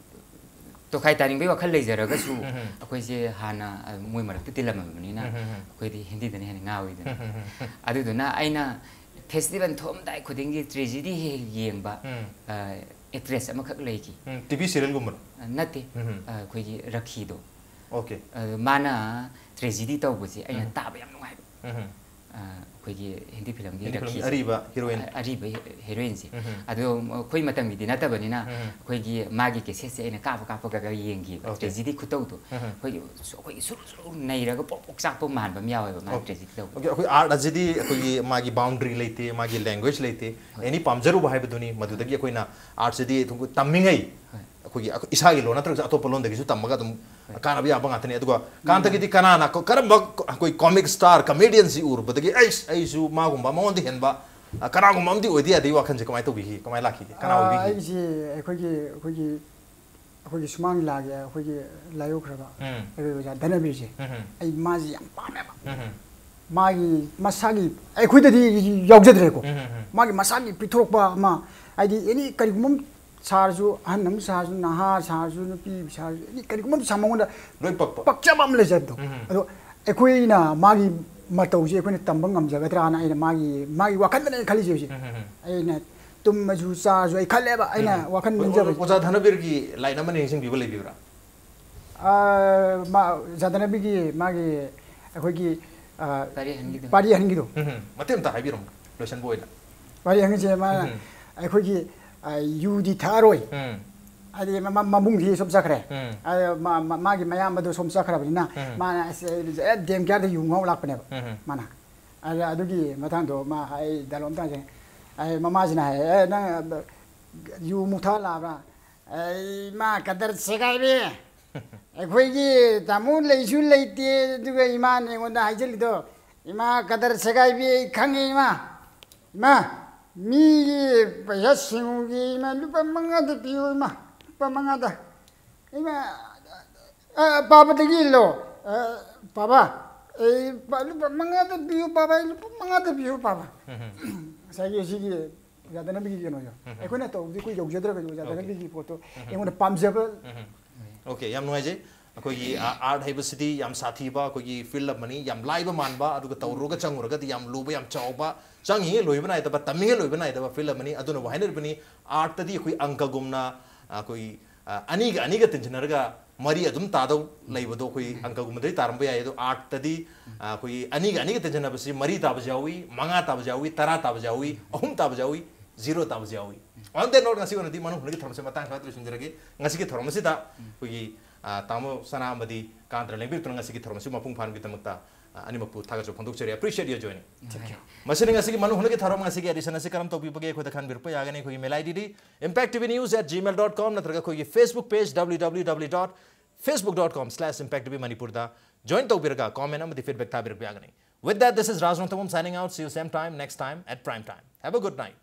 ꯇꯣꯈꯥꯏ ꯇꯥꯅꯤꯡꯕꯒꯤ ꯋꯥꯈꯜ ꯂꯩꯖꯔꯒꯁꯨ, ꯎꯝ, ꯎꯝ꯫ ꯑꯩꯈꯣꯏꯁꯦ ꯍꯥꯟꯅ, ꯑ, ꯃꯣꯏ ꯃꯔꯛꯇ ꯇꯤꯜꯂꯝꯃꯕꯅꯤꯅ, ꯎꯝ, ꯎꯝ, ꯎꯝ꯫ ꯑꯩꯈꯣꯏꯗꯤ ꯍꯤꯟꯗꯤꯗꯅ ꯍꯦꯟꯅ ꯉꯥꯎꯋꯤꯗꯅ꯫ ꯎꯝ, ꯎꯝ, ꯎꯝ꯫ ꯑꯗꯨꯗꯨꯅ ꯑꯩꯅ ꯐꯦꯁꯇꯤꯚꯦꯜ ꯊꯣꯛꯑꯝꯗꯥꯏ ꯈꯨꯗꯤꯡꯒꯤ ꯇ꯭ꯔꯦꯖꯤꯗꯤ ꯍꯦꯛ ꯍꯦꯛ ꯌꯦꯡꯕ, ꯎꯝ꯫ ꯑ, ꯑꯦꯛꯇ꯭ꯔꯦꯁ ꯑꯃꯈꯛ ꯂꯩꯈꯤ꯫ ꯎꯝ, ꯇꯤ ꯚꯤ ꯁꯤꯔꯤꯌꯦꯜꯒꯨꯝꯕꯔꯣ? ꯑ, ꯅꯠꯇꯦ꯫ ꯎꯝ, ꯎꯝ꯫ ꯑ, ꯑꯩꯈꯣꯏꯒꯤ ꯔꯈꯤꯗꯣ꯫ ꯑꯣꯀꯦ꯫ ꯑ, ꯃꯥꯅ ꯇ꯭ꯔꯦꯖꯤꯗꯤ ꯇꯧꯕꯁꯦ ꯑꯩꯅ ꯎꯝ꯫ ꯇꯥꯕ ꯌꯥꯝ ꯅꯨꯡꯉꯥꯏꯕ꯫ ꯎꯝ, ꯎꯝ꯫ ꯑ, ꯑꯩꯈꯣꯏꯒꯤ ꯍꯤꯟꯗꯤ ꯐꯤꯂꯝꯒꯤ ꯍꯤꯟꯗꯤ ꯐꯤꯂꯝꯒꯤ ꯔꯈꯤꯁꯦ꯫ ꯑꯔꯤꯕ ꯍꯤꯔꯣꯏꯟ꯫ ꯑ-, ꯑꯔꯤꯕ ꯍꯤ-, ꯍꯤꯔꯣꯏꯟꯁꯦ꯫ ꯎꯝ, ꯎꯝ꯫ ꯑꯗꯣ ꯑꯩꯈꯣꯏ ꯃꯇꯝꯒꯤꯗꯤ ꯅꯠꯇꯕꯅꯤꯅ, ꯎꯝ, ꯎꯝ꯫ ꯑꯩꯈꯣꯏꯒꯤ ꯃꯥꯒꯤ ꯀꯦꯁꯦꯠꯁꯦ ꯑꯩꯅ ꯀꯥꯞꯄ ꯀꯥꯞꯄꯒ ꯌꯦꯡꯈꯤꯕ꯫ ꯑꯣꯀꯦ꯫ ꯇ꯭ꯔꯦꯖꯤꯗꯤ ꯈꯨꯇꯧꯗꯣ꯫ ꯎꯝ, ꯎꯝ꯫ ꯑꯩꯈꯣꯏꯒꯤ ꯁꯨ-, ꯑꯩꯈꯣꯏꯒꯤ ꯁꯨꯔꯨ ꯁꯨꯔꯨ ꯅꯩꯔꯒ ꯄꯣꯛ ꯄꯣꯛ ꯆꯥꯛꯄ ꯃꯥꯟꯕ ꯑꯃ ꯌꯥꯎꯋꯦꯕ ꯃꯥꯒꯤ ꯑꯣꯀꯦ꯫ ꯇ꯭ꯔꯦꯖꯤꯗꯤ ꯇꯧꯕꯗꯣ꯫ ꯑꯣꯀꯦ, ꯑꯩꯈꯣꯏ ꯑꯥꯔꯠ ꯑꯁꯤꯗꯤ ꯑꯩꯈꯣꯏꯒꯤ ꯃꯥꯒꯤ ꯕꯥꯎꯟꯗ꯭ꯔꯤ ꯂꯩꯇꯦ, ꯃꯥꯒꯤ ꯂꯦꯡꯒ꯭ꯋꯦꯖ ꯂꯩꯇꯦ꯫ ꯍꯣꯏ꯫ ꯑꯦꯅꯤ ꯄꯥꯝꯖꯔꯨꯕ ꯍꯥꯏꯕꯗꯨꯅꯤ꯫ ꯃꯗꯨꯗꯒꯤ ꯑꯩꯈꯣꯏꯅ ꯑꯥꯔꯠꯁꯤꯗꯤ ꯑꯗꯨꯝ ꯇꯝꯃꯤꯉꯩ ꯍꯣꯏ꯫ ꯑꯩꯈꯣꯏꯒꯤ ꯑꯩꯈꯣꯏ ꯏꯁꯥꯒꯤ ꯂꯣꯟ ꯅꯠꯇ꯭ꯔꯒꯁꯨ ꯑꯇꯣꯞꯄ ꯂꯣꯟꯗꯒꯤꯁꯨ ꯇꯝꯃꯒ ꯑꯗꯨꯝ ꯍꯣꯏ꯫ ꯀꯥꯟꯅꯕ ꯌꯥꯕ ꯉꯥꯛꯇꯅꯤ꯫ ꯑꯗꯨꯒ ꯀꯥꯟꯇꯒꯤꯗꯤ ꯀꯅꯥꯅ ꯀ-, ꯀꯔꯝꯕ ꯀ-, ꯑꯩꯈꯣꯏ ꯀꯣꯃꯤꯛ ꯁ꯭ꯇꯥꯔ, ꯀꯃꯦꯗꯤꯌꯟꯁꯤ ꯎꯔꯨꯕꯗꯒꯤ ꯑꯩꯁ, ꯑꯩꯁꯨ ꯃꯥꯒꯨꯝꯕ, ꯃꯉꯣꯟꯗ ꯍꯦꯟꯕ, ꯑ, ꯀꯅꯥꯒꯨꯝꯕ ꯑꯃꯗꯤ ꯑꯣꯏꯗ ꯌꯥꯗꯦ ꯋꯥꯈꯜꯁꯦ ꯀꯃꯥꯏꯅ ꯇꯧꯕꯤꯈꯤ, ꯀꯃꯥꯏꯅ ꯂꯥꯛꯈꯤꯒꯦ, ꯀꯅꯥ ꯑꯥ, ꯑꯣꯏꯕꯤꯈꯤ? ꯑꯩꯁꯦ ꯑꯩꯈꯣꯏꯒꯤ ꯑꯩꯈꯣꯏꯒꯤ ꯑꯩꯈꯣꯏꯒꯤ ꯁꯨꯃꯥꯡ ꯂꯤꯂꯥꯒꯤ ꯑꯩꯈꯣꯏꯒꯤ ꯂꯥꯏꯌꯣꯛꯈ꯭ꯔꯕ ꯎꯝ꯫ ꯑꯩꯈꯣꯏ ꯑꯣꯖꯥ ꯙꯅꯕꯤꯔꯁꯦ ꯎꯝ, ꯎꯝ꯫ ꯑꯩ ꯃꯥꯁꯦ ꯌꯥꯝ ꯄꯥꯝꯃꯦꯕ꯫ ꯎꯝ, ꯎꯝ꯫ ꯃꯥꯒꯤ ꯃꯁꯥꯒꯤ ꯑꯩꯈꯣꯏꯗꯗꯤ ꯌꯥꯎꯖꯗ꯭ꯔꯦꯀꯣ꯫ ꯎꯝ, ꯎꯝ, ꯎꯝ꯫ ꯃꯥꯒꯤ ꯃꯁꯥꯒꯤ ꯄꯤꯊꯣꯔꯛꯄ ꯑꯃ, ꯍꯥꯏꯗꯤ ꯑꯦꯅꯤ ꯀꯔꯤꯒꯨꯝꯕ ꯑꯃ ꯁꯥꯔꯁꯨ, ꯑꯍꯟ ꯑꯃ ꯁꯥꯔꯁꯨ, ꯅꯍꯥ ꯁꯥꯔꯁꯨ, ꯅꯨꯄꯤ ꯁꯥꯔꯁꯨ, ꯑꯦꯅꯤ ꯀꯔꯤꯒꯨꯝꯕ ꯑꯃ ꯁꯥ ꯃꯉꯣꯟꯗ ꯂꯣꯏ ꯄꯛꯄ꯫ ꯄꯛꯆꯕ ꯑꯃ ꯂꯩꯖꯕꯗꯣ꯫ ꯎꯝ, ꯎꯝ꯫ ꯑꯗꯣ ꯑꯩꯈꯣꯏꯅ ꯃꯥꯒꯤ ꯃꯇꯧꯁꯦ ꯑꯩꯈꯣꯏꯅ ꯇꯝꯕ ꯉꯝꯖꯒꯗ꯭ꯔꯥꯅ ꯑꯩꯅ ꯃꯥꯒꯤ ꯃꯥꯒꯤ ꯋꯥꯈꯜꯗꯅ ꯑꯩꯅ ꯈꯜꯂꯤꯁꯦ ꯍꯧꯖꯤꯛ꯫ ꯎꯝ, ꯎꯝ, ꯎꯝ꯫ ꯑꯩꯅ ꯇꯨꯝꯃꯁꯨ ꯆꯥꯔꯁꯨ ꯑꯩ ꯈꯜꯂꯦꯕ ꯑꯩꯅ ꯋꯥꯈꯜ ꯅꯤꯡꯖꯕꯁꯦ꯫ ꯑꯣꯖꯥ ꯙꯅꯕꯤꯔꯒꯤ ꯂꯥꯏꯟ ꯑꯃ ꯅꯤꯡꯁꯤꯡꯕꯤꯕ ꯂꯩꯕꯤꯕ꯭ꯔꯥ? ꯑꯥ, ꯃꯥ, ꯑꯣꯖꯥ ꯙꯅꯕꯤꯔꯒꯤ ꯃꯥꯒꯤ ꯑꯩꯈꯣꯏꯒꯤ, ꯑꯥ, ꯄꯥꯔꯤ ꯑꯍꯟꯒꯤꯗꯣ꯫ ꯄꯥꯔꯤ ꯑꯍꯟꯒꯤꯗꯣ꯫ ꯎꯝ, ꯎꯝ. ꯃꯇꯦꯛ ꯑꯝꯇ ꯍꯥꯏꯕꯤꯔꯝꯃꯣ, ꯂꯣꯏꯁꯟꯕ ꯑꯣꯏꯅ. ꯄꯥꯔꯤ ꯑꯍꯟꯁꯦ ꯃꯥꯅ ꯎꯝ. ꯑꯩꯈꯣꯏꯒꯤ, ꯑꯥ, ꯌꯨꯗꯤ ꯊꯛꯑꯔꯣꯏ꯫ ꯎꯝ, ꯍꯥꯏꯗꯤ ꯃ-, ꯃ-, ꯃꯕꯨꯡꯁꯤ ꯁꯨꯝ ꯆꯠꯈ꯭ꯔꯦ꯫ ꯎꯝ. ꯑꯗ ꯃꯥ-, ꯃꯥ-, ꯃꯥꯒꯤ ꯃꯌꯥꯝꯕꯗꯣ ꯁꯨꯝ ꯆꯠꯈ꯭ꯔꯕꯅꯤꯅ ꯎꯝ. ꯃꯥꯅ ꯑꯁ, ꯑꯩ ꯗꯦꯝ ꯀꯤꯌꯥꯔꯗ ꯌꯨ ꯉꯥꯎ ꯂꯥꯛꯄꯅꯦꯕ ꯎꯝ, ꯎꯝ. ꯃꯥꯅ꯫ ꯑꯗ ꯑꯗꯨꯒꯤ ꯃꯇꯥꯡꯗꯣ ꯃꯥ ꯑꯩ ꯗꯥꯏꯂꯣꯛ ꯑꯝꯇ ꯍꯥꯏꯖꯒꯦ꯫ ꯑꯩ ꯃꯃꯥꯁꯤꯅ ꯍꯥꯏ, "ꯑꯦ, ꯅꯪ ꯌꯨ ꯃꯨꯛ ꯊꯛꯑ ꯂꯥꯛꯑꯕ꯭ꯔꯥ?" ꯑꯩ, "ꯏꯃꯥ, ꯀꯗꯔ ꯁꯦꯒꯥꯏꯔꯦ꯫ ꯑꯩꯈꯣꯏꯒꯤ ꯇꯥꯃꯣ ꯂꯩꯁꯨ ꯂꯩꯇꯦ, ꯑꯗꯨꯒ ꯏꯃꯥꯅ ꯑꯩꯉꯣꯟꯗ ꯍꯥꯏꯖꯤꯜꯂꯤꯗꯣ, ꯏꯃꯥ, ꯀꯗꯔ ꯁꯦꯒꯥꯏꯕꯤ ꯑꯩ ꯈꯪꯉꯦ ꯏꯃꯥ꯫ ꯏꯃꯥ, ꯃꯤꯒꯤ ꯄꯩꯁꯥ ꯁꯤꯡꯉꯨꯒꯤ ꯏꯃꯥ, ꯂꯨꯄꯥ ꯃꯉꯥꯗ ꯄꯤꯌꯨ ꯏꯃꯥ, ꯂꯨꯄꯥ ꯃꯉꯥꯗ꯫ ꯏꯃꯥ, ꯑ, ꯄꯥꯕꯗꯒꯤ ꯏꯜꯂꯣ꯫ ꯑ, ꯄꯥꯕ, ꯑꯩ ꯄ-, ꯂꯨꯄꯥ ꯃꯉꯥꯗ ꯄꯤꯌꯨ ꯄꯥꯕ, ꯑꯩ ꯂꯨꯄꯥ ꯃꯉꯥꯗ ꯄꯤꯌꯨ ꯄꯥꯕ꯫" ꯉꯁꯥꯏꯒꯤ ꯁꯤꯒꯤ ꯑꯣꯖꯥ ꯙꯅꯕꯤꯒꯤ ꯀꯩꯅꯣꯗꯣ꯫ ꯑꯩꯈꯣꯏꯅ ꯇꯧꯕꯗꯤ ꯑꯩꯈꯣꯏ ꯌꯧꯖꯗ꯭ꯔꯒꯁꯨ ꯑꯣꯖꯥ ꯙꯅꯕꯤꯒꯤ ꯄꯣꯠꯇꯣ ꯑꯩꯉꯣꯟꯗ ꯄꯥꯝꯖꯕ꯫ ꯑꯣꯀꯦ, ꯌꯥꯝ ꯅꯨꯡꯉꯥꯏꯖꯩ꯫ ꯑꯩꯈꯣꯏꯒꯤ, ꯑ, ꯑꯥꯔꯠ ꯍꯥꯏꯕꯁꯤꯗꯤ ꯌꯥꯝ ꯁꯥꯊꯤꯕ, ꯑꯩꯈꯣꯏꯒꯤ ꯐꯤꯜ ꯑꯃꯅꯤ, ꯌꯥꯝ ꯂꯥꯏꯕ ꯃꯥꯟꯕ, ꯑꯗꯨꯒ ꯇꯧꯔꯨꯔꯒ ꯆꯪꯉꯨꯔꯒꯗꯤ ꯌꯥꯝ ꯂꯨꯕ, ꯌꯥꯝ ꯆꯥꯎꯕ, ꯆꯪꯉꯤꯉꯩ ꯂꯣꯏꯕ ꯅꯥꯏꯗꯕ, ꯇꯝꯃꯤꯉꯩ ꯂꯣꯏꯕ ꯅꯥꯏꯗꯕ ꯐꯤꯜ ꯑꯃꯅꯤ꯫ ꯑꯗꯨꯅꯕꯨ ꯍꯥꯏꯅꯔꯤꯕꯅꯤ, ꯑꯥꯔꯠꯇꯗꯤ ꯑꯩꯈꯣꯏ ꯑꯪꯀꯒꯨꯝꯅ, ꯑ, ꯑꯩꯈꯣꯏ, ꯑ, ꯑꯅꯤꯒ ꯑꯅꯤꯒ ꯇꯤꯟꯁꯤꯟꯅꯔꯒ ꯃꯔꯤ ꯑꯗꯨꯝ ꯇꯥꯗꯧ ꯂꯩꯕꯗꯣ ꯑꯩꯈꯣꯏ ꯑꯪꯀꯒꯨꯝꯕꯗꯩ ꯇꯥꯔꯝꯕ ꯌꯥꯏ꯫ ꯑꯗꯣ ꯑꯥꯔꯠꯇꯗꯤ, ꯑ, ꯑꯩꯈꯣꯏꯒꯤ ꯑꯅꯤꯒ ꯑꯅꯤꯒ ꯇꯤꯟꯁꯤꯟꯅꯕꯁꯤ ꯃꯔꯤ ꯇꯥꯕꯁꯨ ꯌꯥꯎꯏ, ꯃꯉꯥ ꯇꯥꯕꯁꯨ ꯌꯥꯎꯏ, ꯇꯔꯥ ꯇꯥꯕꯁꯨ ꯌꯥꯎꯏ, ꯑꯍꯨꯝ ꯇꯥꯕꯁꯨ ꯌꯥꯎꯏ, ꯖꯤꯔꯣ ꯇꯥꯕꯁꯨ ꯌꯥꯎꯏ꯫ On that note, ꯉꯁꯤ ꯑꯣꯏꯅꯗꯤ ꯃꯅꯨꯡ ꯍꯨꯠꯅꯒꯤ ꯊꯧꯔꯝꯁꯤ ꯃꯇꯥꯡ ꯈꯔ ꯂꯣꯏꯁꯤꯟꯖꯔꯒꯦ꯫ ꯉꯁꯤꯒꯤ ꯊꯧꯔꯝ ꯑꯁꯤꯗ ꯑꯩꯈꯣꯏꯒꯤ, ꯑ, ꯇꯥꯃꯣ ꯁꯅꯥ ꯑꯃꯗꯤ ꯀꯥꯟꯇꯅ ꯂꯦꯡꯕꯤꯔꯛꯇꯨꯅ ꯉꯁꯤꯒꯤ ꯊꯧꯔꯝ ꯑꯁꯤ ꯃꯄꯨꯡ ꯐꯥꯍꯟꯕꯒꯤꯗꯃꯛꯇ, ꯑ, ꯑꯅꯤꯃꯛꯄꯨ ꯊꯥꯒꯠꯆꯕ ꯐꯣꯡꯗꯣꯛꯆꯔꯤ꯫ Appreciate your joining. Thank you. ꯃꯁꯤꯅ ꯉꯁꯤꯒꯤ ꯃꯅꯨꯡ ꯍꯨꯠꯅꯒꯤ ꯊꯧꯔꯝ, ꯉꯁꯤꯒꯤ edition ꯑꯁꯤ ꯀꯔꯝ ꯇꯧꯕꯤꯕꯒꯦ ꯑꯩꯈꯣꯏꯗ ꯈꯟꯕꯤꯔꯛꯄ ꯌꯥꯒꯅꯤ꯫ ꯑꯩꯈꯣꯏꯒꯤ mail ID D impact T V news at gmail dot com ꯅꯠꯇ꯭ꯔꯒ ꯑꯩꯈꯣꯏꯒꯤ Facebook page W W W dot facebook dot com slash impact T V ꯃꯅꯤꯄꯨꯔꯗ join ꯇꯧꯕꯤꯔꯒ comment ꯑꯃꯗꯤ feedback ꯊꯥꯕꯤꯔꯛꯄ ꯌꯥꯒꯅꯤ꯫ With that, this is Raj Rongthangam signing out. See you same time next time at prime time. Have a good night.